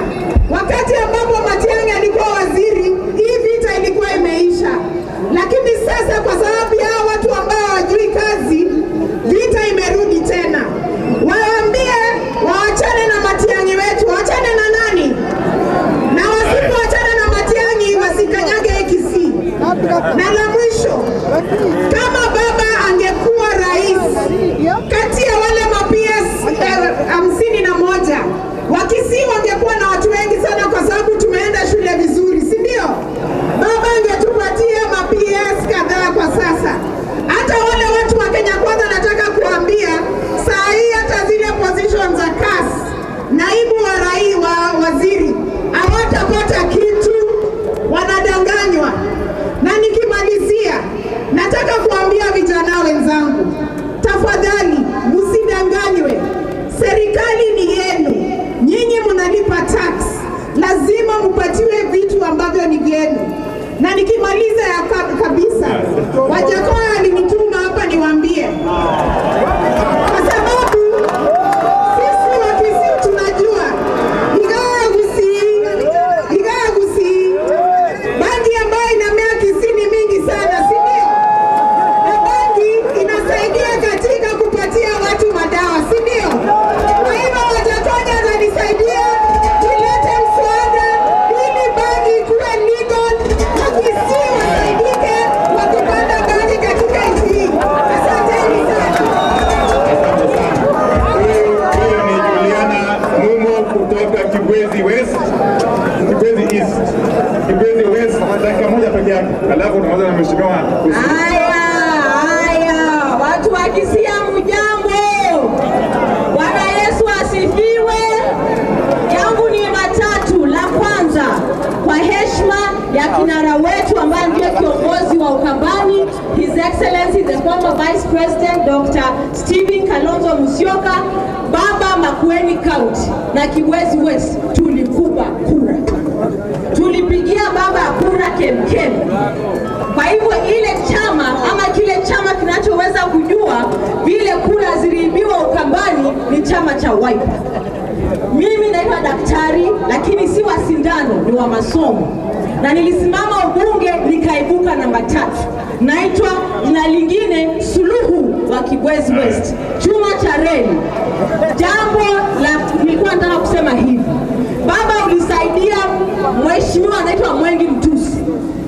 Wakati ambapo Matiang'i alikuwa waziri, hii vita ilikuwa imeisha. Lakini sasa kwa sababu ya watu ambao hawajui kazi, vita imerudi tena. Waambie waachane na Matiang'i wetu, waachane na nani? Na wasipoachana na Matiang'i wasikanyage Kisii. Na la mwisho, kama baba angekuwa rais, kati ya wale ma-PS 51 wa Kisii wangekuwa na watu wengi sana, kwa sababu tumeenda shule vizuri, si ndio? Baba angetupatia ma-PS kadhaa kwa sasa. Hata wale watu wa Kenya Kwanza nataka kuambia, saa hii hata zile positions za CAS, naibu wa rais wa waziri, hawatapata kitu, wanadanganywa. Na nikimalizia, nataka kuambia vijana wenzangu, tafadhali msidanganywe. Serikali ni yenu, nyinyi mnalipa tax, lazima mpatiwe vitu ambavyo ni vyenu. Na nikimaliza ya kabisa, Wajakoya alinituma hapa niwaambie. Mheshimiwa. Haya, haya, watu wa Kisii hamjambo. Bwana Yesu asifiwe. Yangu ni matatu. La kwanza, kwa heshima ya kinara wetu ambaye ndiye kiongozi wa Ukambani, His Excellency the former Vice President Dr. Stephen Kalonzo Musyoka, baba Makueni County na Kibwezi West, tulikupa kura, tulipigia baba kura kemkem. Kwa hivyo ile chama ama kile chama kinachoweza kujua vile kura ziliibiwa Ukambani ni chama cha Wiper. Mimi naitwa daktari, lakini si wa sindano, ni wa masomo, na nilisimama ubunge nikaibuka namba 3. Naitwa jina lingine Suluhu wa Kibwezi West, chuma cha reli. Jambo la nilikuwa nataka kusema hivi, baba ulisaidia mheshimiwa anaitwa Mwengi Mtusi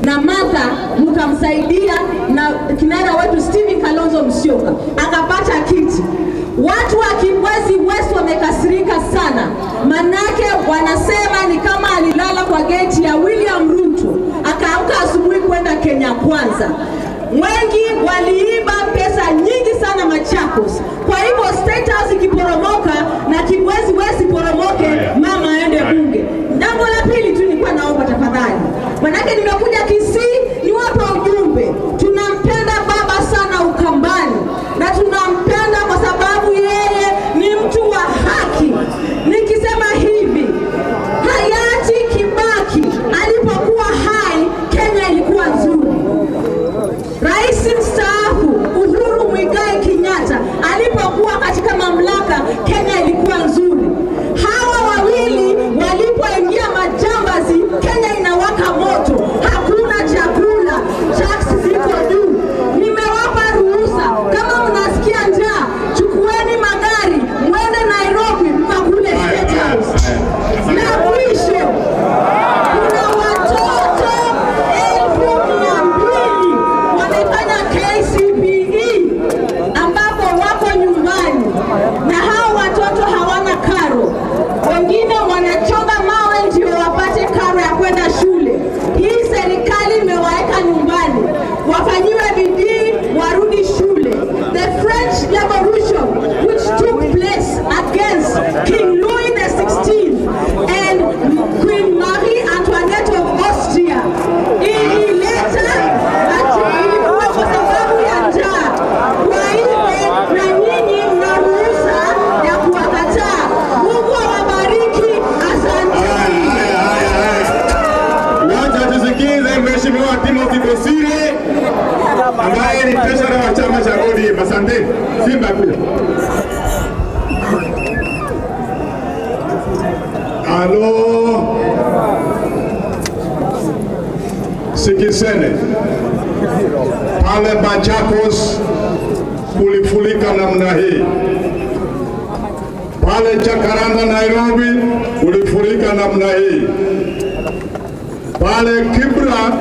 na Martha, mkamsaidia na kinara wetu Stephen Kalonzo Musyoka akapata kiti. Watu wa Kibwezi West wamekasirika sana, manake wanasema ni kama alilala kwa geti ya William Ruto akaamka asubuhi kwenda Kenya Kwanza. Wengi waliiba pesa nyingi sana Machakos. Kwa hivyo State House ikiporomoka na Kibwezi West iporomoke, mama aende bunge. Jambo la pili tu nilikuwa naomba tafadhali, manake nimekuja Kisii niwape ujumbe. Tunampenda baba sana Ukambani, na tunampenda kwa sababu yeye ni mtu wa haki. Nikisema hivi, hayati Kibaki alipokuwa hai, Kenya ilikuwa nzuri. Rais mstaafu Uhuru Muigai Kenyatta alipokuwa katika mamlaka, Kenya ilikuwa nzuri. Hawa wawili walipoingia majambazi, Kenya inawaka moto, hakuna chakula, tax ziko juu. Nimewapa ruhusa, kama mnasikia njaa, chukueni magari mwende Nairobi mkakule State House. Na mwisho, kuna watoto 200,000 wamefanya KCPE ambapo wako nyumbani, na hao watoto hawana karo, wengine wanachonga mawe ndio wapate karo ya kwenda shule. Hii serikali imewaweka nyumbani, wafanyiwe bidii warudi shule. The French Revolution which took place against King Louis XVI and Queen Marie Antoinette of Austria ilileta ilikuwa kwa sababu ya njaa. Kwa hivyo na nyinyi mna ruhusa ya kuwakataa. Mungu awabariki, asanteni. Wacha tusikize Mheshimiwa Timothy Bosire ambaye ni treasurer wa chama cha ODM. Asante. Simba kuu. Alo, sikisene pale Machakos kulifurika namna hii, pale Jacaranda Nairobi kulifurika namna hii, pale Kibra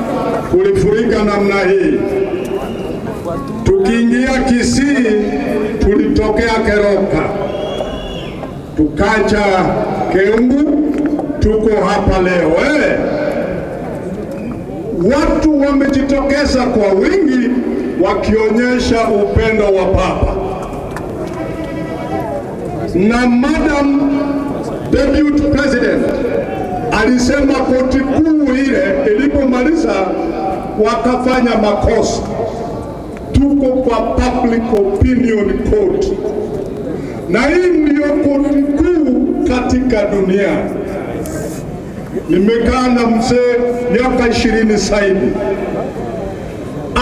kulifurika namna hii. Tukiingia Kisii tulitokea Keroka, tukacha Keumbu, tuko hapa leo. Watu wamejitokeza kwa wingi wakionyesha upendo wa Papa. Na Madam Deputy President alisema koti kuu ile ilipomaliza wakafanya makosa. Tuko kwa public opinion court, na hii ndio koti kuu katika dunia. Nimekaa na mzee miaka 20 zaidi,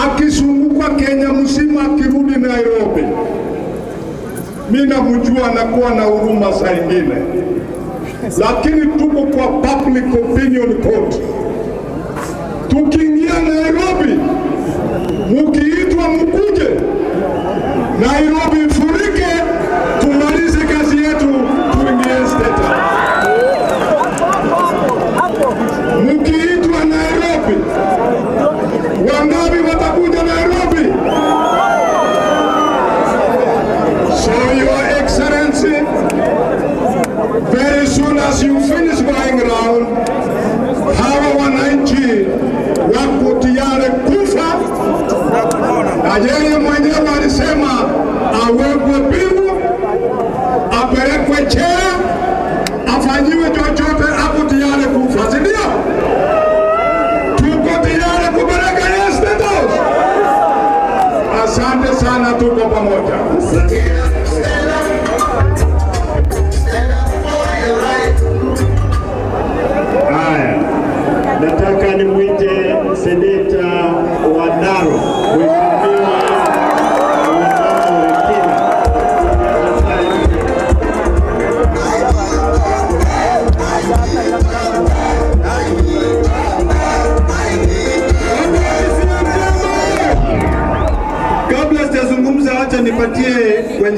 akizunguka Kenya mzima, akirudi Nairobi, mimi namjua anakuwa na huruma saa ingine, lakini tuko kwa public opinion court. Tukiingia Nairobi, mukiitwa mkuje Nairobi ifurike, tumalize kazi yetu, tuingie State House. Mkiitwa Nairobi, wangapi watakuja Nairobi? So Your Excellency, very soon as you finish going round, hawa wananchi wako tayari kufa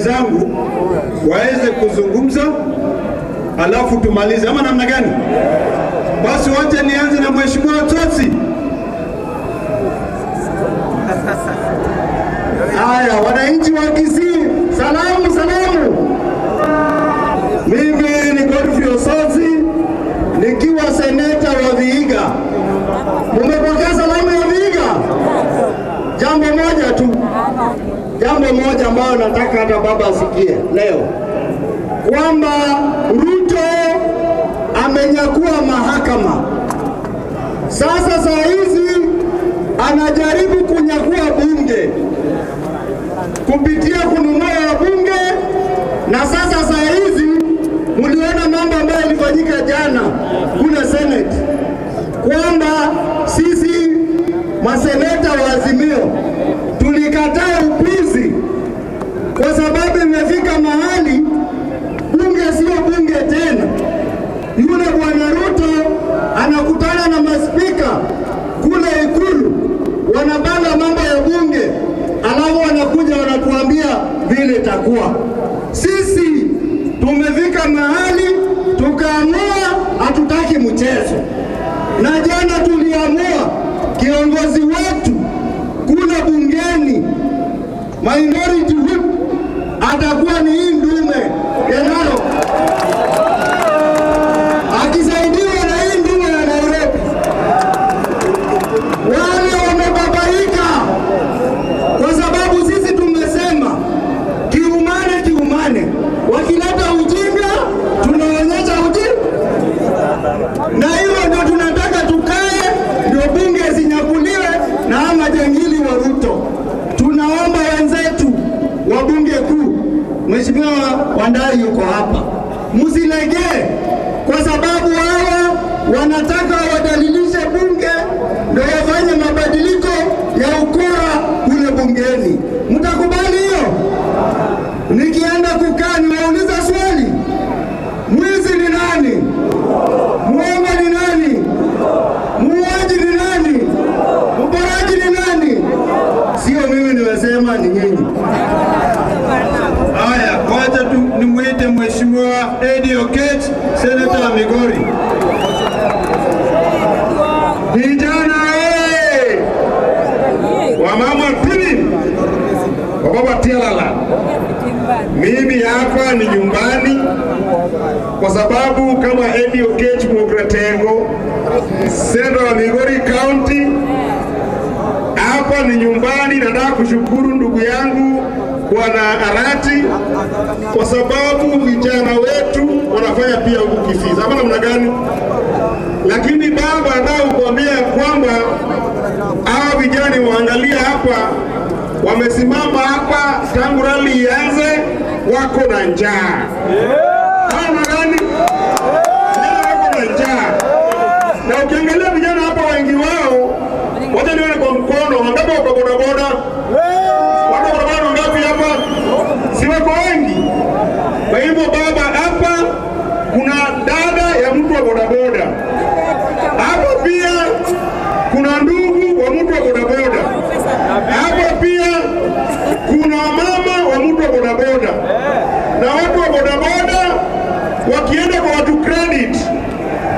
wenzangu waweze kuzungumza, alafu tumalize, ama namna gani? Basi wacha nianze na Mheshimiwa Tsotsi. Haya, wananchi wa Kisii, salamu salamu. Mimi ni Godfrey Osotsi nikiwa seneta wa Vihiga. Mumepokea salamu ya Vihiga? Jambo moja tu, jambo moja ambayo nataka hata baba asikie leo, kwamba Ruto amenyakua mahakama. Sasa saa hizi anajaribu kunyakua bunge kupitia kununua wabunge, na sasa saa hizi mliona mambo ambayo yalifanyika jana kule Senate, kwamba sisi maseneta wa Azimio tulikataa upizi kwa sababu imefika mahali bunge sio bunge tena. Yule bwana Ruto anakutana na maspika kule Ikulu, wanapanga mambo ya bunge, alafu wanakuja wanatuambia vile itakuwa. Sisi tumefika mahali tukaamua hatutaki mchezo, na jana tuliamua kiongozi wetu kule bungeni, minority whip, atakuwa ni hii ndume Genaro, akisaidiwa na hii ndume ya Nairobi. Wale wamebabaika kwa sababu sisi tumesema kiumane kiumane, wakileta ujinga tunaonyesha ujinga, na hivyo ndio tunataka tukae, ndio bunge zinyakuliwe na ama jangili wa Ruto. Tunaomba wenzetu wa bunge kuu, Mheshimiwa Wandai yuko hapa, msilegee kwa sababu hawa wanataka wadalilishe bunge ndio wafanye mabadiliko ya ukora kule bungeni. Mtakubali hiyo? Nikienda kukaa niwauliza swali, mwizi ni nani? Mwongo ni nani? Muuaji ni nani? Mporaji ni nani? Sio mimi nimesema, ni nyinyi. Haya, wacha tu nimwite Mheshimiwa Eddie Oketch, seneta wa Migori. Vijana wamama pili, wababa tialala, mimi hapa ni nyumbani kwa sababu kama Eddie Oketch Mokratengo, seneta wa Migori County, hapa ni nyumbani. Nataka kushukuru ndugu yangu Bwana Arati kwa sababu vijana wetu wanafanya pia huku Kisii, hapa namna gani? Lakini baba, nataka kukuambia kwamba hawa vijana waangalia hapa, wamesimama hapa tangu rali ianze, wako na njaa. Hawa gani? Vijana wako na njaa, na ukiangalia vijana hapa wengi wao, wacha nione kwa mkono, wangapi wako bodaboda? Wako bodaboda wangapi hapa? Si wako wengi? Kwa hivyo baba, hapa kuna dada ya mtu wa bodaboda, hapa pia kuna ndugu wa mtu wa bodaboda, hapa pia kuna mama wa mtu wa bodaboda. Na watu wa bodaboda wakienda kwa watu credit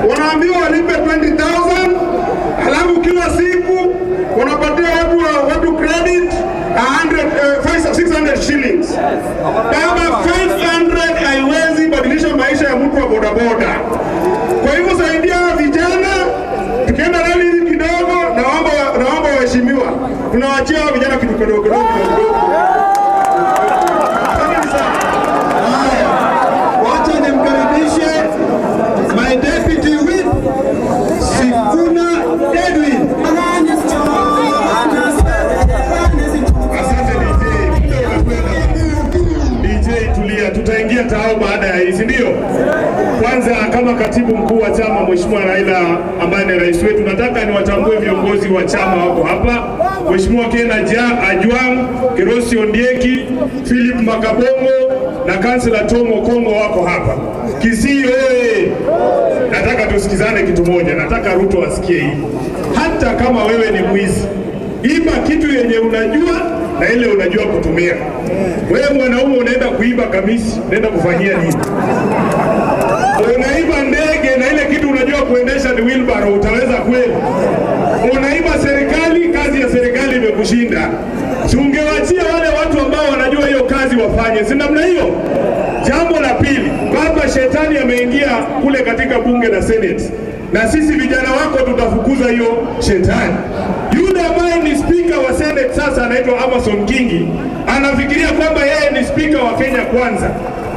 wanaambiwa walipe 20,000, halafu kila siku wanapatia watu credit 600 shillings. Baba, 500 haiwezi badilisha maisha ya mtu wa bodaboda. Kwa hivyo saidia vijana. Tukienda rali hivi kidogo, naomba waheshimiwa, tunawaachia vijana kitu kidogo kidogo kidogo. Haya, wacha nimkaribishe my deputy whip Sifuna Edwin. Asante DJ. DJ tulia, tutaingia tao baada ya hii, si ndio? Kwanza kama katibu mkuu wa chama Mheshimiwa Raila ambaye ni rais wetu, nataka niwatambue viongozi wa chama wako hapa. Mheshimiwa Ken Ajwang, Kerosi Ondieki, Philip Makabongo na Kansela Tom Okongo wako hapa. Kisii oye! Nataka tusikizane kitu moja, nataka Ruto asikie hii. Hata kama wewe ni mwizi, iba kitu yenye unajua na ile unajua kutumia. Wewe mwanaume unaenda kuiba kamisi, unaenda kufanyia nini? Unaiba ndege na ile kitu unajua kuendesha ni wheelbarrow, utaweza kweli? Unaiba serikali, kazi ya serikali imekushinda. Si ungewachia wale watu ambao wanajua hiyo kazi wafanye, si namna hiyo? Jambo la pili, baba, shetani ameingia kule katika bunge la Senate, na sisi vijana wako tutafukuza hiyo shetani. Yule ambaye ni spika wa Senate sasa anaitwa Amason Kingi, anafikiria kwamba yeye ni spika wa Kenya Kwanza.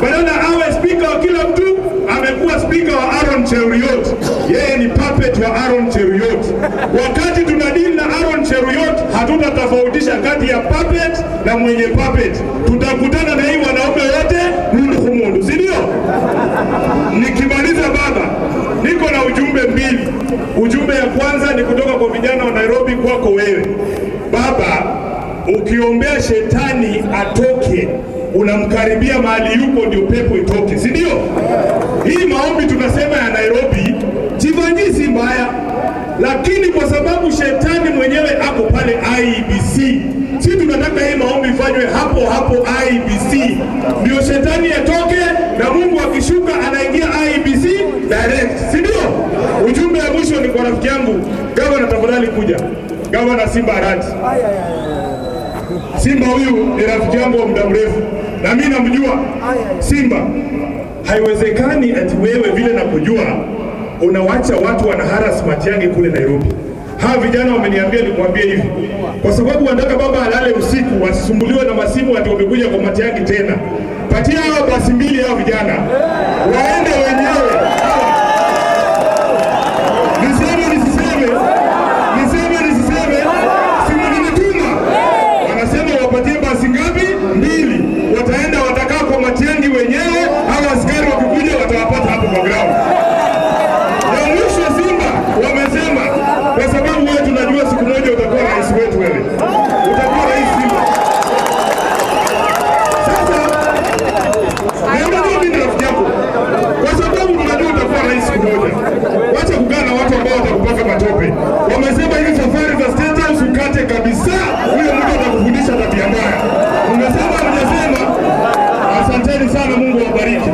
Badala awe spika wa kila mtu, amekuwa spika wa Aaron Cheruiyot. Yeye ni puppet wa Aaron Cheruiyot. Wakati tunadili na Aaron Cheruiyot, hatutatofautisha kati ya puppet na mwenye puppet. Tutakutana na hii wanaume wote mundu kumundu, si ndio? Nikimaliza baba, niko na ujumbe mbili. Ujumbe ya kwanza ni kutoka kwa vijana wa Nairobi kwako wewe. Baba, ukiombea shetani atoke, unamkaribia mahali yuko ndio pepo itoke, si ndio? Hii maombi tunasema ya Nairobi, Jivanjii si mbaya, lakini kwa sababu shetani mwenyewe ako pale IEBC, si tunataka hii maombi ifanywe hapo hapo IEBC, ndio shetani atoke na Mungu akishuka anaingia IEBC direct, si ndio? Ujumbe wa mwisho ni kwa rafiki yangu gavana, tafadhali kuja. Gavana Simba Arati. Simba huyu ni rafiki yangu wa muda mrefu na mimi namjua Simba. Haiwezekani ati wewe vile nakujua unawacha watu wana harass Matiang'i kule Nairobi. Hawa vijana wameniambia nikwambie hivi, kwa sababu wanataka baba alale usiku, wasisumbuliwe na masimu ati wamekuja kwa Matiang'i tena. Patia hao basi mbili hao vijana waende wenyewe. Niseme nisiseme? Niseme nisiseme? Si mlinituma? Wanasema wapatie basi ngapi? Mbili. Wataenda watakaa kwa Matiang'i wenyewe, hao askari wakikuja watawapata hapo kwa ground. Na mwisho Simba wamesema, kwa sababu wewe tunajua siku moja utakuwa rais wetu wewe. Utakuwa rais Simba. Sasa na unajua mimi ni rafiki yako. Kwa sababu tunajua utakuwa rais siku moja. Wacha kukaa na watu ambao watakupaka matope. Wamesema hizi safari za State House ukate kabisa. Huyo mtu atakufundisha tabia mbaya. Umesema hujasema? Asanteni sana, Mungu awabariki.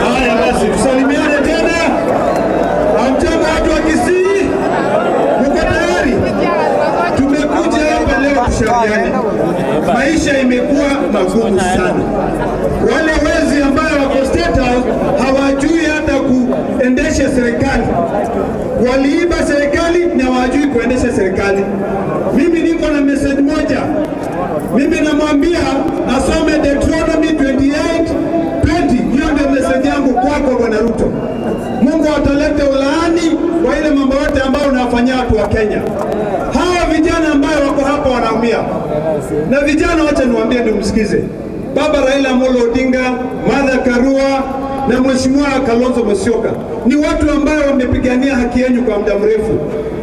Haya basi, tusalimiane tena. Hamjambo watu wa Kisii? Mko tayari? Tumekuja hapa leo tushauriane. Maisha imekuwa magumu sana. Wale wezi ambao wako State House hawajui hata kuendesha serikali. Waliiba serikali na hawajui kuendesha serikali. Mimi niko na message moja. Mimi namwambia asome Deuteronomy 28:20. Hiyo ndio message yangu kwako Bwana Ruto. Mungu atalete ulaani kwa ile mambo yote ambayo unawafanyia watu wa Kenya. Hawa vijana ambao wako hapa wanaumia. Na vijana, wacha niwaambie ndio msikize. Baba Raila Amolo Odinga, Martha Karua na Mheshimiwa Kalonzo Musyoka ni watu ambao wamepigania haki yenu kwa muda mrefu.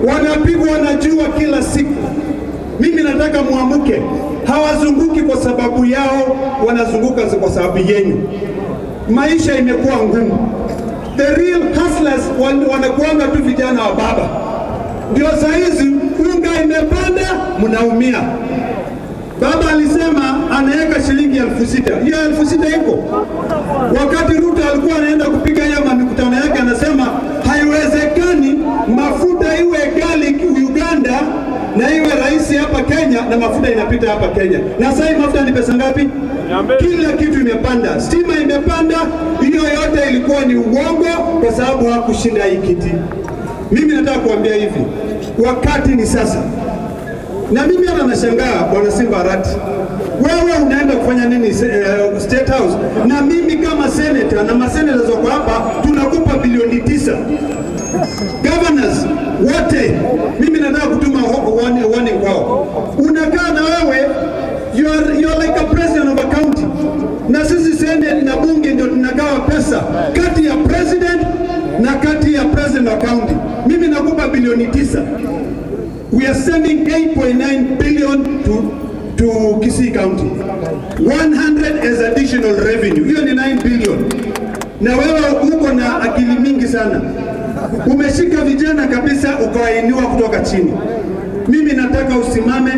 Wanapigwa na jua kila siku. Mimi nataka muamuke. Hawazunguki kwa sababu yao, wanazunguka kwa sababu yenu. Maisha imekuwa ngumu. The real hustlers wanakuanga tu vijana wa baba. Ndio saizi unga imepanda, mnaumia. Baba alisema anaweka shilingi 6,000. Hiyo 6,000 iko. Wakati Ruto alikuwa anaenda kupiga hiyo mikutano yake, anasema haiwezekani mafuta iwe ghali Uganda na iwe rahisi hapa Kenya na mafuta inapita hapa Kenya. Na sasa mafuta ni pesa ngapi? Kila kitu imepanda, stima imepanda. Hiyo yote ilikuwa ni uongo kwa sababu hakushinda hii kiti. Mimi nataka kuambia hivi, wakati ni sasa. Na mimi hata nashangaa Bwana Simba Arati, wewe unaenda kufanya nini State House? Na mimi kama senator na masenators wako hapa tunakupa bilioni 9. Governors wote, mimi nataka kutuma warning kwao. Unakaa na wewe, you are like a president of a county. Na sisi senate na bunge ndio tunagawa pesa kati ya president na kati ya president wa county. Mimi nakupa bilioni 9. We are sending 8.9 billion to Kisii County. 100 as additional revenue. Hiyo ni 9 billion. Na wewe uko na akili mingi sana. Umeshika vijana kabisa ukawainua kutoka chini. Mimi nataka usimame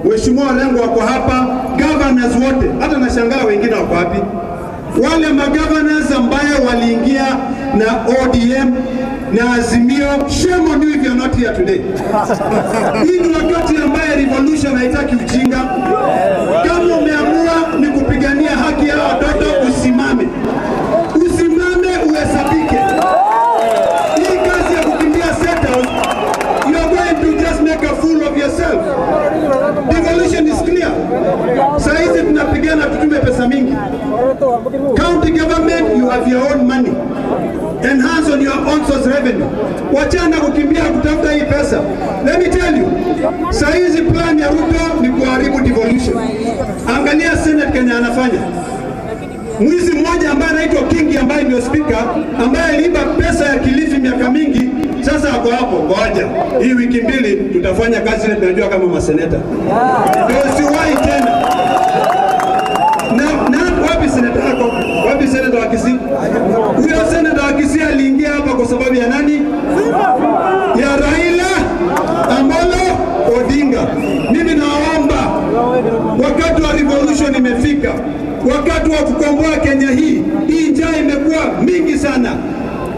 Mheshimiwa Orengo wako hapa, governors wote, hata nashangaa wengine wako wapi? Wale magovernors ambayo waliingia na ODM na Azimio, shame on you if you are not here today. Hii ni wakati ambaye revolution haitaki ujinga. Kama umeamua ni kupigania haki ya watoto, usimame, usimame uhesabike. Hii kazi ya kukimbia State House, you are going to just make a fool of yourself. Devolution is clear. Saa hizi tunapigana tutume pesa mingi. County government, you have your own money. Enhance on your own source revenue. Wachana kukimbia kutafuta hii pesa. Let me tell you, saa hizi plan ya Ruto ni kuharibu devolution. Angalia Senate Kenya anafanya. Mwizi mmoja ambaye anaitwa Kingi ambaye ndio speaker, ambaye aliiba pesa ya Kilifi miaka mingi, sasa ako hapo. Ngoja hii wiki mbili tutafanya kazi ile tunajua kama maseneta. Ndio siwahi tena. Na wapi seneta yako? Wapi seneta wa Kisii? Huyo seneta wa Kisii aliingia hapa kwa sababu ya nani? Ya Raila Amolo Odinga. Mimi naomba, wakati wa revolution imefika, wakati wa kukomboa Kenya hii. Hii njaa imekuwa mingi sana.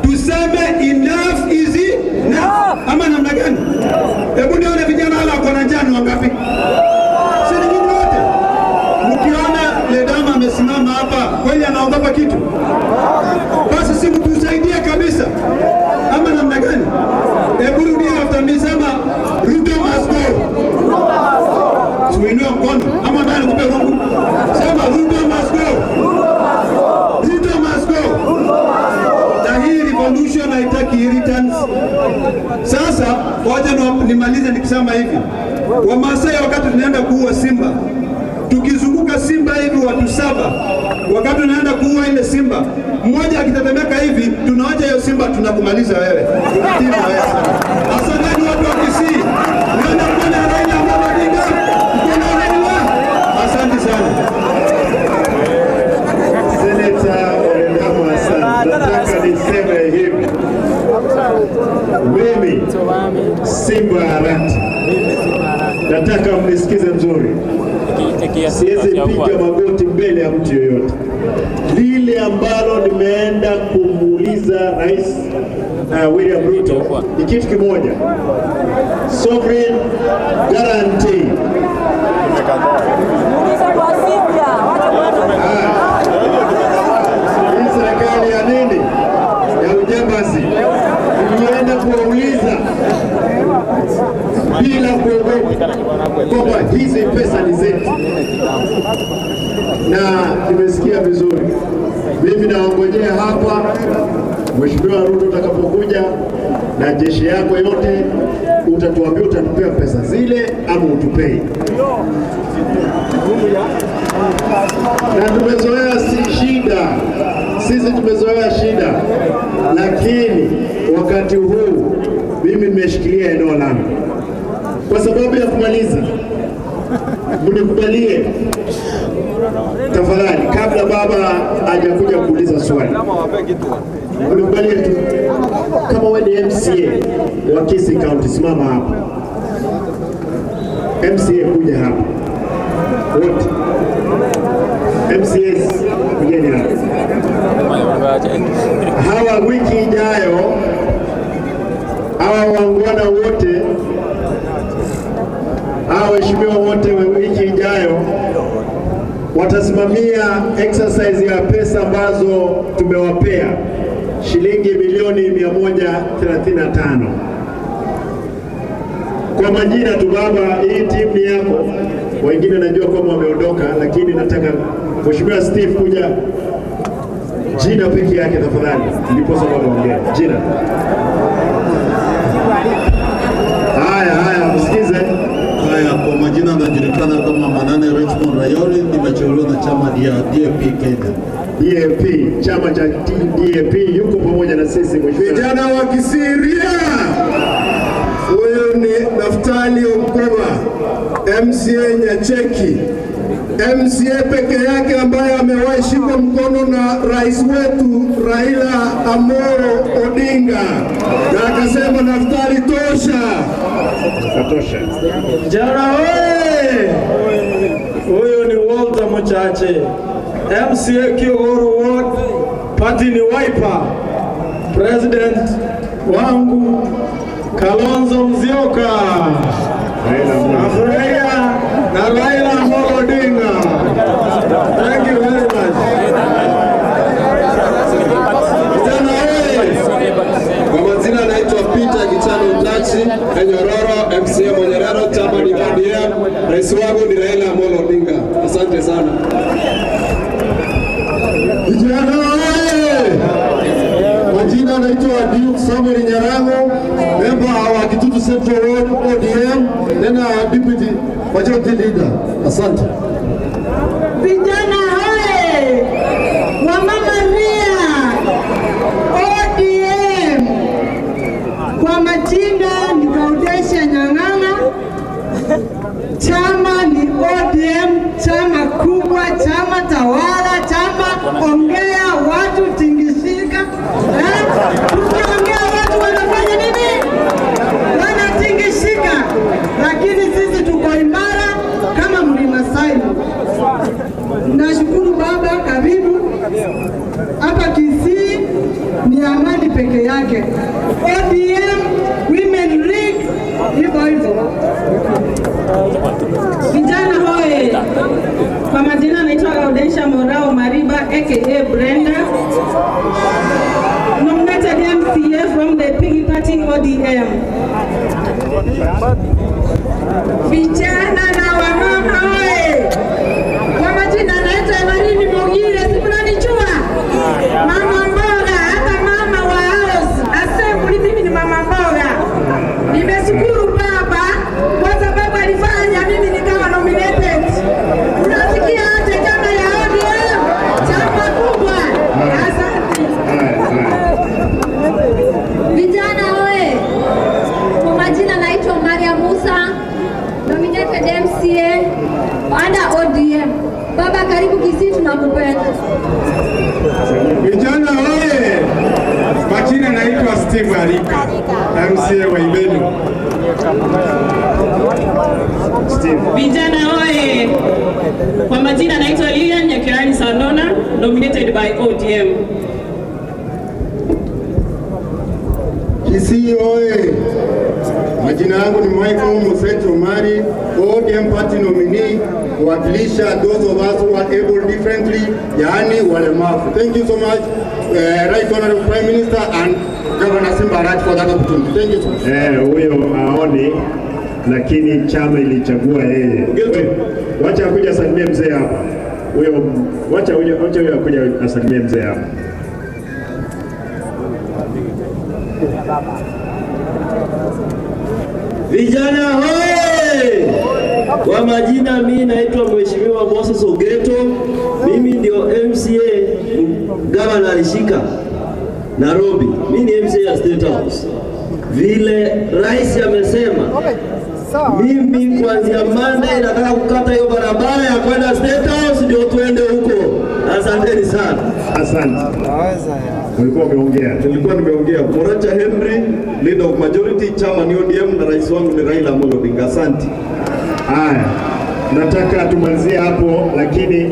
Tuseme enough is enough. Ama namna gani? Hebu nione vijana wala wako na njaa ni wangapi? Si ni nyinyi wote? Mkiona Ledama amesimama hapa, kweli anaogopa kitu? Basi si mtusaidie kabisa. Ama namna gani? Hebu rudia after me, sema Ruto must go. Tuinue mkono ama ndani kupe rungu. Sema Ruto must go. Ruto must go. Na hii revolution haitaki irritants. Sasa wacha nimalize nikisema hivi. Wamasai wakati tunaenda kuua simba, tukizunguka simba hivi watu 7, wakati tunaenda kuua ile simba, mmoja akitetemeka hivi, tunaoja hiyo simba, tunakumaliza wewe. Tunatima wewe sana. Asanteni watu wa Kisii. Nione mkono wa Raila Amolo Odinga. Mkono wa Raila. Asante sana. Seneta Ledama, asante. Nataka niseme hivi. Mimi Simba Arati, nataka mnisikize mzuri. Siwezi piga magoti mbele ya mtu yoyote. Lile ambalo nimeenda kumuuliza Rais William Ruto ni kitu kimoja: sovereign guarantee. Hii serikali ya nini? Ya ujambazi. Nilienda kuwauliza bila kuogopa kwamba hizi pesa ni zetu, na nimesikia vizuri. Mimi naongojea hapa Mheshimiwa Ruto utakapokuja na jeshi yako yote, utatuambia utatupea pesa zile ama utupei. Na tumezoea si shida, sisi tumezoea shida, lakini wakati huu mimi nimeshikilia eneo langu. Kwa sababu ya kumaliza, mnikubalie tafadhali, kabla baba hajakuja kuuliza swali, mnikubalie tu, kama wewe ni MCA wa Kisii County, simama hapa. MCA kuja hapa wote, MCAs kujeni hapa. Hawa wiki ijayo, hawa wangwana wote, hawa waheshimiwa wote wiki ijayo watasimamia exercise ya pesa ambazo tumewapea shilingi milioni 135. Kwa majina tu baba, hii timu ni yako. Wengine najua kama wameondoka, lakini nataka Mheshimiwa Steve kuja jina peke yake tafadhali, ndipo sababu ongea jina. Haya haya, msikize. Haya, kwa majina anajulikana kama Manane Richmond Rayoli, nimechaguliwa na chama ya DAP Kenya. DAP, chama cha DAP yuko pamoja na sisi mheshimiwa. Vijana wa Kisiria, huyu ni Naftali Okoma, MCA Nyacheki. MCA peke yake ambaye amewahi shikwa mkono na rais wetu Raila Amolo Odinga na akasema Naftali tosha. Katosha. Jana oye! Huyu ni Walter Mochache, MCA Kiogoro Ward, party ni Wiper. President wangu Kalonzo Musyoka, nafurahia na Raila Amolo Odinga. Thank you very much. Vijana oye! Kwa majina naitwa Peter Kichano Utachi Enyororo, MCA Monyerero, chama ni ODM. Rais wangu ni Raila Amolo Odinga. Asante sana. Vijana oye! Majina naitwa Duke Samuel Nyarango, member wa Kitutu Central Ward ODM, tena deputy majority leader. Asante. Vijana hoye! Wamama ria! ODM! Kwa majina ni Gaudesha Nyang'ang'a, chama ni ODM, chama kubwa, chama tawala, chama ongea watu tingishika. Tukiongea watu wanafanya nini? Wanatingishika. Lakini sisi tuko imara kama mlima Saini. Nashukuru baba, karibu hapa Kisii. Ni amani peke yake. ODM, Women League, hivyo hivyo. Vijana hoye! Kwa majina naitwa Gaudensha Morao Mariba aka Brenda, nominated MCA from the Piggy Party ODM. Vijana na wamama hoye! Kwa majina naitwa Evanini Mogire, si mnanijua? Mama mboga, hata mama wa house assembly, mimi ni mama mboga. Nimeshukuru baba kwa sababu alifanya mimi nikawa nominated. Unasikia aje chama ya ODM? Chama kubwa. Asante. Vijana oye! Kwa majina naitwa Maria Musa, nominated MCA under ODM. Baba, karibu Kisii, tunakupenda. Vijana oye! Majina naitwa Steve Arika, MCA wa Ibeno. Steve. Vijana oye! Kwa majina naitwa Lilian Nyakirani Sandona, nominated by ODM. Kisii oye! Majina yangu ni Michael Museto Omari, ODM party nominee, kuwakilisha those of us who are able differently, yaani walemavu. Thank you so much, Right Honorable Prime Minister and Governor Simba Arati for that opportunity. Thank you so much. Huyo aoni, lakini chama ilichagua yeye. Wacha akuja asalimie mzee hapa. Huyo wacha huyo akuja asalimie mzee hapa. Vijana hoye! Kwa majina mimi naitwa Mheshimiwa Moses Ogeto. Mimi ndio MCA gavana alishika Nairobi. Mimi ni MCA ya State House. Vile rais amesema, mimi kuanzia Monday nataka kukata hiyo barabara ya kwenda State House ndio tuende huko. Asanteni sana. Asante. Ulikuwa umeongea. Nilikuwa nimeongea. Moracha Henry, leader of majority, chama ni ODM na rais wangu ni Raila Amolo Odinga. Asante. Haya, nataka tumalizie hapo, lakini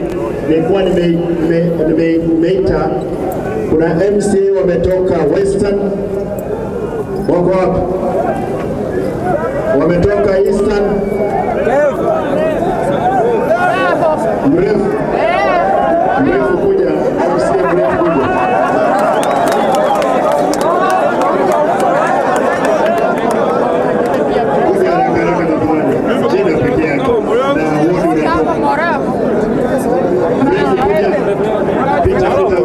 nilikuwa nimeita kuna MCA wametoka Western, wako wapi? Wametoka Eastern, mrefu mrefu kuja, MCA mrefu kuja. Jina peke yake na wodi unatoka. Mrefu kuja, pita pita huko.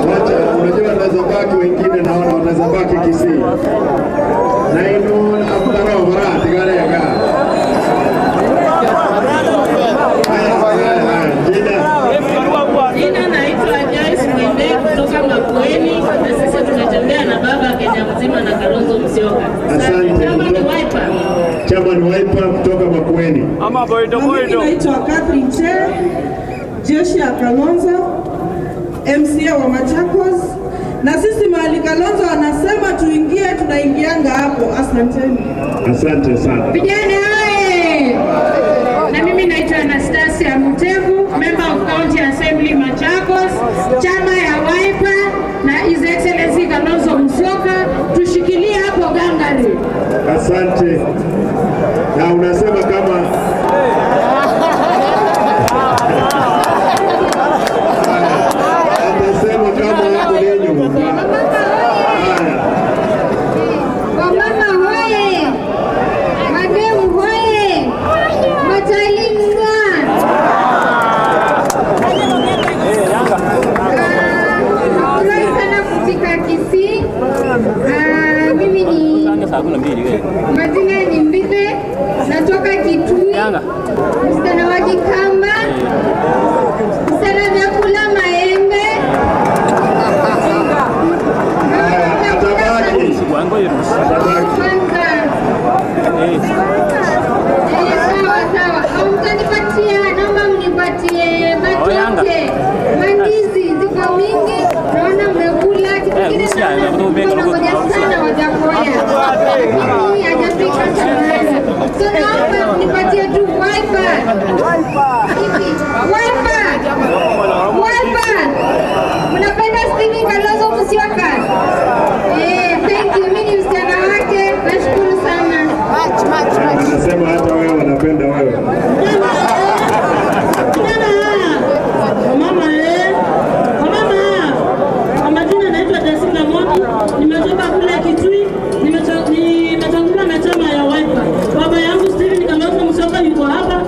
Wacha, unajua wanaweza baki wengine, naona wanaweza baki Kisii. Na inu akutana obara tigarega. naitwa Catherine Che, jeshi ya Kalonzo, MCA wa Machakos. Na sisi mahali Kalonzo anasema tuingie, tunaingianga hapo. Asanteni. Asante sana. Vijana oye! Na mimi naitwa Anastasia Mutevu, member of County Assembly Machakos, chama ya Wiper na His Excellency Kalonzo Musyoka, tushikilie hapo gangari. Asante. Na unasema kama atasema kama hapo lenyu. Wamama hoye! Mademu hoye! Matalingwa! Nafurahi sana kufika Kisii. Mimi ni majina ni Mbithe, natoka Kitui, msichana wa Kikamba, msichana vyakula maembe. Sawa sawa, mtanipatia, naomba mnipatie matoke, mandizi ziko mingi, naona mmekula kitu kingine naona ngoja sana Wajakoya, lakini hajafika sana. So naomba mnipatie tu Wiper. Hivi, Wiper. Wiper. Mnapenda Stephen Kalonzo Musyoka? Thank you. Mimi ni msichana wake, nashukuru sana. Anasema hata wewe wanapenda wewe. Mama, kwa majina naitwa Jessica Modi, nimetoka kule Kitui, nimetanguliwa na chama ya Wiper. Baba yangu Stephen Kalonzo Musyoka yuko hapa.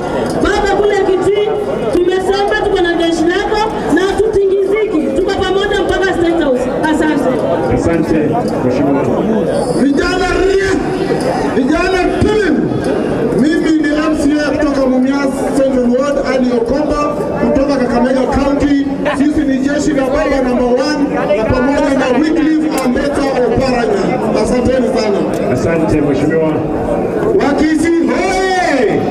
Baba kule Kitui, tumesema tuko na jeshi lako na tutingiziki. Tuko pamoja mpaka State House. Asante. Asante mheshimiwa. Vijana ria, vijana tilim. Mimi ni MCA kutoka Mumias Central Ward, Ali Okomba kutoka Kakamega County. Sisi ni jeshi la baba number 1 na pamoja na Wycliffe Ambeta Oparanya. Asanteni sana. Asante mheshimiwa. Wakisii hoye!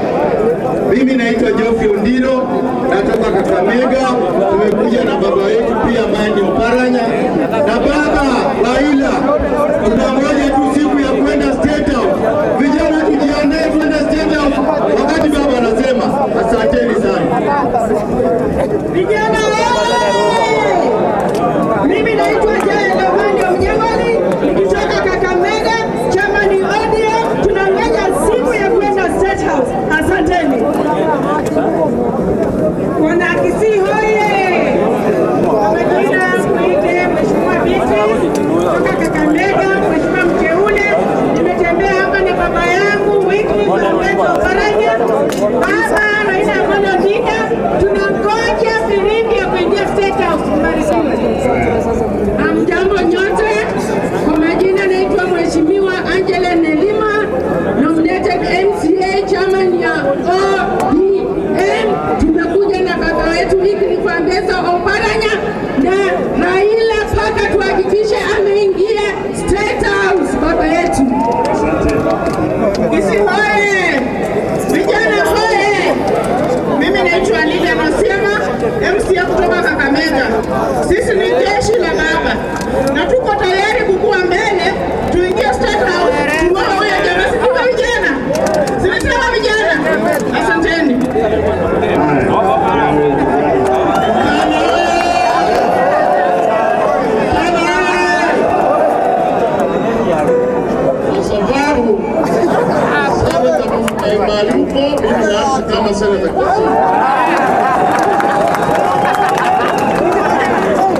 Mimi naitwa Geoffrey Ondiro, natoka Kakamega. Tumekuja na baba yetu pia ambaye ni Oparanya na baba Raila. Tunangoja tu siku ya kwenda State House. Vijana tujiandae kwenda State House wakati baba anasema. Asanteni sana. Vijana oye! Mimi naitwa Jaya Lavani Mnyamali, nikitoka Kakamega, chama ni ODM, tunangoja siku ya kwenda State House. Asanteni. Wana Kisii hoye! Kwa majina kuite Mheshimiwa Beatrice kutoka Kakamega, Mheshimiwa mteule, nimetembea hapa na baba yangu Wycliffe Ambeta Oparanya, baba Raila Amolo Odinga, tunangoja firimbi ya kuingia State House. Mbarikiwe. Hamjambo nyote, kwa majina naitwa Mheshimiwa Angela Nelima, nominated MCA chairman ya ODM. Tumekuja na baba wetu Wycliffe Ambeta Oparanya na Raila mpaka tuhakikishe ameingia State House, baba yetu. Kisii hoye! Vijana hoye! Mimi naitwa Lida Nasema, MCA kutoka Kakamega. Sisi ni jeshi la baba na tuko tayari kukua mbele, tuingie State House, tuone huyo jamaa. Si tuko vijana? Si tuko vijana? Asanteni. Kwa sababu seneta Malupo, mimi naacha kama seneta Kisii.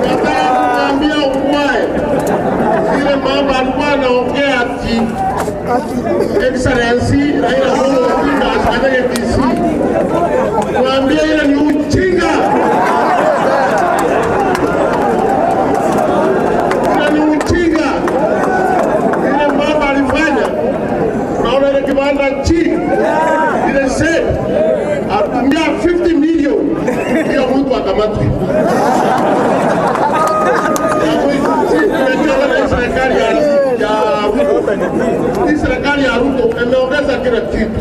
Nataka kuambia ukweli, ile mambo alikuwa anaongea ati Excellency Raila Amolo Odinga asifanyike Kisii, kuambia ile ni ujinga. Ile ni ujinga. Ile mambo alifanya, unaona ile kibanda chini ile set atumia 50 million hiyo mtu akamatwe. Tumechoka na serikali ya Ruto. Hii serikali ya Ruto imeongeza kila kitu,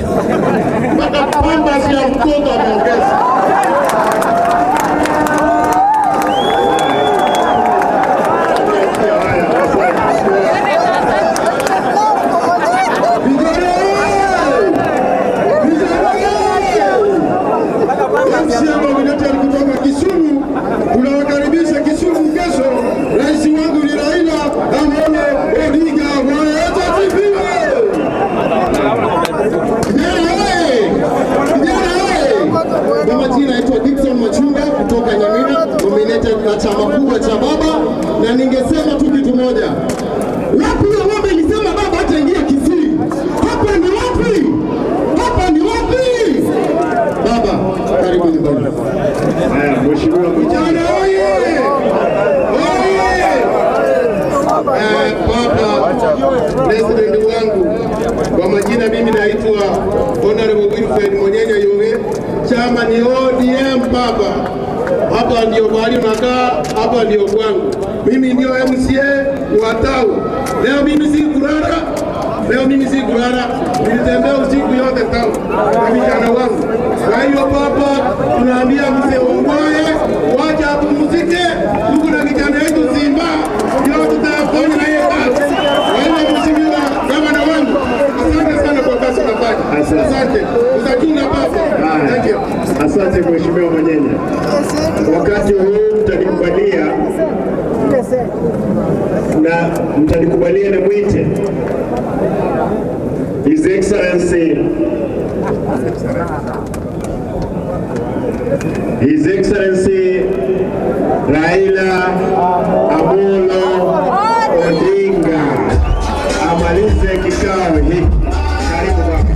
mpaka pamba ya mtoto ameongeza. majina naitwa Dickson Machunga kutoka Nyamira, nominated na chama kubwa cha baba, na ningesema tu kitu moja. Wapi hiyo ng'ombe ilisema baba hataingia Kisii? Hapa ni wapi? Hapa ni wapi? Baba, karibu nyumbani. Haya, Mheshimiwa Vijana oye! Oye! Baba president wangu, kwa majina mimi naitwa Honorable Wilfred Monyenya Yoge, chama ni ODM. Baba, hapa ndio mahali unakaa, hapa ndio kwangu. Mimi ndio MCA wa Tau. Leo mimi si kulala, leo mimi si kulala, nilitembea usiku yote Tau na vijana wangu. Kwa hiyo baba, tunaambia mzee Ongwae wacha apumzike, tuko na vijana wetu Simba ndio tutafanya na yeye kazi. Kwa hiyo mheshimiwa gavana wangu, asante sana kwa kazi unafanya. Asante, utachunga baba. Thank you. Asante Mheshimiwa Manyenya. Wakati huu mtanikubalia na mtanikubalia nimwite His Excellency His Excellency Raila Amolo Odinga amalize kikao hiki. Karibu baba.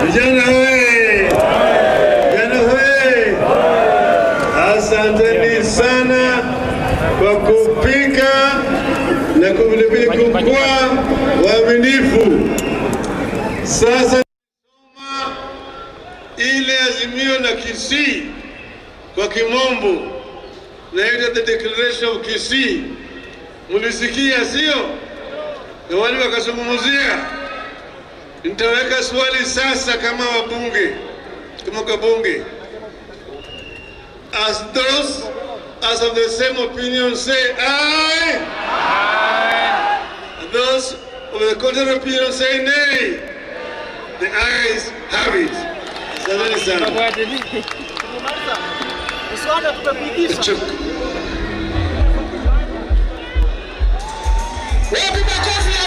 Vijana hoye! Vijana hoye! Asanteni sana kwa kupika na vilevile kukuwa waaminifu. Sasa soma ile azimio la Kisii kwa kimombo, naitwa the Declaration of Kisii. Mlisikia sio? Na wale wakazungumzia. Nitaweka swali sasa kama wabunge, kama kabunge. As those as of the same opinion say aye. Aye. Those of the contrary opinion say nay. The ayes have it. Asanteni sana. Wapi makofi ya